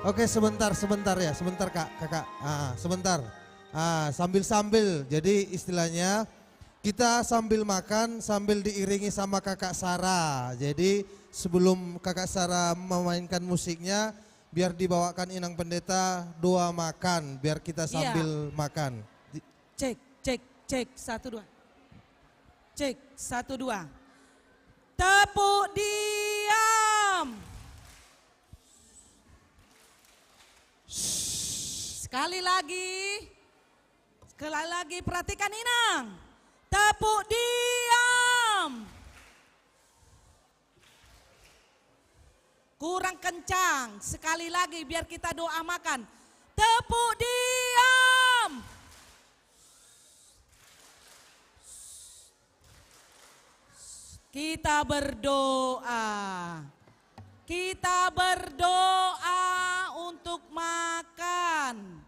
Oke, sebentar, sebentar ya, sebentar, Kak, Kakak. Ah, sebentar. Ah, sambil-sambil. Jadi istilahnya kita sambil makan, sambil diiringi sama Kakak Sara. Jadi sebelum Kakak Sara memainkan musiknya, biar dibawakan Inang Pendeta doa makan, biar kita Iya. sambil makan. Di- Cek, cek, cek, satu, dua. Cek, satu, dua. Tepuk diam. Sekali lagi. Sekali lagi, perhatikan Inang. Tepuk diam. Kurang kencang. Sekali lagi, biar kita doa makan. Tepuk diam. Kita berdoa. Kita berdoa untuk makan.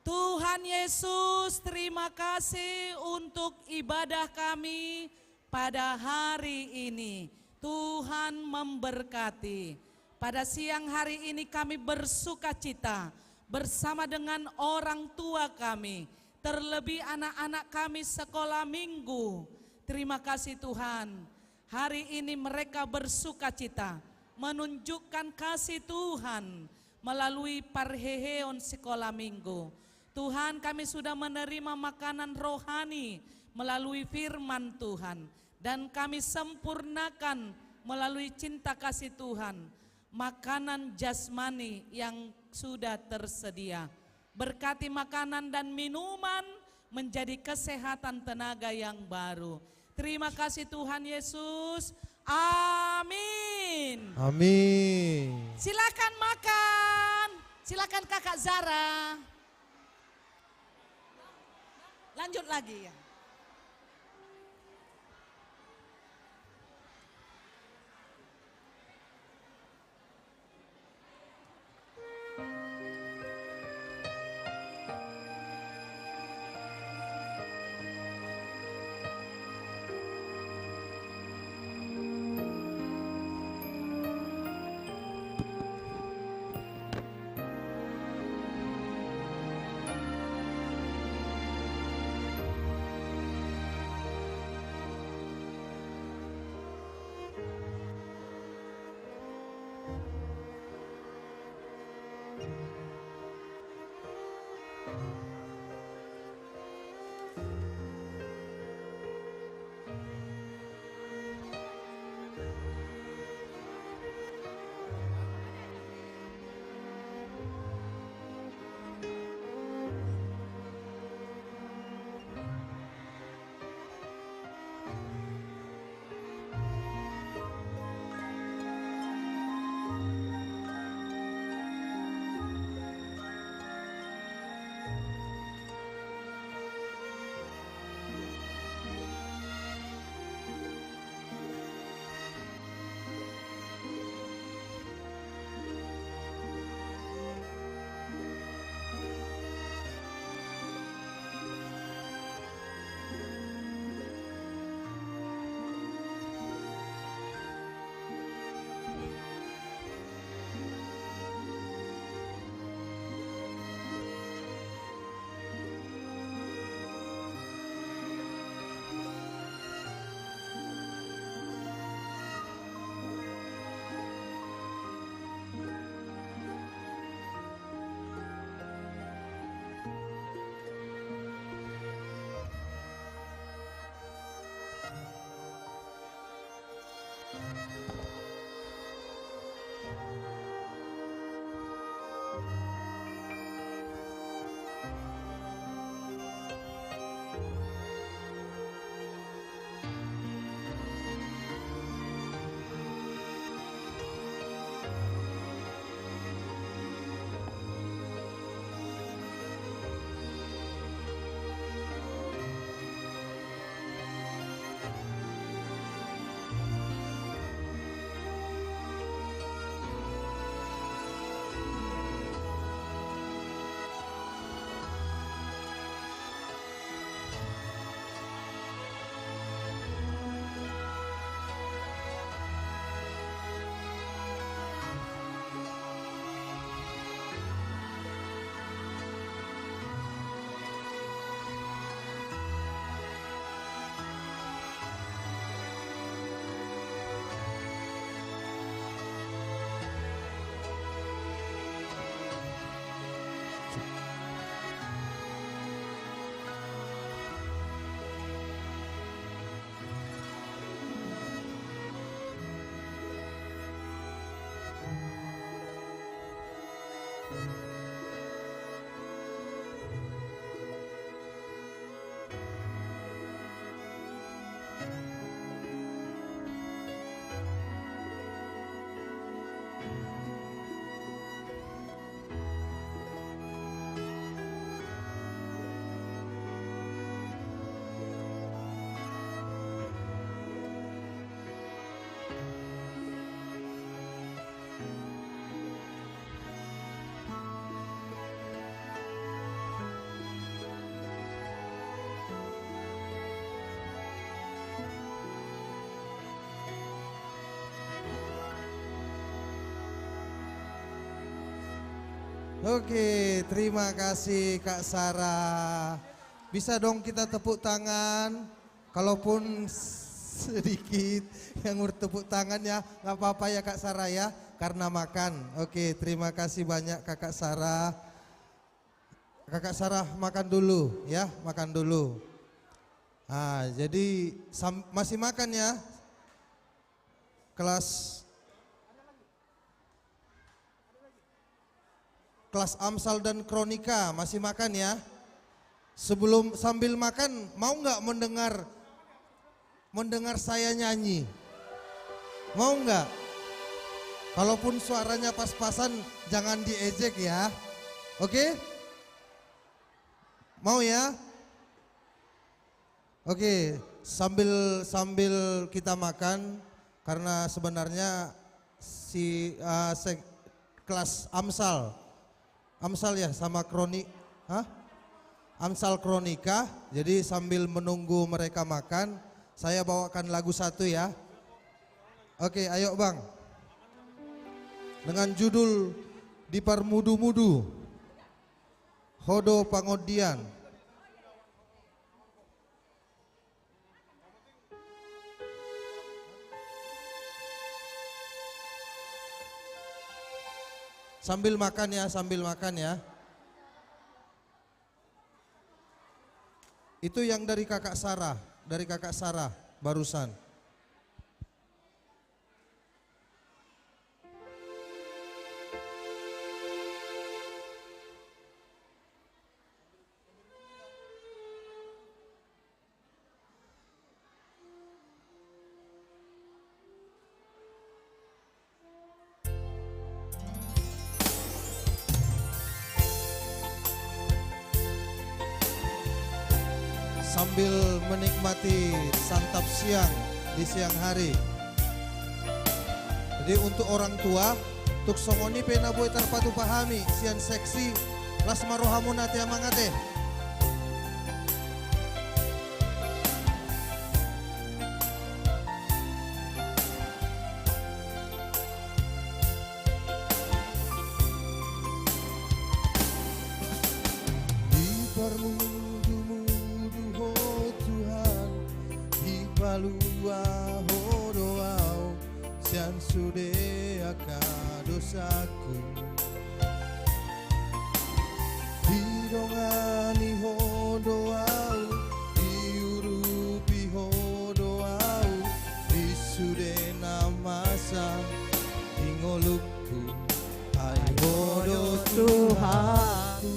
Tuhan Yesus, terima kasih untuk ibadah kami pada hari ini. Tuhan memberkati. Pada siang hari ini kami bersukacita bersama dengan orang tua kami, terlebih anak-anak kami sekolah minggu. Terima kasih Tuhan, hari ini mereka bersukacita, menunjukkan kasih Tuhan melalui parheheon sekolah minggu. Tuhan, kami sudah menerima makanan rohani melalui firman Tuhan, dan kami sempurnakan melalui cinta kasih Tuhan makanan jasmani yang sudah tersedia. Berkati makanan dan minuman menjadi kesehatan, tenaga yang baru. Terima kasih Tuhan Yesus. Amin. Amin. Silakan makan. Silakan Kakak Zara. Lanjut lagi ya. Oke, terima kasih Kak Sarah. Bisa dong kita tepuk tangan, kalaupun sedikit yang bertepuk tangan ya, nggak apa-apa ya Kak Sarah ya, karena makan. Oke, terima kasih banyak Kakak Sarah. Kakak Sarah makan dulu ya, makan dulu. Ah, jadi sam- masih makan ya. Kelas Kelas Amsal dan Kronika, masih makan ya? Sebelum, sambil makan, mau nggak mendengar, mendengar saya nyanyi? Mau nggak? Kalaupun suaranya pas-pasan, jangan diejek ya. Oke? Mau ya? Oke, sambil, sambil kita makan, karena sebenarnya si, eh, sek- kelas Amsal, Amsal ya, sama Kroni, hah? Amsal Kronika. Jadi sambil menunggu mereka makan, saya bawakan lagu satu ya. Oke, ayo Bang. Dengan judul Di Parmudu-mudu, Ho do Pangondian. Sambil makan ya, sambil makan ya. Itu yang dari Kakak Sarah, dari Kakak Sarah barusan. Sambil menikmati santap siang di siang hari. Jadi untuk orang tua, tung songon i pe na boi tarpatupa hami sian seksi, las ma rohamuna ate amang ate. Di parmudu-mudu ho Tuhan, dipalua ho do au sian sude angka dosaku. Didongani ho do au, diurupi ho do au di sude na masa di ngolungku. Ai ho do Tuhanku.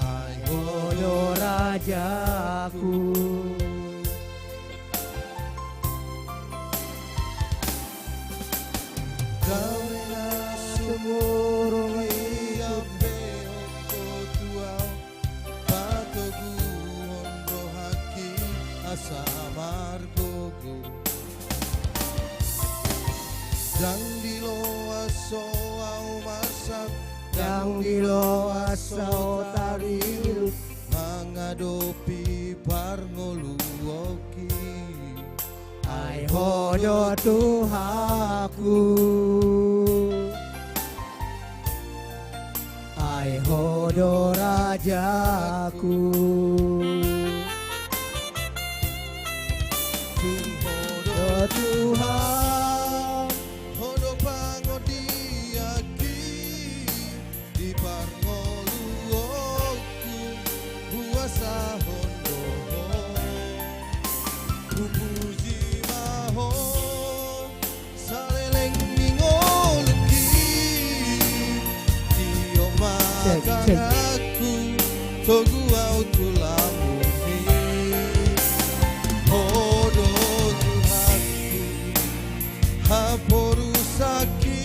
Ai ho do rajaku. Dame na sumurung i ampehon ho tu au, patoguhon rohangki asa margogo. Ndang diloas ho au marsak, ndang diloas ho au taringot mangadopi parngoluonki. Ai ho do Tuhanku. Ai ho do rajaku. Tung ho do Tuhan, ho do pangondianki di parngoluonku, huasahon do ho. Hupuji ma ho. Saleleng ni ngolungki, tio ma tanganku, togu au tu lambungmi. Ho do Tuhanku, haporusangki,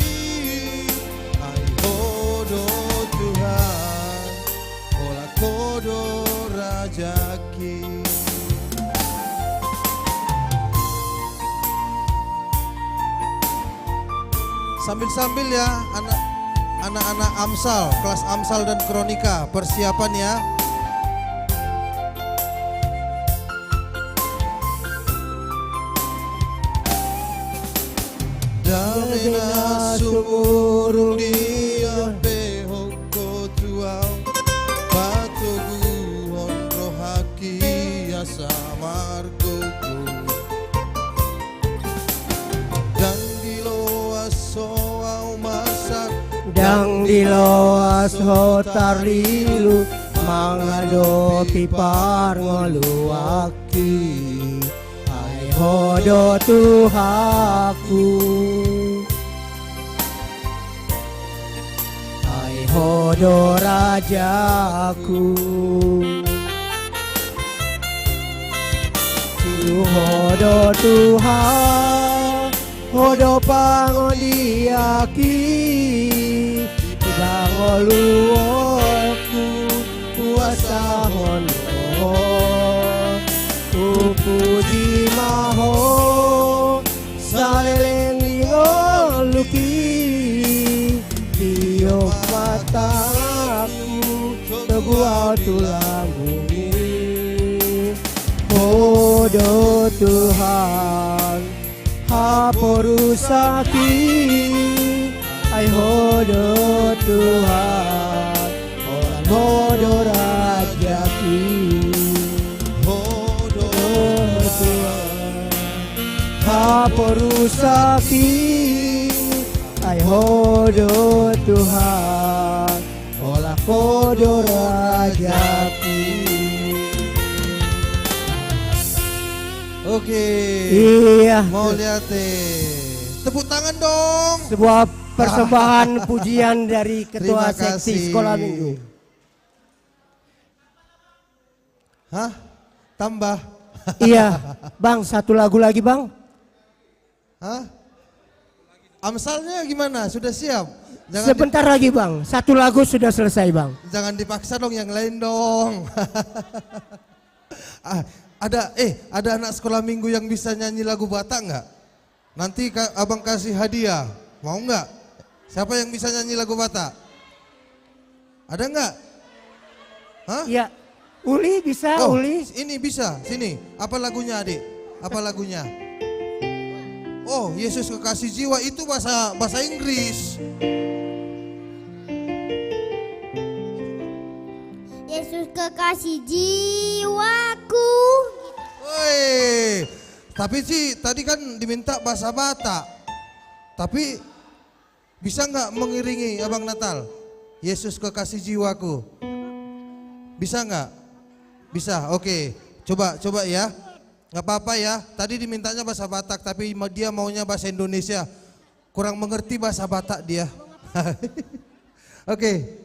ai ho do Tuhan, holan ho do raja. Sambil-sambil ya, anak, anak-anak Amsal, kelas Amsal dan Kronika, persiapan ya. Dame na Dia pe hongko tu ahu, patoguhon rohangki asa margogo. Ndang diloas ho ahu masak, ndang diloas ho tarlilu, mangadopi parngoluanki. Ai Ho do Tuhanku. Ai Ho do rajaku. Tu Ho do Tuhan, Ho do pangondionki. Di parngoluonku huasahon Ho. Hupuji ma Ho. Saleleng ni ngolungki, tiop ma tanganku, togu ahu tu lambungmi. Ho do Tuhan, haporusangki, ai Ho do Tuhan, holan Ho do rajangki. Ho do Tuhan, haporusangki, ai Ho do Tuhan, holan Ho do rajangki. Oke. Iya. Mauliate. Tepuk tangan dong. Sebuah persembahan pujian dari Ketua Seksi Sekolah Minggu. Hah? Tambah? Iya, Bang, satu lagu lagi, Bang. Hah? Amsalnya gimana? Sudah siap? Jangan di- Sebentar lagi, Bang. Satu lagu sudah selesai, Bang. Jangan dipaksa dong, yang lain dong. Ah, ada, eh, ada anak sekolah minggu yang bisa nyanyi lagu Batak nggak? Nanti ka-, abang kasih hadiah. Mau nggak? Siapa yang bisa nyanyi lagu Batak? Ada nggak? Hah? Iya. Uli bisa, oh, Uli. Ini bisa. Sini. Apa lagunya, Adik? Apa lagunya? Oh, Yesus Kekasih Jiwa itu bahasa, bahasa Inggris. Yesus kekasih jiwaku. Woi, tapi sih tadi kan diminta bahasa Batak. Tapi bisa nggak mengiringi Abang Natal? Yesus kekasih jiwaku. Bisa nggak? Bisa, oke. Coba, coba ya. Nggak apa-apa ya. Tadi dimintanya bahasa Batak, tapi ma-, dia maunya bahasa Indonesia. Kurang mengerti bahasa Batak dia. Oke.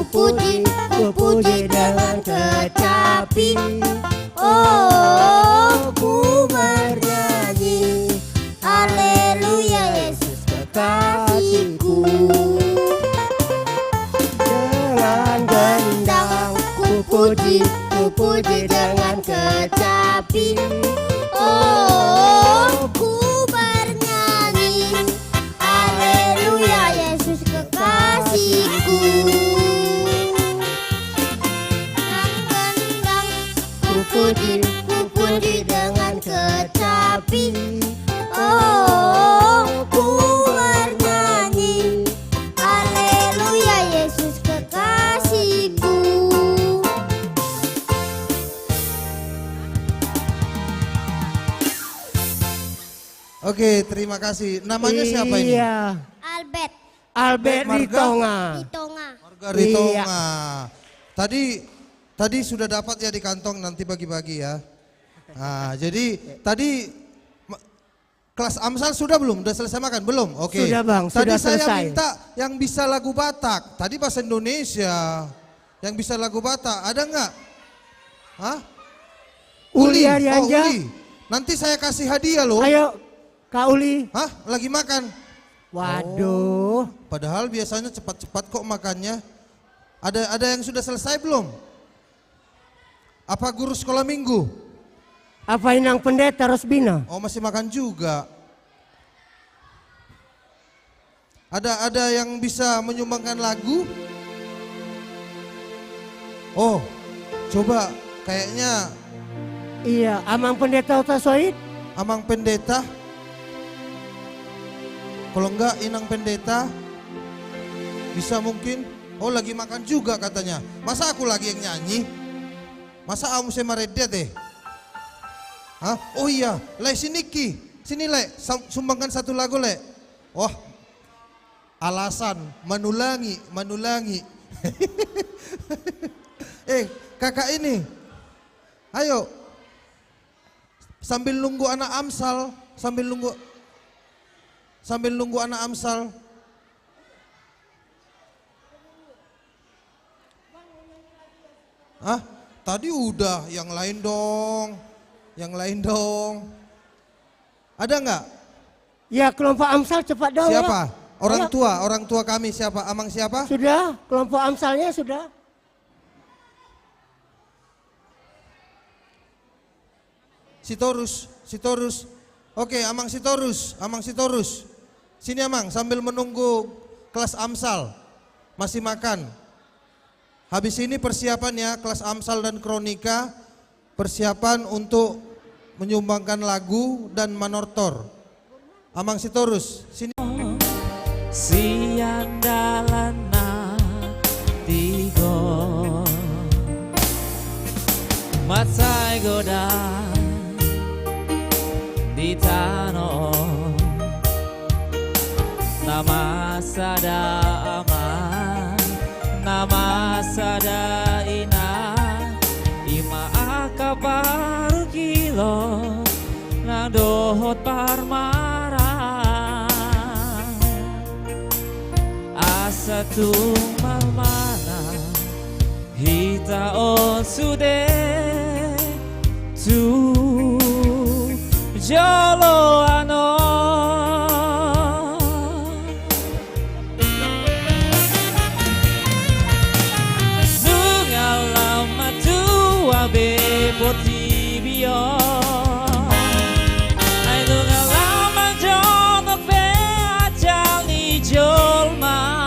Puji, ku puji dengan kecapi. Oh, ku bernyanyi. Haleluya, Yesus kekasihku. Dengan gendang ku puji, ku puji dengan kecapi. Oh, ku bernyanyi. Haleluya, Yesus kekasihku. Dengan gendang ku puji, ku puji dengan kecapi. Oh, ku bernyanyi. Haleluya, Yesus kekasihku. Oke, terima kasih. Namanya siapa ini? Iya. Albert. Albert Marga? Ritonga. Ritonga. Marga Ritonga. Iya. Tadi, tadi sudah dapat ya di kantong, nanti bagi-bagi ya. Nah, jadi tadi ma-, kelas Amsal sudah belum? Sudah selesai makan? Belum? Oke. Sudah, Bang, sudah selesai. Tadi saya minta yang bisa lagu Batak. Tadi bahasa Indonesia. Yang bisa lagu Batak, ada nggak? Hah? Uli, Uli Arianja. Oh, Uli. Nanti saya kasih hadiah loh. Ayo, Kak Uli. Hah? Lagi makan? Waduh. Oh, padahal biasanya cepat-cepat kok makannya. Ada, ada yang sudah selesai belum? Apa guru sekolah minggu? Apa Inang Pendeta Rosbina? Oh, masih makan juga. Ada, ada yang bisa menyumbangkan lagu? Oh, coba kayaknya. Iya, Amang Pendeta Utasoit? Amang Pendeta? Kalau enggak, Inang Pendeta? Bisa mungkin? Oh, lagi makan juga katanya. Masa aku lagi yang nyanyi? Masa ahu muse marende ate? Hah? Oh iya, Le, sini ki. Sini, Le. Sam-, sumbangkan satu lagu, Le. Wah, alasan, manulangi, manulangi. Eh, kakak ini. Ayo. Sambil nunggu anak Amsal, sambil nunggu, sambil nunggu anak Amsal. Hah? Tadi udah, yang lain dong. Yang lain dong. Ada nggak? Ya, kelompok Amsal cepat dong, ya. Siapa? Orang tua, orang tua kami siapa? Amang siapa? Sudah, kelompok Amsalnya sudah. Sitorus, Sitorus. Oke, Amang Sitorus, Amang Sitorus. Sini, Amang, sambil menunggu kelas Amsal. Masih makan. Habis ini persiapan ya, kelas Amsal dan Kronika, persiapan untuk menyumbangkan lagu dan manortor. Amang Sitorus, sini. Sian dalan na tigor, mansai godang di tano on. Nama sada ama, nama sada ina, i ma angka parungkilon nang dohot parmaraan. Asa tung marmana hita on sude tu joloan on. Nunga lam matua be portibi on. Ai nunga lam manjonok be ajal ni jolma.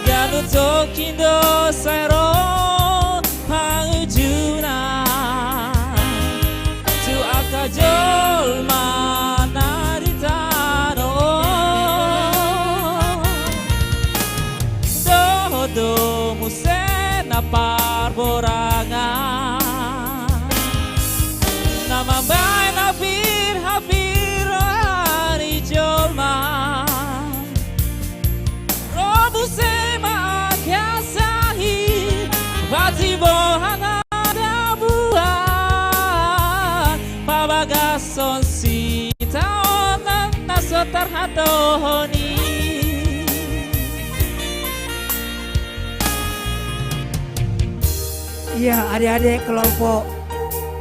Ganup tongkin do sai ro pangujungna tu angka jolma na di tano on. Dohot do muse na parborangan na mambahen hapir-hapir roha ni jolma. Ro muse ma angka sahit, patimbol hata dabuan, pabagashon sitaonon na so tarhatahon i. Ya, adik-adik kelompok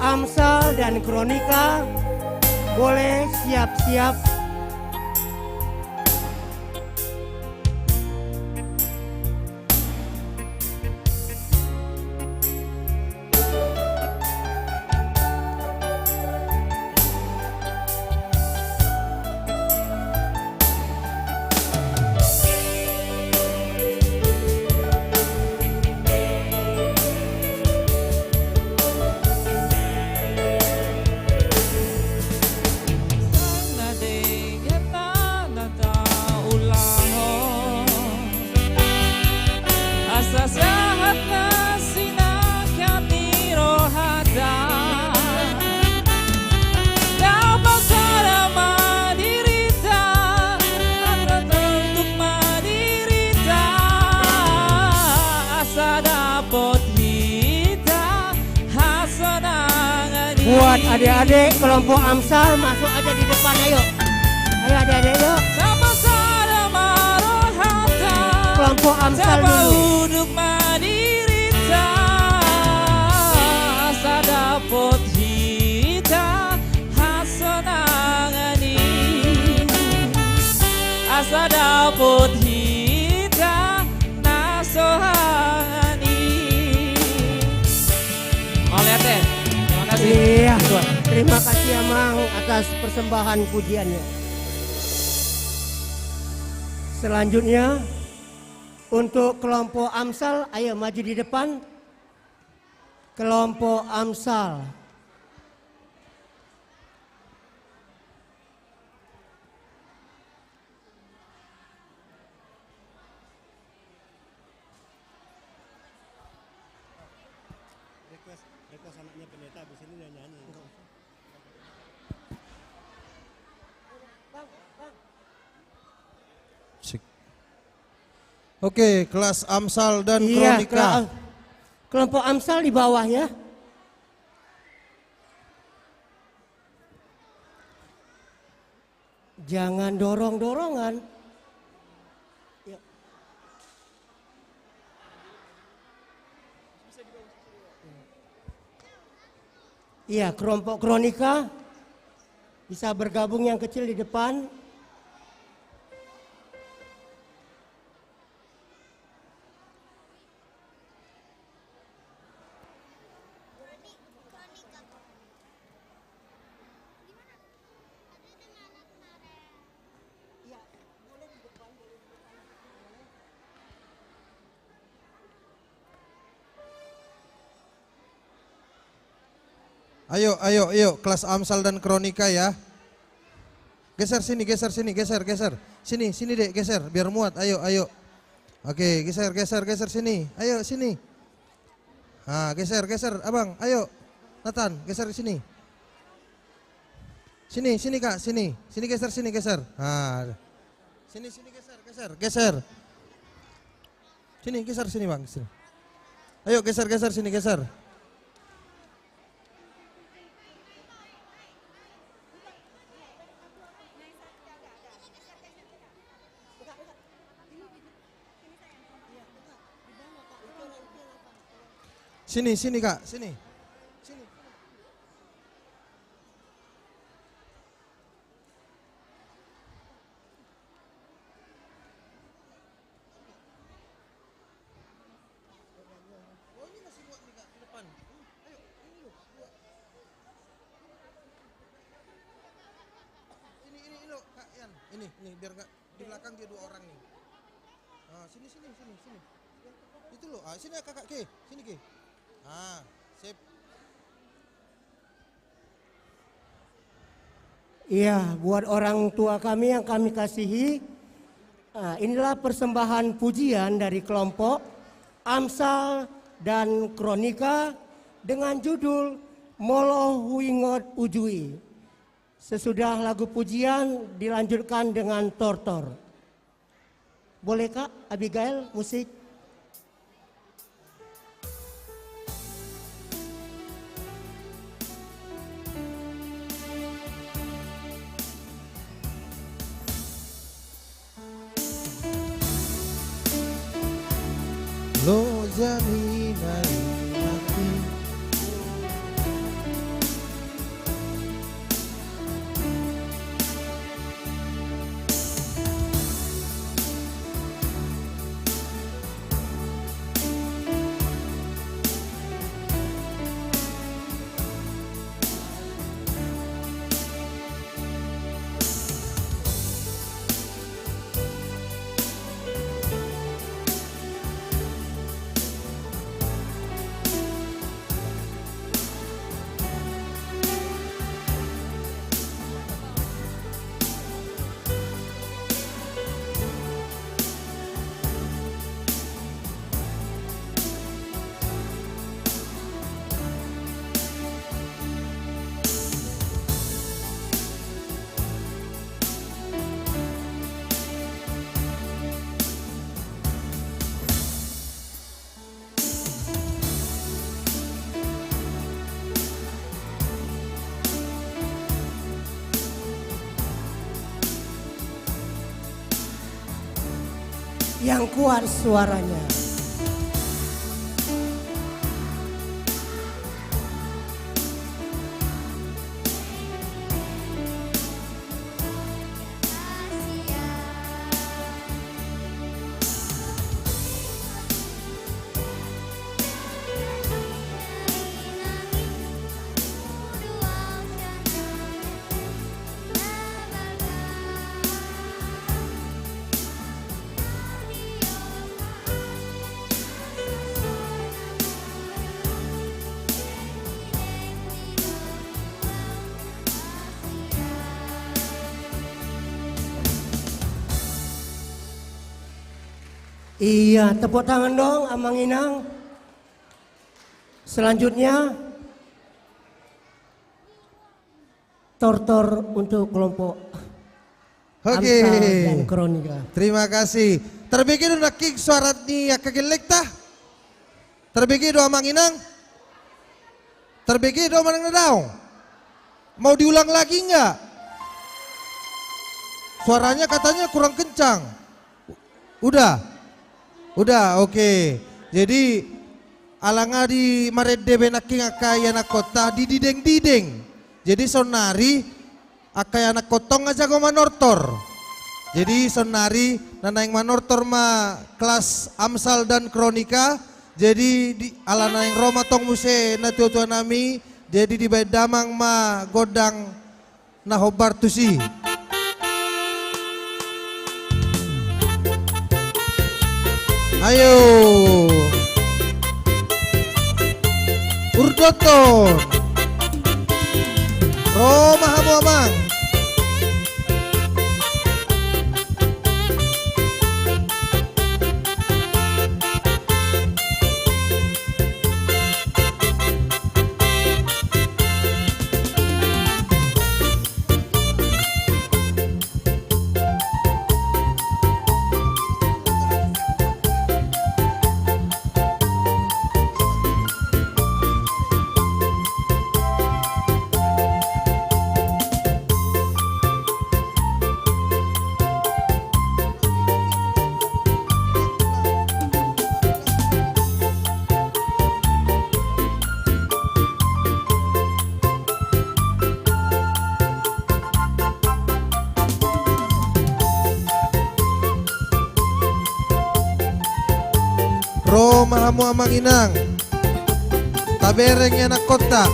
Amsal dan Kronika, boleh siap-siap. Asa sahat na sinangkap ni rohanta. Dapot sada ma dirinta, asa tontuk ma dirinta, asa dapot hita hasonangan i. Buat adik-adik kelompok Amsal, masuk aja di depan, ayo. Ayo, adik-adik, yuk. Dapot sada ma rohanta. Kelompok Amsal dulu. Tapaunuk ma dirinta, asa dapot hita hasonangan i. Asa dapot hita na so hangan i. Mauliate. Terima kasih. Iya. Tuan. Terima kasih, Amang, atas persembahan pujiannya. Selanjutnya, untuk kelompok Amsal, ayo maju di depan. Kelompok Amsal. Request, request anaknya pendeta, habis ini dia nyanyi. Enggak usah. Sik. Oke, kelas Amsal dan Kronika. Iya, kela-, kelompok Amsal di bawah ya. Jangan dorong-dorongan. Ya. Iya, kelompok Kronika bisa bergabung yang kecil di depan. Ayo, ayo, ayo, kelas Amsal dan Kronika ya. Geser sini, geser sini, geser, geser. Sini, sini, Dek, geser, biar muat. Ayo, ayo. Oke, geser, geser, geser sini. Ayo, sini. Ah, geser, geser, Abang. Ayo. Nathan, geser sini. Sini, sini, Kak, sini. Sini, geser sini, geser. Ah. Sini, sini, geser, geser, geser. Sini, geser sini, Bang, sini. Ayo, geser, geser sini, geser. Sini, sini, Kak, sini. Sini. Oh, ini masih muat nih, Kak, ke depan. Ayo, ini loh, dua. Ini, ini, ini loh, Kak Yan. Ini, ini, biar nggak di belakang dia dua orang nih. Ah, sini, sini, sini, sini. Itu loh, ah, sini ya, Kakak Ki. Sini, Ki. Ah, sip. Iya, buat orang tua kami yang kami kasihi, ah, inilah persembahan pujian dari kelompok Amsal dan Kronika dengan judul Molo Huingot Uju i. Sesudah lagu pujian dilanjutkan dengan tortor. Boleh, Kak Abigail, musik? Loja ni na i mati Yang kuat suaranya. Iya, tepuk tangan dong, Amang Inang. Selanjutnya, tortor untuk kelompok Oke. Amsal dan Kronika. Terima kasih. Terbege do nangkin suara ni angka gellengta? Terbege do, Amang Inang? Terbege do, Amang Inang? Mau diulang lagi enggak? Suaranya katanya kurang kencang. Udah? Udah, oke. Jadi, ala nga di marende be nangkin angka ianakhonta, didideng-dideng. Jadi, saonnari, angka ianakhonta on nga jago manortor. Jadi, saonnari, na naeng manortor ma kelas Amsal dan Kronika. Jadi, di, ala naeng ro ma tong muse natua-tua nami. Jadi, dibaen damang ma gondang na hombar tusi. Ayo. Urdoton. Ro ma hamu, Amang. Ro ma hamu, Amang Inang. Tabereng ianakhonta.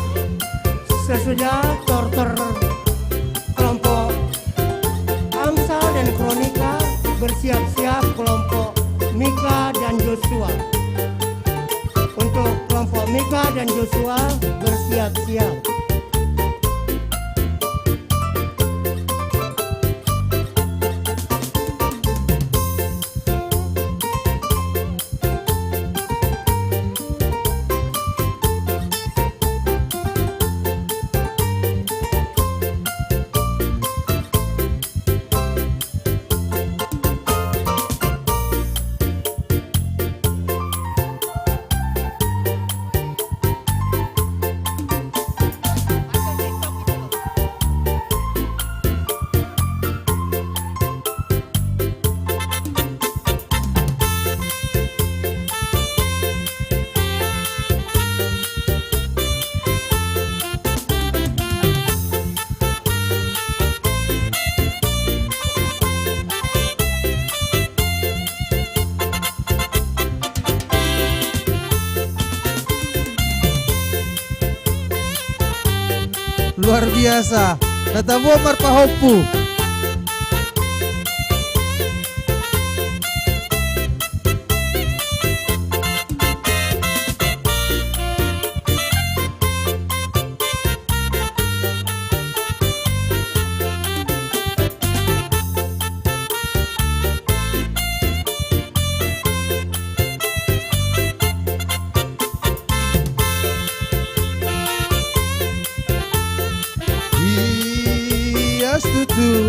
Sesudah tortor kelompok Amsal dan Kronika, bersiap-siap kelompok Mika dan Joshua. Untuk kelompok Mika dan Joshua, bersiap-siap. Luar biasa. Na tabo marpahompu. Ias tutu.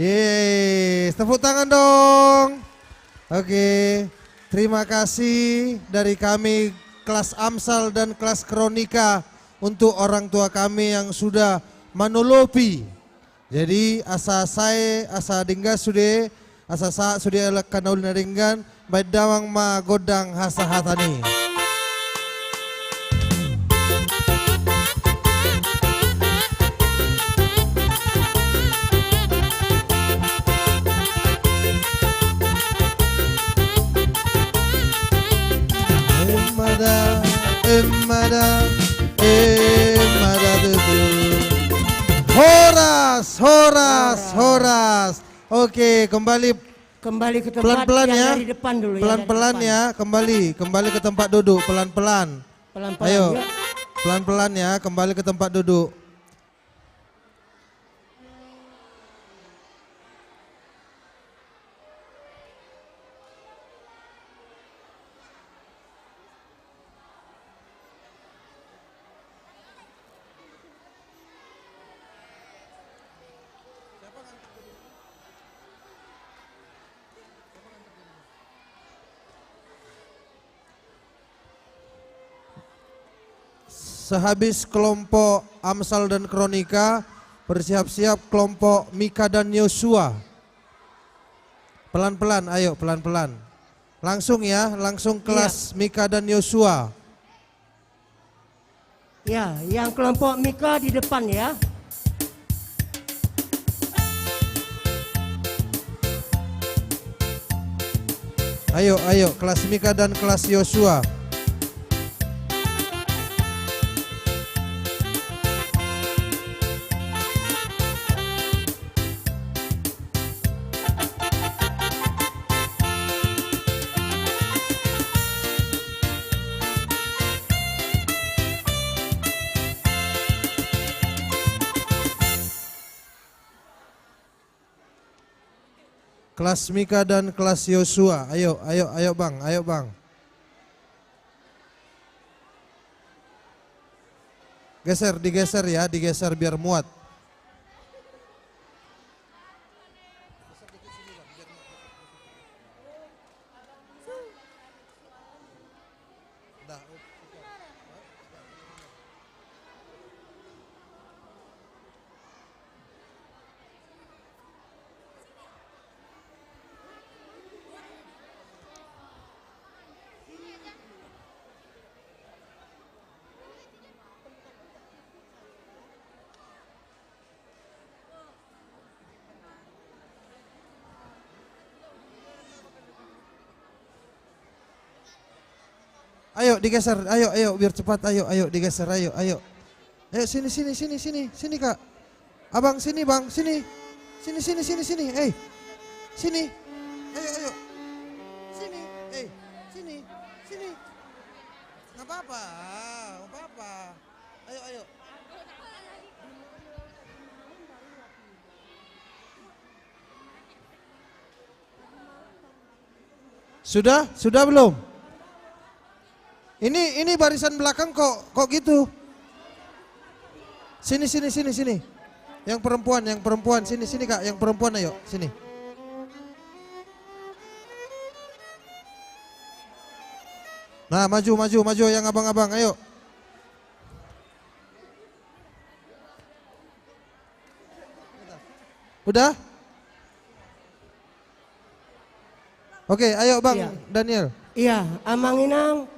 Yeay, tepuk tangan dong. Oke, terima kasih dari kami kelas Amsal dan kelas Kronika untuk orang tua kami yang sudah manolopi. Jadi, asa sae, asa denggan sude, asa sahat sude angka na uli na denggan, baen damang ma gondang hasahatan i. Emma da, emma da, emma da tutu. Horas, horas, horas. Oke, kembali. Kembali ke tempat. Pelan-pelan ya, dari depan dulu ya, dari depan. Pelan-pelan ya, kembali, kembali ke tempat duduk, pelan-pelan. Pelan-pelan, ayo, yuk. Pelan-pelan ya, kembali ke tempat duduk. Sehabis kelompok Amsal dan Kronika, bersiap-siap kelompok Mika dan Yosua. Pelan-pelan, ayo, pelan-pelan. Langsung ya, langsung kelas Mika dan Yosua. Ya, yang kelompok Mika di depan ya. Ayo, ayo, kelas Mika dan kelas Yosua. Kelas Mika dan kelas Yosua. Ayo, ayo, ayo, Bang, ayo, Bang. Geser, digeser ya, digeser biar muat. Ayo, digeser, ayo, ayo, biar cepat, ayo, ayo, digeser, ayo, ayo. Ayo, sini, sini, sini, sini, sini, Kak. Abang, sini, Bang, sini. Sini, sini, sini, sini, eh. Sini. Ayo, ayo. Sini, eh. Sini, sini. Nggak apa-apa, nggak apa-apa. Ayo, ayo. Sudah? Sudah belum? Ini, ini barisan belakang kok, kok gitu? Sini, sini, sini, sini. Yang perempuan, yang perempuan, sini, sini, Kak, yang perempuan, ayo, sini. Nah, maju, maju, maju, yang abang-abang, ayo. Udah? Oke, ayo, Bang Daniel. Iya, Amang Inang,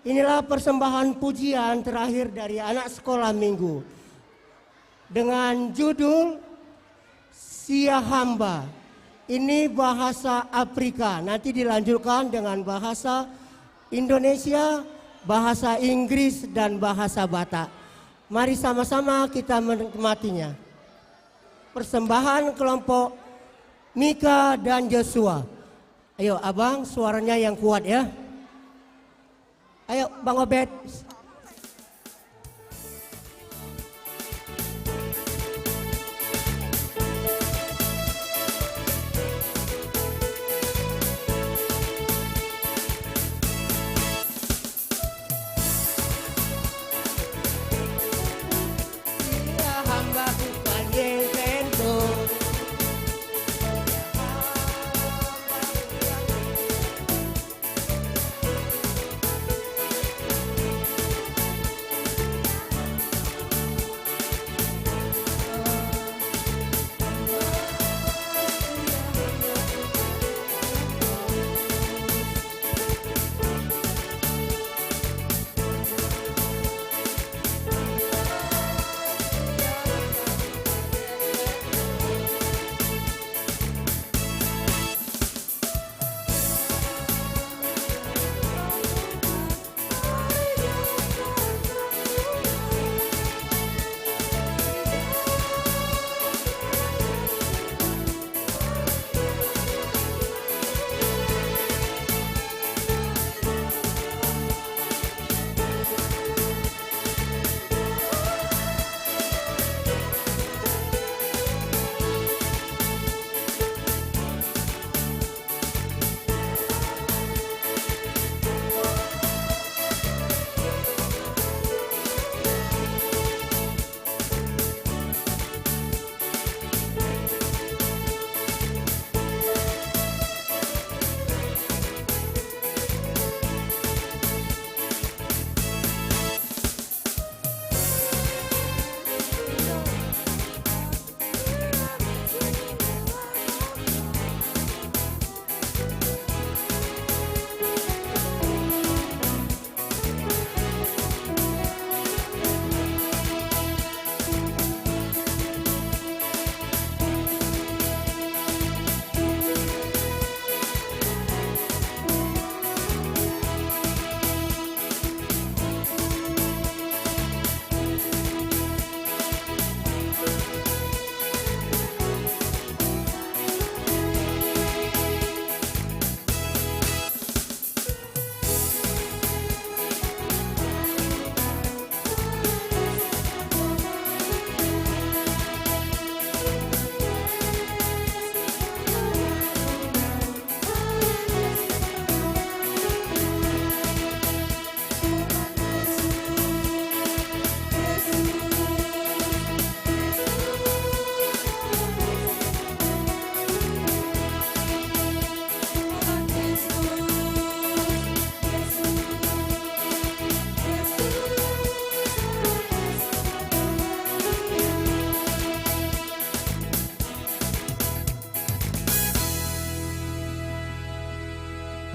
inilah persembahan pujian terakhir dari anak sekolah minggu dengan judul Sia Hamba. Ini bahasa Afrika, nanti dilanjutkan dengan bahasa Indonesia, bahasa Inggris, dan bahasa Batak. Mari sama-sama kita menikmatinya. Persembahan kelompok Mika dan Joshua. Ayo, Abang, suaranya yang kuat ya. Ayo, Bang Obed.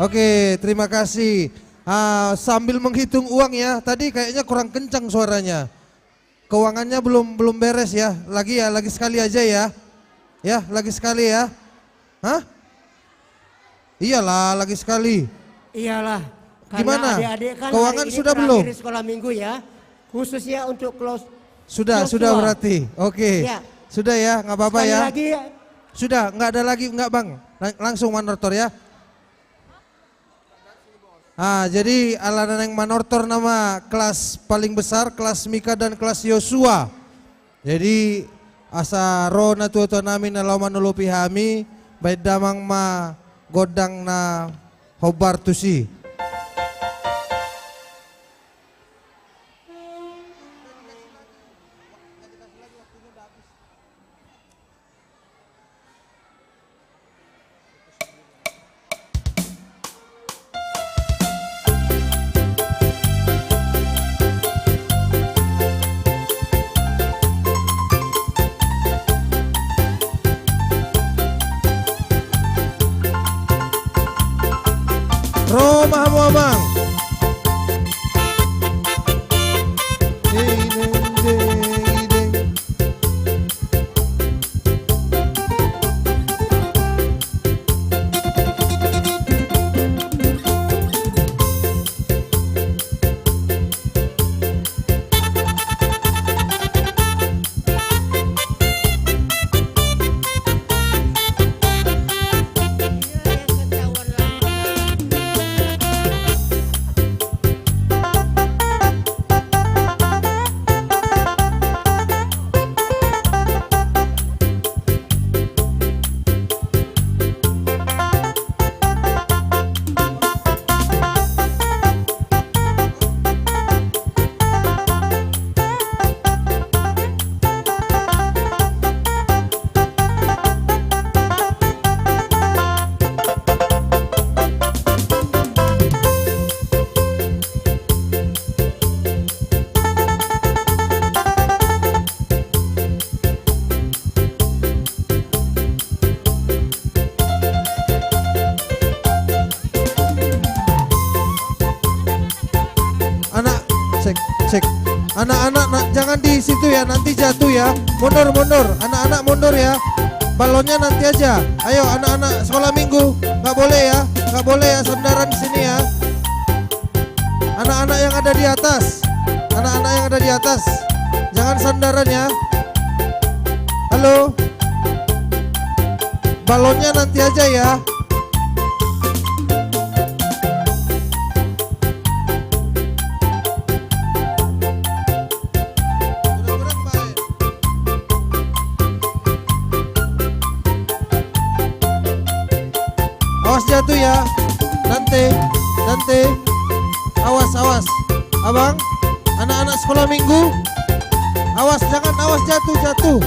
Oke, terima kasih. Ah, sambil menghitung uang ya, tadi kayaknya kurang kencang suaranya. Keuangannya belum, belum beres ya. Lagi ya, lagi sekali aja ya. Ya, lagi sekali ya. Hah? Iyalah, lagi sekali. Iyalah. Karena gimana? Adik-adik kan keuangan hari ini sudah terakhir belum? Sekolah minggu ya. Khususnya untuk close. Sudah, Joshua. Sudah berarti. Oke. Ya. Sudah ya, nggak apa-apa ya. Sekali lagi. Sudah, nggak ada lagi, nggak, Bang. Lang-, langsung manortor ya. Ah, jadi ala naeng manortor nama kelas paling besar, kelas Mika dan kelas Yosua. Jadi asa ro natua-tua nami na laho manolopi hami, baen damang ma gondang na hombar tusi. Ro ma hamu amang. Anak, cek, cek. Anak-anak, na-, jangan di situ ya, nanti jatuh ya. Mundur, mundur. Anak-anak mundur ya. Balonnya nanti aja. Ayo, anak-anak sekolah minggu, nggak boleh ya, nggak boleh ya sandaran di sini ya. Anak-anak yang ada di atas, anak-anak yang ada di atas, jangan sandaran ya. Halo. Balonnya nanti aja ya. Awas jatuh ya. Dante, Dante. Awas, awas. Abang, anak-anak sekolah minggu. Awas, jangan, awas jatuh, jatuh.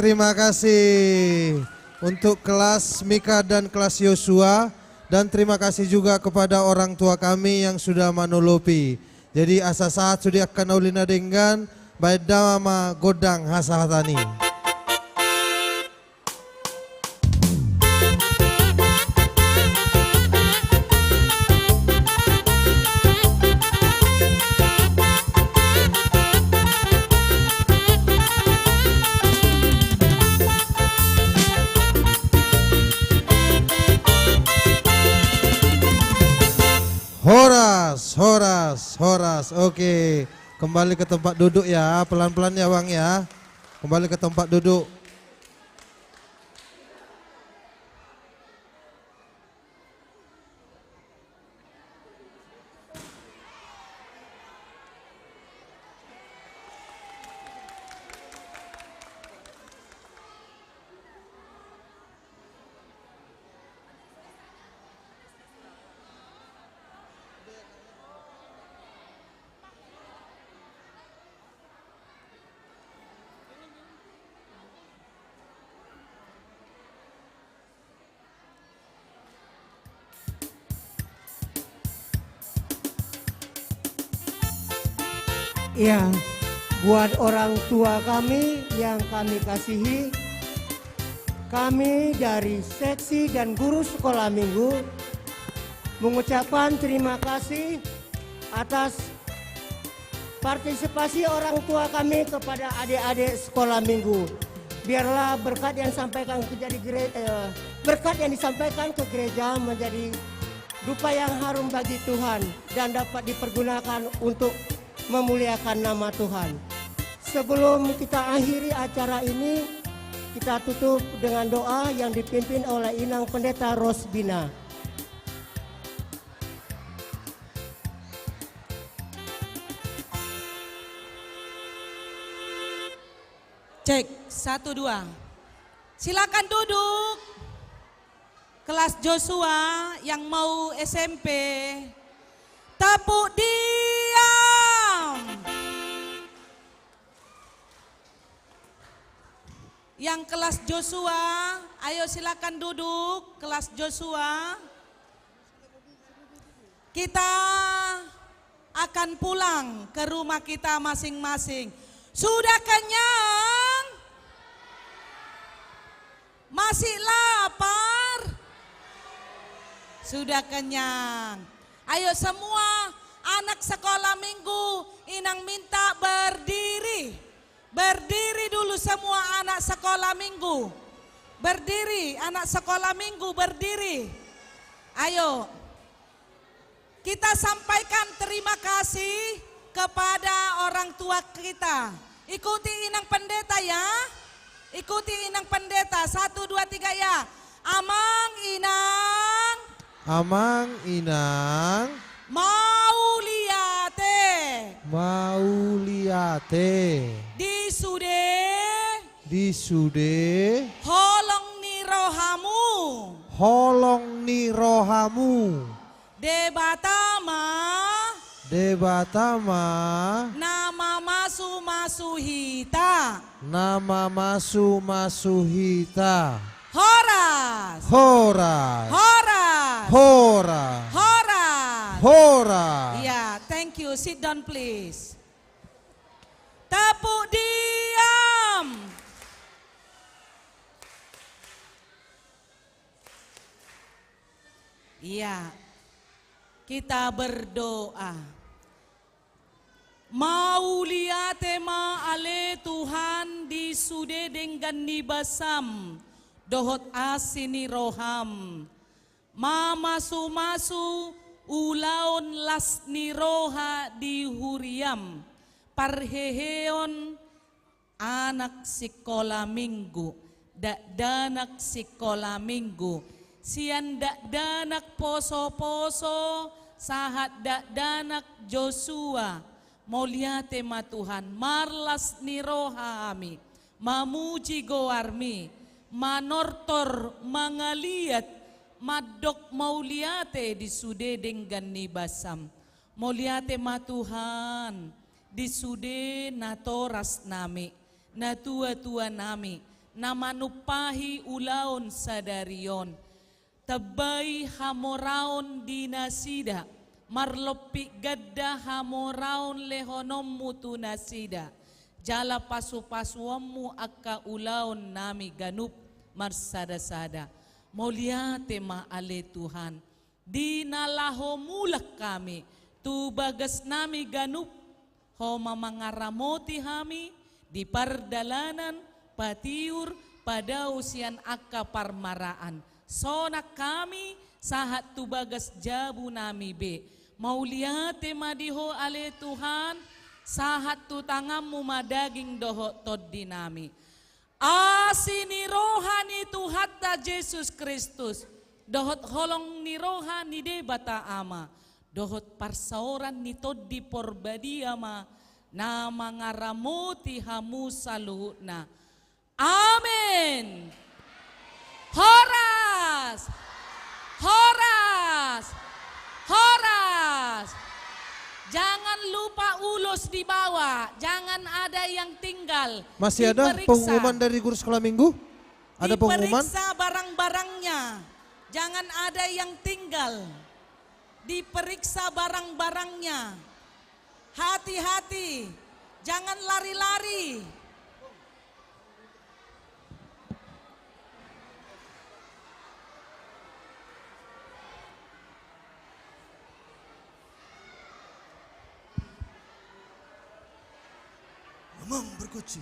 Terima kasih untuk kelas Mika dan kelas Yosua, dan terima kasih juga kepada orang tua kami yang sudah manolopi. Jadi asa sahat sude angka na uli na denggan, baen damang ma gondang hasahatan i. Horas, horas, horas. Oke, kembali ke tempat duduk ya, pelan-pelan ya, Bang, ya. Kembali ke tempat duduk. Ya, buat orang tua kami yang kami kasihi, kami dari seksi dan guru sekolah minggu mengucapkan terima kasih atas partisipasi orang tua kami kepada adik-adik sekolah minggu. Biarlah berkat yang disampaikan ke jadi gere-, eh, berkat yang disampaikan ke gereja menjadi dupa yang harum bagi Tuhan dan dapat dipergunakan untuk memuliakan nama Tuhan. Sebelum kita akhiri acara ini, kita tutup dengan doa yang dipimpin oleh Inang Pendeta Rosbina. Cek, satu, dua. Silakan duduk. Kelas Joshua yang mau S M P. Tepuk diam. Yang kelas Joshua, ayo silakan duduk, kelas Joshua. Kita akan pulang ke rumah kita masing-masing. Sudah kenyang? Masih lapar? Sudah kenyang. Ayo semua anak sekolah minggu, Inang minta berdiri. Berdiri dulu semua anak sekolah minggu. Berdiri, anak sekolah minggu, berdiri. Ayo. Kita sampaikan terima kasih kepada orang tua kita. Ikuti Inang Pendeta ya. Ikuti Inang Pendeta. Satu, dua, tiga ya. Amang Inang. Amang Inang. Mauliate. Mauliate. Di sude. Di sude. Holong ni rohamu. Holong ni rohamu. Debata ma. Debata ma. Na mamasu-masu hita. Na mamasu-masu hita. Horas. Horas. Horas. Horas. Horas. Horas. Iya, thank you. Sit down, please. Tepuk diam. Iya. Kita berdoa. Mauliate ma ale Tuhan di sude denggan ni basam dohot asi ni roham. Mamasu-masu ulaon las ni roha di huriam, parheheon anak sikola minggu, dakdanak sikola minggu, sian dakdanak poso-poso sahat dakdanak Joshua. Mauliate ma Tuhan, marlas ni roha hami mamuji goarmi, manortor, mangaliat, mandok mauliate di sude denggan ni basam. Mauliate ma Tuhan, di sude natorasnami, natuatuanami, na manumpahi ulaon sadari on. Tambai hamoraon di nasida, marlompit ganda hamoraon lehononmu tu nasida, jala pasupasuonmu angka ulaonnami ganup marsada-sada. Mauliate ma ale Tuhan, di na laho mulak hami tu bagasnami ganup, Ho ma mangaramoti hami di pardalanan, patiur, padao sian angka parmaraan. Sonang hami sahat tu bagas jabunami be. Mauliate ma di Ho ale Tuhan, sahat tu tanganmu ma daging dohot tondinami. Asi ni roha ni Tuhanta Jesus Kristus, dohot holong ni roha ni Debata Ama, dohot parsaoran ni Tondi Porbadia ma na mangaramoti hamu saluhutna. Amen. Horas! Horas! Horas! Jangan lupa ulos dibawa, jangan ada yang tinggal. Masih ada pengumuman dari guru sekolah minggu? Ada pengumuman? Diperiksa barang-barangnya. Jangan ada yang tinggal. Diperiksa barang-barangnya. Hati-hati. Jangan lari-lari. Amang berkunci.